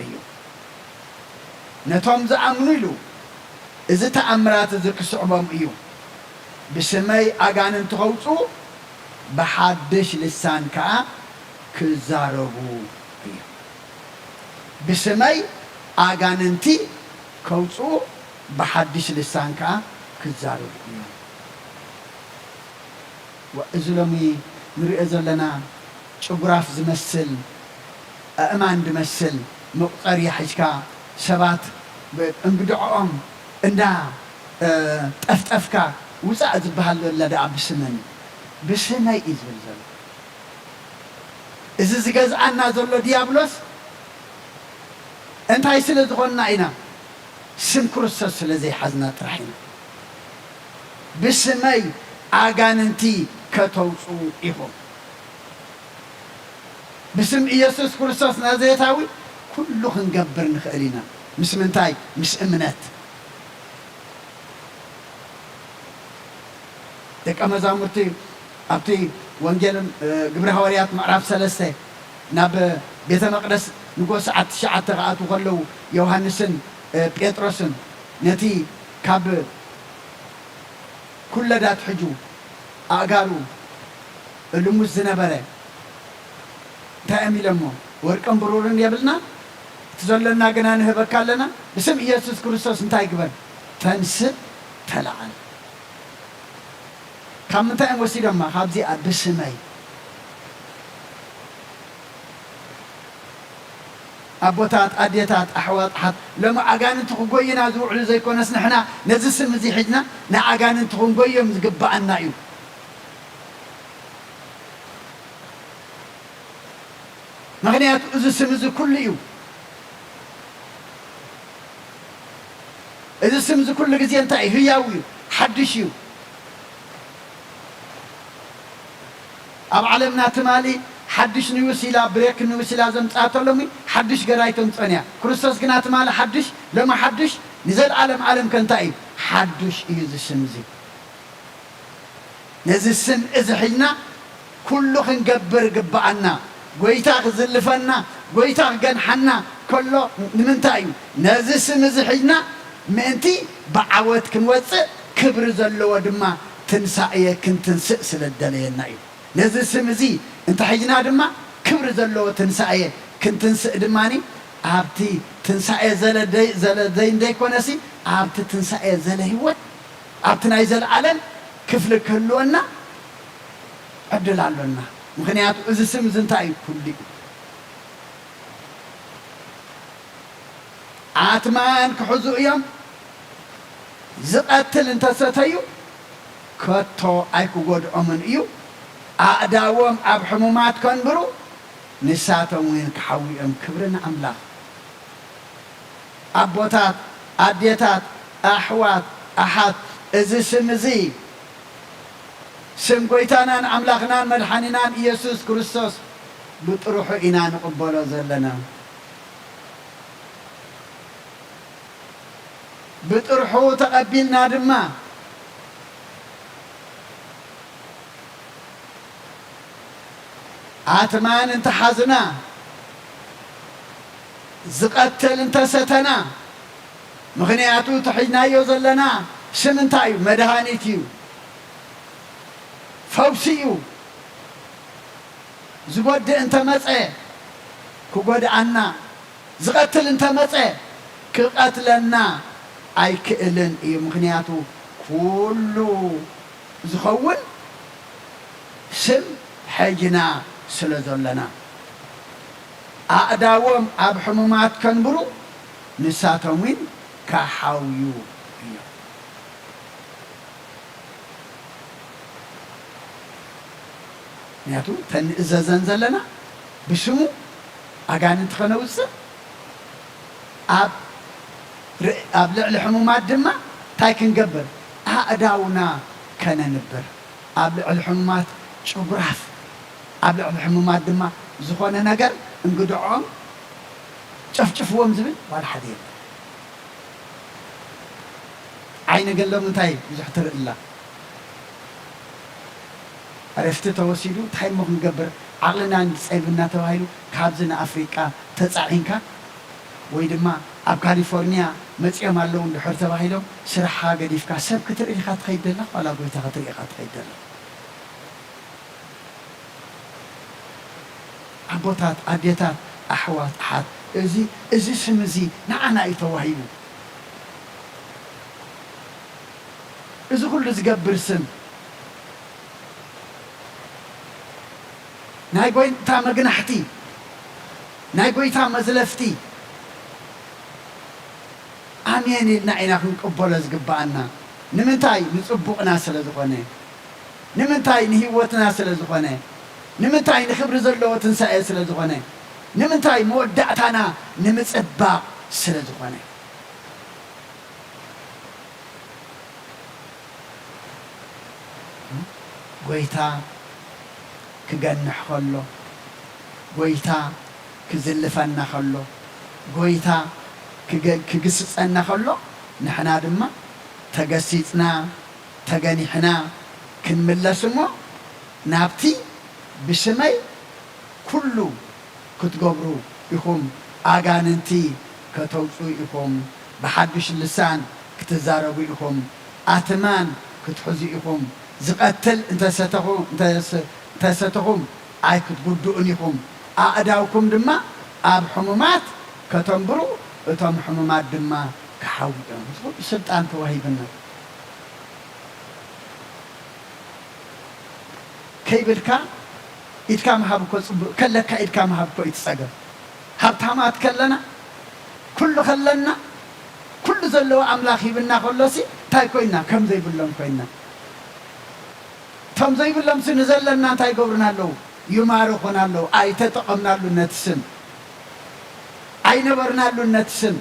እዩ። ነቶም ዝኣምኑ ኢሉ፣ እዚ ተኣምራት እዚ ክስዕቦም እዩ። ብስመይ ኣጋንንቲ ኸውጽኡ፣ ብሓድሽ ልሳን ከኣ ክዛረቡ እዩ። ብስመይ ኣጋንንቲ ከውጽኡ፣ ብሓድሽ ልሳን ከኣ ክዛረቡ እዮም። ወ-፣ እዚ ሎሚ ንሪኦ ዘለና ጭጉራፍ ዝመስል፣ ኣእማን ዝመስል መቑጸርያ ሒዝካ ሰባት ብ-፣ እንግድዖኦም እንዳ፣ እ፣ ጠፍጠፍካ ውጻእ ዝበሃል ዘሎ ደኣ ብስመን እዩ። ብስመይ እዩ ዝብል ዘሎ። እዚ ዝገዝኣና ዘሎ ዲያብሎስ እንታይ ስለ ዝኾንና ኢና? ስም ክርስቶስ ስለ ዘይሓዝና ጥራሕ ኢና። ብስመይ ኣጋንንቲ ከተውፅኡ ኢኹም። ብስም ኢየሱስ ክርስቶስ ናዝሬታዊ ኩሉ ክንገብር ንኽእል ኢና። ምስ ምንታይ? ምስ እምነት። ደቀ መዛሙርቲ ኣብቲ ወንጌል፣ እ፣ ግብረ ሃዋርያት ምዕራፍ ሰለስተ ናብ ቤተ መቕደስ ንጎ ሰዓት ትሽዓተ ክኣትዉ ከለዉ ዮሃንስን፣ እ፣ ጴጥሮስን ነቲ ካብ ኩለድ ኣትሒዙ ኣእጋሩ ልሙስ ዝነበረ እንታይ እዮም ኢሎሞ? ወርቅን ብሩርን የብልና፣ እቲ ዘሎና ግና ንህበካ ኣለና። ብስም ኢየሱስ ክርስቶስ እንታይ ግበር? ተንስእ፣ ተለዓል። ካብ ምንታይ እዮም ወሲዶማ? ካብዚኣ ብስመይ። ኣቦታት፣ ኣዴታት፣ ኣሕዋት፣ ኣሓት፣ ሎሚ ኣጋንንቲ ክጎዩና ዝውዕሉ ዘይኮነስ፣ ንሕና ነዚ ስም እዚ ሒዝና ንኣጋንንቲ ክንጎዮም ዝግብኣና እዩ። ምኽንያቱ እዚ ስም እዚ ኩሉ እዩ። እዚ ስም እዚ ኩሉ ግዜ እንታይ እዩ? ህያው እዩ፣ ሓድሽ እዩ። ኣብ ዓለምና ትማሊ ሓድሽ ንዩስ ኢላ፣ ብሬክ ንዩስ ኢላ ዘምጽኣቶ ሎሚ ሓድሽ ገር ኣይተምጽኦን እያ። ክርስቶስ ግና ትማሊ ሓድሽ፣ ሎሚ ሓድሽ፣ ንዘለኣለም ዓለም ከ እንታይ እዩ? ሓድሽ እዩ እዚ ስም እዚ። ነዚ ስም እዚ ሒዝና ኩሉ ክንገብር ግብኣና። ጎይታ ክዝልፈና፣ ጎይታ ክገንሓና ከሎ ንምንታይ እዩ? ነዚ ስም እዚ ሒዝና ምእንቲ ብዓወት ክንወጽእ፣ ክብሪ ዘለዎ ድማ ትንሳኤ ክንትንስእ ስለ ዝደለየና እዩ። ነዚ ስም እዚ እንተ ሒዝና ድማ ክብሪ ዘለዎ ትንሳኤ ክንትንስእ ድማ ኣብቲ ትንሳኤ ዘለደይ-፣ ዘለደይ እንደይኮነሲ ኣብቲ ትንሳኤ ዘለ ህይወት ኣብቲ ናይ ዘለኣለም ክፍሊ ክህልወና ዕድል ኣሎና። ምኽንያቱ እዚ ስም እዚ እንታይ እዩ? ኩሉ እዩ። ኣትማን ክሕዙ እዮም። ዝቐትል እንተሰተዩ ከቶ ኣይክጎድኦምን እዩ። ኣእዳዎም ኣብ ሕሙማት ከንብሩ፣ ንሳቶም እውን ክሓውዩ እዮም። ክብሪ ንኣምላኽ። ኣቦታት፣ ኣዴታት፣ ኣሕዋት፣ ኣሓት፣ እዚ ስም እዚ ስም ጎይታናን ኣምላኽናን መድሓኒናን ኢየሱስ ክርስቶስ ብጥርሑ ኢና ንቕበሎ ዘለና። ብጥርሑ ተቐቢልና ድማ ኣትማን እንተሓዝና፣ ዝቐትል እንተሰተና፣ ምኽንያቱ እቲ ሒዝናዮ ዘለና ስም እንታይ እዩ? መድሃኒት እዩ፣ ፈውሲ እዩ። ዝጎድእ እንተመጸ ክጎድኣና፣ ዝቐትል እንተመጸ ክቐትለና ኣይክእልን እዩ። ምኽንያቱ ኩሉ ዝኸውን ስም ሒዝና ስለ ዘለና። ኣእዳዎም ኣብ ሕሙማት ከንብሩ፣ ንሳቶም እውን ክሓውዩ እዮም። ምኽንያቱ እተን ንእዘዘን ዘለና ብስሙ ኣጋንንቲ ከነውፅእ፣ ኣብ ር-፣ ኣብ ልዕሊ ሕሙማት ድማ እንታይ ክንገብር? ኣእዳውና ከነንብር። ኣብ ልዕሊ ሕሙማት ጭጉራፍ፣ ኣብ ልዕሊ ሕሙማት ድማ ዝኾነ ነገር እንግድዖም፣ ጨፍጭፍዎም ዝብል ዋላ ሓደ የለን። ዓይኒ ገሎም እንታይ ብዙሕ ትርኢ ኣላ። ዕረፍቲ ተወሲዱ እንታይ እሞ ክንገብር፣ ዓቕልና ንጸብና ተባሂሉ ካብዚ ንኣፍሪቃ ተጻዒንካ፣ ወይ ድማ ኣብ ካሊፎርኒያ መጺኦም ኣለዉ እንድሕር ተባሂሎም ስራሕኻ ገዲፍካ ሰብ ክትርኢ ኢኻ ትኸይድ ዘለኻ፣ ዋላ ጎይታ ክትርኢ ኢኻ ትኸይድ ዘለኻ? ኣቦታት፣ ኣዴታት፣ ኣሕዋት፣ ኣሓት፣ እዚ፣ እዚ ስም እዚ ንዓና እዩ ተዋሂቡ። እዚ ኩሉ ዝገብር ስም፣ ናይ ጎይታ መግናሕቲ፣ ናይ ጎይታ መዝለፍቲ፣ ኣሜን ኢልና ኢና ክንቅበሎ ዝግብኣና። ንምንታይ? ንጽቡቕና ስለ ዝኾነ። ንምንታይ? ንህይወትና ስለ ዝኾነ። ንምንታይ? ንኽብሪ ዘለዎ ትንሳኤ ስለ ዝኾነ። ንምንታይ? መወዳእታና ንምጽባቕ ስለ ዝኾነ። ጎይታ ክገንሕ ከሎ፣ ጎይታ ክዝልፈና ከሎ፣ ጎይታ ክገ-፣ ክግስጸና ከሎ፣ ንሕና ድማ ተገሲጽና፣ ተገኒሕና ክንምለስ እሞ፣ ናብቲ ብስመይ ኩሉ ክትገብሩ ኢኹም፣ ኣጋንንቲ ከተውጽኡ ኢኹም፣ ብሓድሽ ልሳን ክትዛረቡ ኢኹም፣ ኣትማን ክትሕዙ ኢኹም፣ ዝቐትል እንተሰተኹ-፣ እንተስ-፣ እንተሰተኹም ኣይክትጉድኡን ኢኹም፣ ኣእዳውኩም ድማ ኣብ ሕሙማት ከተንብሩ፣ እቶም ሕሙማት ድማ ክሓውዩ እዮም። እዚ ኩሉ ስልጣን ተዋሂብና። ከይብልካ ኢድካ ምሃብ እኮ ጽቡቕ፣ ከለካ ኢድካ ምሃብ እኮ እዩ እቲ ጸገም። ሃብታማት ከለና፣ ኩሉ ከለና፣ ኩሉ ዘለዎ ኣምላኽ ሂብና ከሎሲ እንታይ ኮይና? ከም ዘይብሎም ኮይና። እቶም ዘይብሎምሲ ንዘለና እንታይ ይገብሩና ኣለዉ? ይማርኹና ኣለዉ። ኣይተጠቐምናሉ ነቲ ስም። ኣይነበርናሉ ነቲ ስም።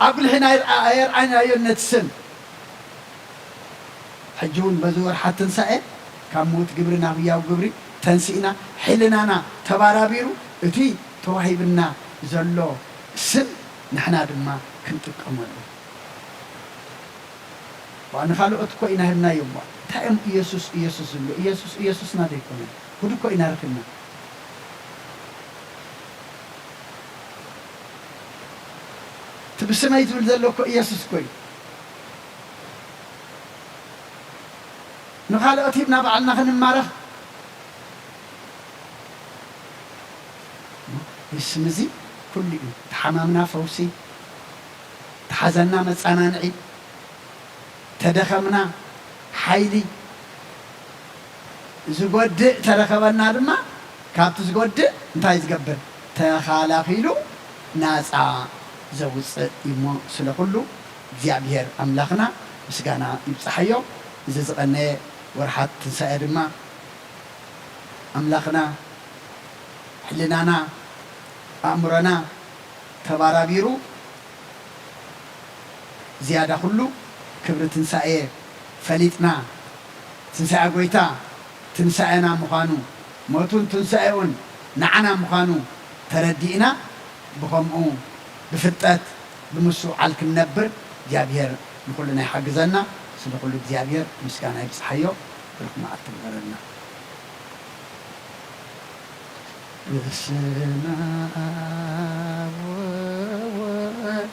ኣጉልሕና ኣይርኣ-፣ ኣየርኣናዮን ነቲ ስም። ሕጂ እውን በዚ ወርሓት ትንሳኤ ካብ ምዉት ግብሪ ናብ ህያው ግብሪ ተንሲእና፣ ሕልናና ተባራቢሩ፣ እቲ ተዋሂብና ዘሎ ስም ንሕና ድማ ክንጥቀመሉ። ዋ፣ ንኻልኦት እኮ ኢና ህብናዮም። ዋ፣ እንታይ እዮም ኢየሱስ፣ ኢየሱስ ዝብሉ? ኢየሱስ፣ ኢየሱስና ዘይኮነ? ጉድ እኮ ኢና ረኺብና። እቲ ብስመይ ዝብል ዘሎ እኮ ኢየሱስ እኮ እዩ። ንኻልኦት ሂብና ባዕልና ክንማረኽ። እዚ ስም እዚ ኩሉ እዩ። ተሓማምና ፈውሲ፣ ተሓዘና መጸናንዒ፣ ተደኸምና ሓይሊ፣ ዝጎድእ ተረኸበና ድማ ካብቲ ዝጎድእ እንታይ ዝገብር? ተኻላኺሉ ናጻ ዘውጽእ እዩሞ፣ ስለ ኩሉ እግዚኣብሔር ኣምላኽና ምስጋና ይብጽሓዮ። እዚ ዝቐነየ ወርሓት ትንሳኤ ድማ ኣምላኽና ሕልናና፣ ኣእምሮና ተባራቢሩ ዝያዳ ኩሉ ክብሪ ትንሳኤ ፈሊጥና፣ ትንሳኤ ጐይታ ትንሳኤና ምዃኑ፣ ሞቱን ትንሳኤኡን ንዓና ምዃኑ ተረዲእና፣ ብኸምኡ ብፍልጠት ብምስትውዓል ክንነብር እግዚኣብሔር ንኹልና ይሓግዘና። ስለ ኩሉ እግዚኣብሔር ምስጋና ይብጽሓዮ። ብሩኽ መዓልቲ ይግበረልና። በስመ አብ ወወልድ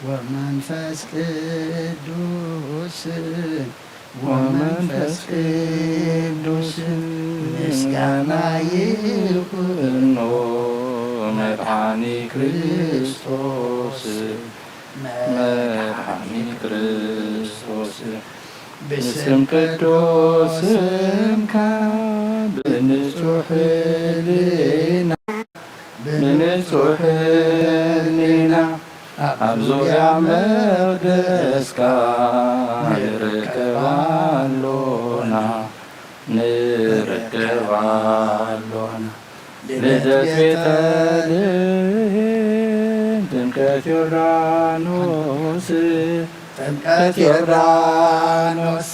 ወመንፈስ ቅዱስ ወመንፈስ ቅዱስ ምስጋና ይኩኖ መድኃኒ ክርስቶስ መድኃኒ ክርስቶስ። ብስም ቅዱስ ስምካ ብንጹሕ ህሊና ብንጹሕ ህሊና ኣብ ዙርያ መቕደስካ ንርከብ ኣሎና፣ ንርከብ ኣሎና። ልደት ቤተልሔም፣ ጥምቀት ዮርዳኖስ፣ ጥምቀት ዮርዳኖስ፣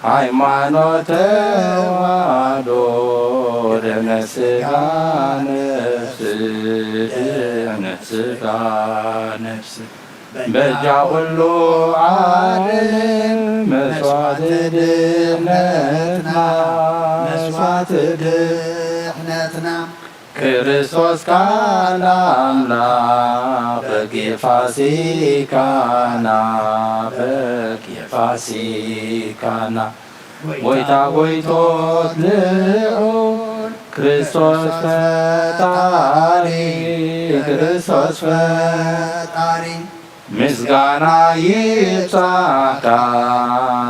ሃይማኖት ተዋህዶ፣ ደመ ስጋ ነፍስ፣ ድሕነት ስጋ ነፍስ፣ በጃ ኩሉ ዓለም መስዋዕቲ ድሕነትና፣ መስዋዕቲ ድሕነትና። ክርስቶስ ቃል ኣምላኽ በጊዕ ፋሲካና፣ በጊዕ ፋሲካና። ጎይታ ጎይቶት ልዑል ክርስቶስ ፈጣሪ፣ ክርስቶስ ፈጣሪ። ምስጋና ይብጻሕካ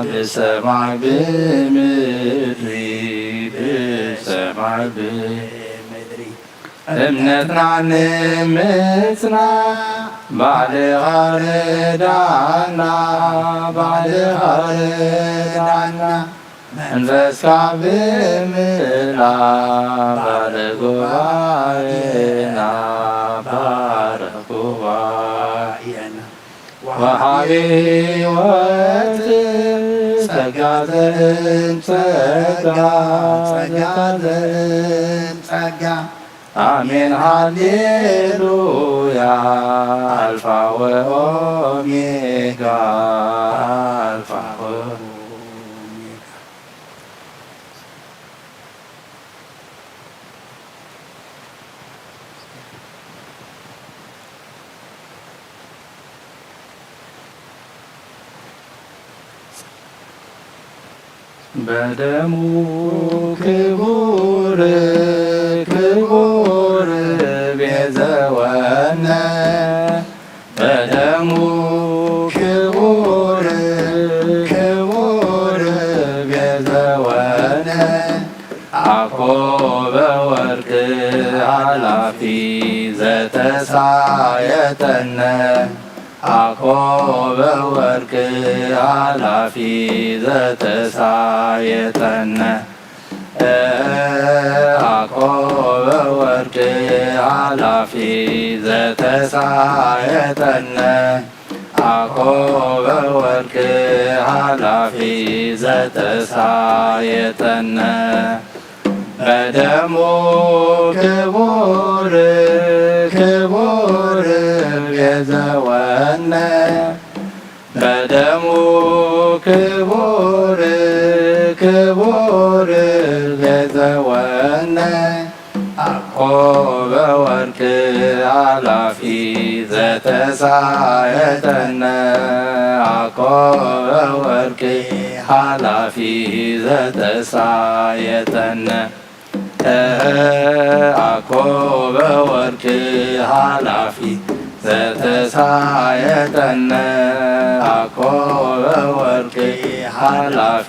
ብሰማይ ብምድሪ፣ ብሰማይ ብምድሪ። እምነትና ንምጽና ባዕልኻ ርዳና፣ ባዕልኻ ርዳና። መንፈስካ ብምልኣ ባርኽ ጉባኤና፣ ባርኽ ጉባኤና። ወሃቢ ሕይወት ጸጋ ዘእም ጸጋ፣ ጸጋ ዘእም ጸጋ። ኣሜን ሃሌሉያ። ኣልፋ ወኦሜጋ፣ ኣልፋ ወኦሜጋ። በደሙ ክቡር ክቡር ቤዘወነ፣ በደሙ ክቡር ክቡር ቤዘወነ። አኮ በወርቅ ኃላፊ ዘተሳየጠነ፣ አኮ በወርቅ ኃላፊ ዘተሳየጠነ፣ አኮ በወርቅ ኃላፊ ዘተሳየጠነ። አኮ በወርቅ ኃላፊ ዘተሳየጠነ፣ በደሙ ክቡር ክቡር ቤዘወነ፣ በደሙ ክቡር ክቡር ቤዘወነ። አኮ በወርቅ ኃላፊ ዘተሳየጠነ፣ አኮ በወርቅ ኃላፊ ዘተሳየጠነ። አኮ በወርቅ ኃላፊ ዘተሳየጠነ፣ አኮ በወርቅ ኃላፊ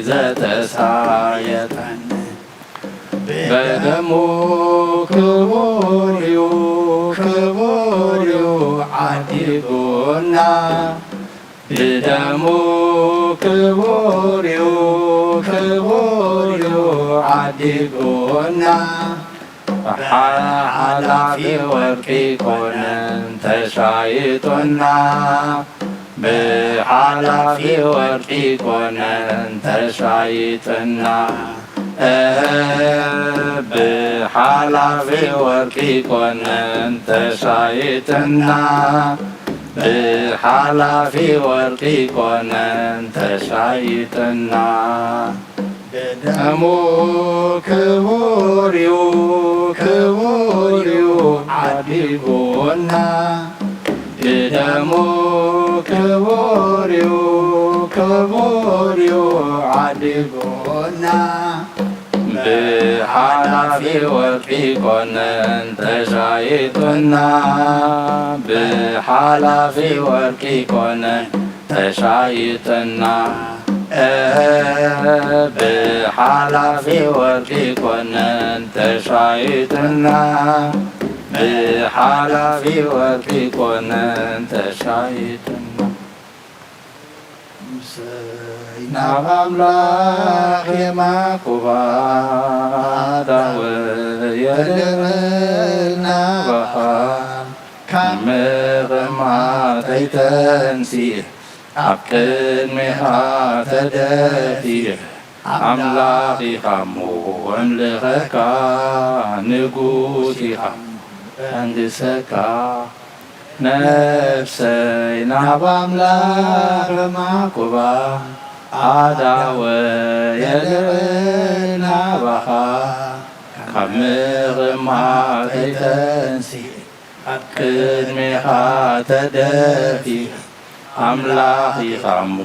ዘተሳየጠነ። በደሙ ክቡር እዩ፣ ክቡር እዩ ዓዲጉና። ብደሙ ክቡር እዩ፣ ክቡር እዩ ዓዲጉና። ብሓላፊ ወርቂ ኮነን ተሻይጡና። ብሓላፊ ወርቂ ኮነን ተሻይጥና። ብሓላፊ ወርቂ ኮነን ተሻይጥና። ብሓላፊ ወርቂ ኮነን ተሻይጥና። ደሙ ክቡር እዩ፣ ክቡር እዩ ዓዲ ቡና። ብደሙ ክቡር እዩ፣ ክቡር እዩ ዓዲ ቡና። ብሓላፊ ወርቂ ኮነን ተሻይጡና፣ ብሓላፊ ወርቂ ኮነን ተሻይጥና፣ ብሓላፊ ወርቂ ኮነን ተሻይጥና፣ ብሓላፊ ወርቂ ኮነን ተሻይጥና። እሰይ ናብ ኣምላኽ የማኩባ ኣዳወ የልዕል ናባኻ ካብ ምቕማጠይ ተንሲእ ኣብ ቅድሜኻ ተደፊእ ኣምላኽ ኢኻ እሞ እምልኸካ ንጉስ ኢኻ እሞ ኣንግሰካ ነፍሰይ ናብ ኣምላኽ ማኩባ ኣዳወ የልዕል ናባኻ ካብ ምቕማጠይ ተንሲእ ኣብ ቅድሜኻ ተደፊእ ኣምላኽ ኢኻ እሞ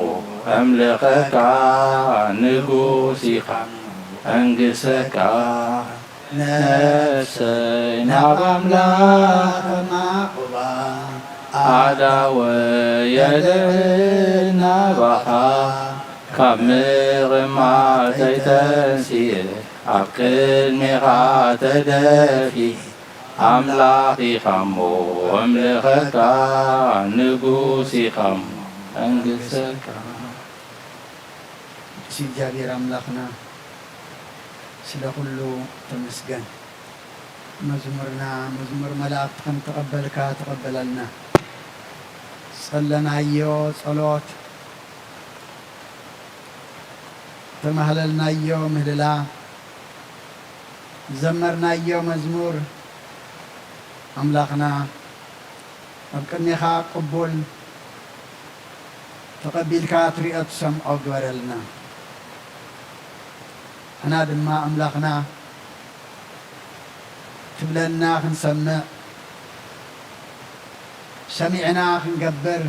ኣምልኸካ ንጉስ ኢኻ ኣንግሰካ ነፍሰይ ናብ ኣምላኽ ማዕቁባ ኣዳወ የልዕል ናባኻ ካብ ምቕማጠይ ተንሲእ ኣብ ቅድሜኻ ተደፊ ኣምላኽ ኢኻ እሞ ኣምልኸካ ንጉስ ኢኻ እሞ ኣንግሰካ። ቅዱስ እግዚኣብሔር ኣምላኽና ስለ ኩሉ ተመስገን። መዝሙርና መዝሙር መላእኽቲ ከም ተቐበልካ ተቐበለልና። ጸለናዮ ጸሎት፣ ተማህለልናዮ ምህልላ፣ ዘመርናዮ መዝሙር ኣምላኽና ኣብ ቅድሜኻ ቅቡል ተቐቢልካ ትሪኦ ትሰምዖ ግበረልና። ንሕና ድማ ኣምላኽና ትብለና ክንሰምዕ፣ ሰሚዕና ክንገብር፣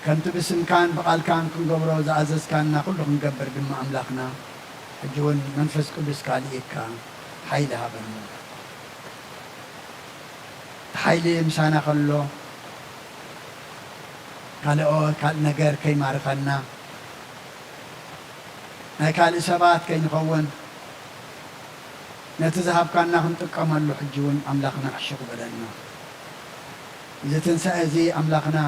ከምቲ ብስምካን ብቓልካን ክንገብሮ ዝኣዘዝካና ኩሉ ክንገብር ድማ ኣምላኽና፣ ሕጂ እውን መንፈስ ቅዱስካ ልኢኽካ ሓይሊ ሃበና። እቲ ሓይሊ ምሳና ከሎ ካልኦ ካልእ ነገር ከይማርኸና፣ ናይ ካልእ ሰባት ከይንኸውን ነቲ ዝሃብካና ክንጥቀመሉ ሕጂ እውን ኣምላኽና ሕሹኽ በለና። እዚ ትንሳኤ እዚ ኣምላኽና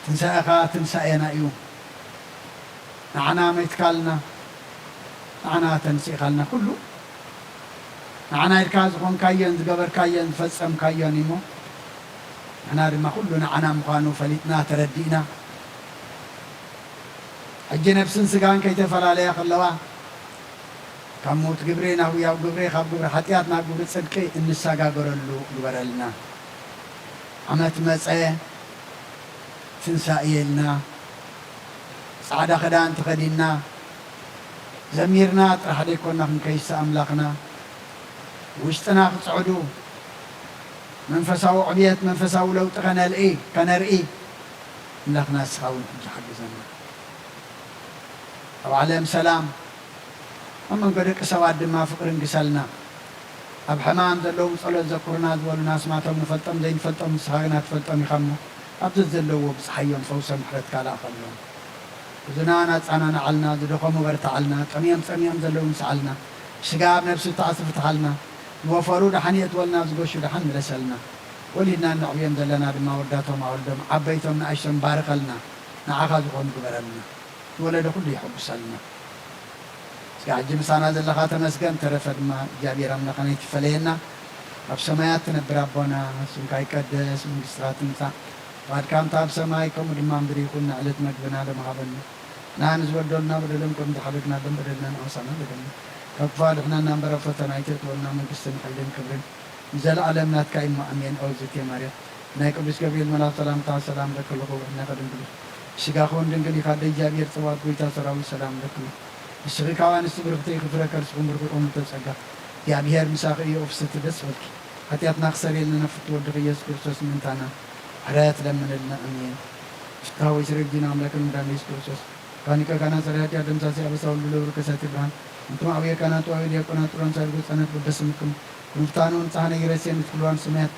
ትንሳኤኻ ትንሳኤና እዩ። ንዓና መይትካልና፣ ንዓና ተንሲእኻልና፣ ኩሉ ንዓና ኢልካ ዝኾንካዮን ዝገበርካዮን ዝፈጸምካዮን እሞ ንሕና ድማ ኩሉ ንዓና ምዃኑ ፈሊጥና ተረዲእና፣ ሕጂ ነፍስን ስጋን ከይተፈላለያ ከለዋ ካብ ሞት ግብሪ ናብ ህያው ግብሪ ካብ ግብሪ ሓጢኣት ናብ ግብሪ ጽድቂ እንሰጋገረሉ ግበረልና። ዓመት መጸ ትንሳኤ ኢልና ጻዕዳ ክዳን ተኸዲንና ዘሚርና ጥራሕ ደይኮና ክንከይስ ኣምላኽና ውሽጥና ክጽዕዱ መንፈሳዊ ዕብየት መንፈሳዊ ለውጢ ከነልኢ ከነርኢ ኣምላኽና ንስኻ እውን ሕጂ ሓግዘና። ኣብ ዓለም ሰላም ኣብ መንጎ ደቂ ሰባት ድማ ፍቕሪ እንግሰልና። ኣብ ሕማም ዘለዉ ብጸሎት ዘኩርና ዝበሉና ኣስማቶም ንፈልጦም ዘይንፈልጦም ንስኻ ግና ትፈልጦም ኢኻ እሞ ኣብ ዘዘለውዎ ብጽሓዮም ፈውሰ ምሕረትካ ልኣኸሎም። ሕዙናን ኣጻናንዓልና፣ ዝደኸሙ በርትዓልና፣ ጠምዮም ጸሚኦም ዘለዉ ምስዓልና፣ ስጋ ኣብ ነብሲ ተኣስር ፍትሓልና፣ ዝወፈሩ ደሓን የእትወልና፣ ዝገሹ ደሓን ምለሰልና። ወሊድና እነዕብዮም ዘለና ድማ ወዳቶም ኣወልዶም ዓበይቶም ንኣሽቶም ባርኸልና፣ ንዓኻ ዝኾኑ ግበረልና። ዝወለደ ኩሉ የሐጉሰልና። እስከ ሕጂ ምሳና ዘለኻ ተመስገን፣ ተረፈ ድማ እግዚኣብሔር ኣምላኽና ይትፈለየና። ኣብ ሰማያት ትነብር ኣቦና፣ ስምካ ይቀደስ፣ መንግስትኻ ትምጻእ፣ ፍቓድካ ከምታ ኣብ ሰማይ ከምኡ ድማ ምድሪ ይኹን። ንዕለት መግብና ሎም ሃበና፣ ንሕና ንዝበደሉና በደሎም ከም ዝሓደግናሎም በደልና ንኣሳና በደልና፣ ካብ ክፉእ ኣድሕነና እምበር ኣብ ፈተና ኣይተእትወና፣ መንግስትን ሓይልን ክብርን ንዘለኣለም ናትካ እዩ እሞ ኣሜን። ኦ እግዝእትየ ማርያም ናይ ቅዱስ ገብርኤል መልኣክ ሰላምታ ሰላም ለኪ፣ ክብርት ነኪ ድንግል ስጋኹን ድንግል ኢኻ፣ ኣደ እግዚኣብሔር ጸባኦት፣ ጎይታ ሰራዊት ሰላም ለክሙ። ንስኺ ካብ ኣንስቲ ብርኽቲ ኢኺ፣ ፍረ ከርስኹም ብሩኽ እዩ፣ ኦም ተጸጋ። እግዚኣብሔር ምሳኺ እዩ፣ ኦፍስቲ ደስ በልኪ። ሓጢኣትና ክሰርየልና ናብ ፍቱ ወድኺ ኢየሱስ ክርስቶስ ምእንታና ምሕረት ለምንልና፣ ኣሜን። ፍትሐ ወይ ስረ ጊዜና ኣምላክን መድኃኒት ኢየሱስ ክርስቶስ፣ ካኒቀ ካና ጸረ ኃጢአት ደምሳሴ አበሳ ሁሉ ለብሩ ከሳቴ ብርሃን፣ እንቱም አብየ ካና ጠዋዊ ዲያቆና ጥሮን ሳልጎ ጸነት በበስምክም፣ ክንፍታኑ ንጽሐነ ይረሴን ንትክልዋን ስሜት፣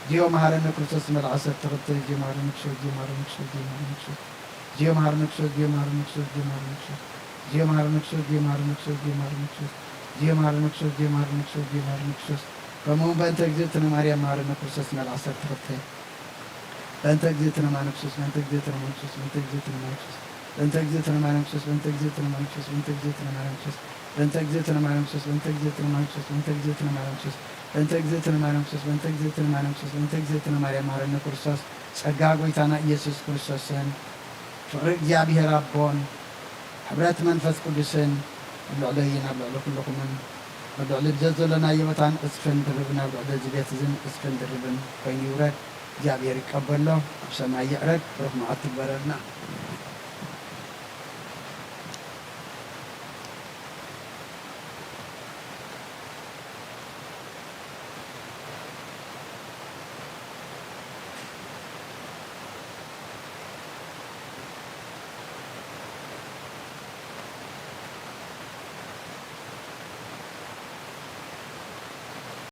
ዚዮ መሐረነ ክርስቶስ መልዓ ሰብ ተኸተል፣ ዚዮ መሐረነ ክርስቶስ፣ ዚዮ መሐረነ ክርስቶስ፣ ዚዮ መሐረነ ክርስቶስ፣ ዚዮ መሐረነ ክርስቶስ፣ ዚዮ መሐረነ ክርስቶስ፣ ዚዮ መሐረነ ክርስቶስ፣ ዚዮ መሐረነ ክርስቶስ፣ ዚዮ መሐረነ ክርስቶስ፣ ዚዮ መሐረነ ክርስቶስ፣ ዚዮ መሐረነ ክርስቶስ፣ ዚዮ መሐረነ ክርስቶስ፣ ከምኡውን በእንተ እግዝእትነ ማርያም መሐረነ ክርስቶስ መልዓ ሰብ ተኸተል። በእንተ እግዝእትነ ማርያም ክርስቶስ፣ በእንተ እግዝእትነ ማርያም ክርስቶስ፣ በእንተ እግዝእትነ ማርያም ክርስቶስ፣ በእንተ እግዝእትነ ማርያም ክርስቶስ፣ በእንተ እግዝእትነ ማርያም ክርስቶስ፣ በእንተ እግዝእትነ ማርያም ክርስቶስ፣ በእንተ እግዝእትነ ማርያም ክርስቶስ፣ በእንተ እግዝእትነ ማርያም ክርስቶስ፣ በእንተ እግዝእትነ ማርያም ክርስቶስ፣ በእንተ እግዝእትነ ማርያም ክርስቶስ፣ በእንተ እግዝእትነ ማርያም መሐረነ ክርስቶስ፣ ጸጋ ጐይታና ኢየሱስ ክርስቶስን ፍቕሪ እግዚኣብሔር ኣቦን ሕብረት መንፈስ ቅዱስን ኣብ ልዕለይን ኣብ ልዕሊ ኩልኹምን ኣብ ልዕሊ ብዘት ዘሎናዮ ቦታን ዕጽፍን ድርብን ኣብ ልዕሊ እዚ ቤት እዝን ዕጽፍን ድርብን ኮይኑ ይውረድ። እግዚኣብሔር ይቀበሎ፣ ኣብ ሰማይ ይዕረግ። ብሩኽ መዓልቲ ይግበረልና።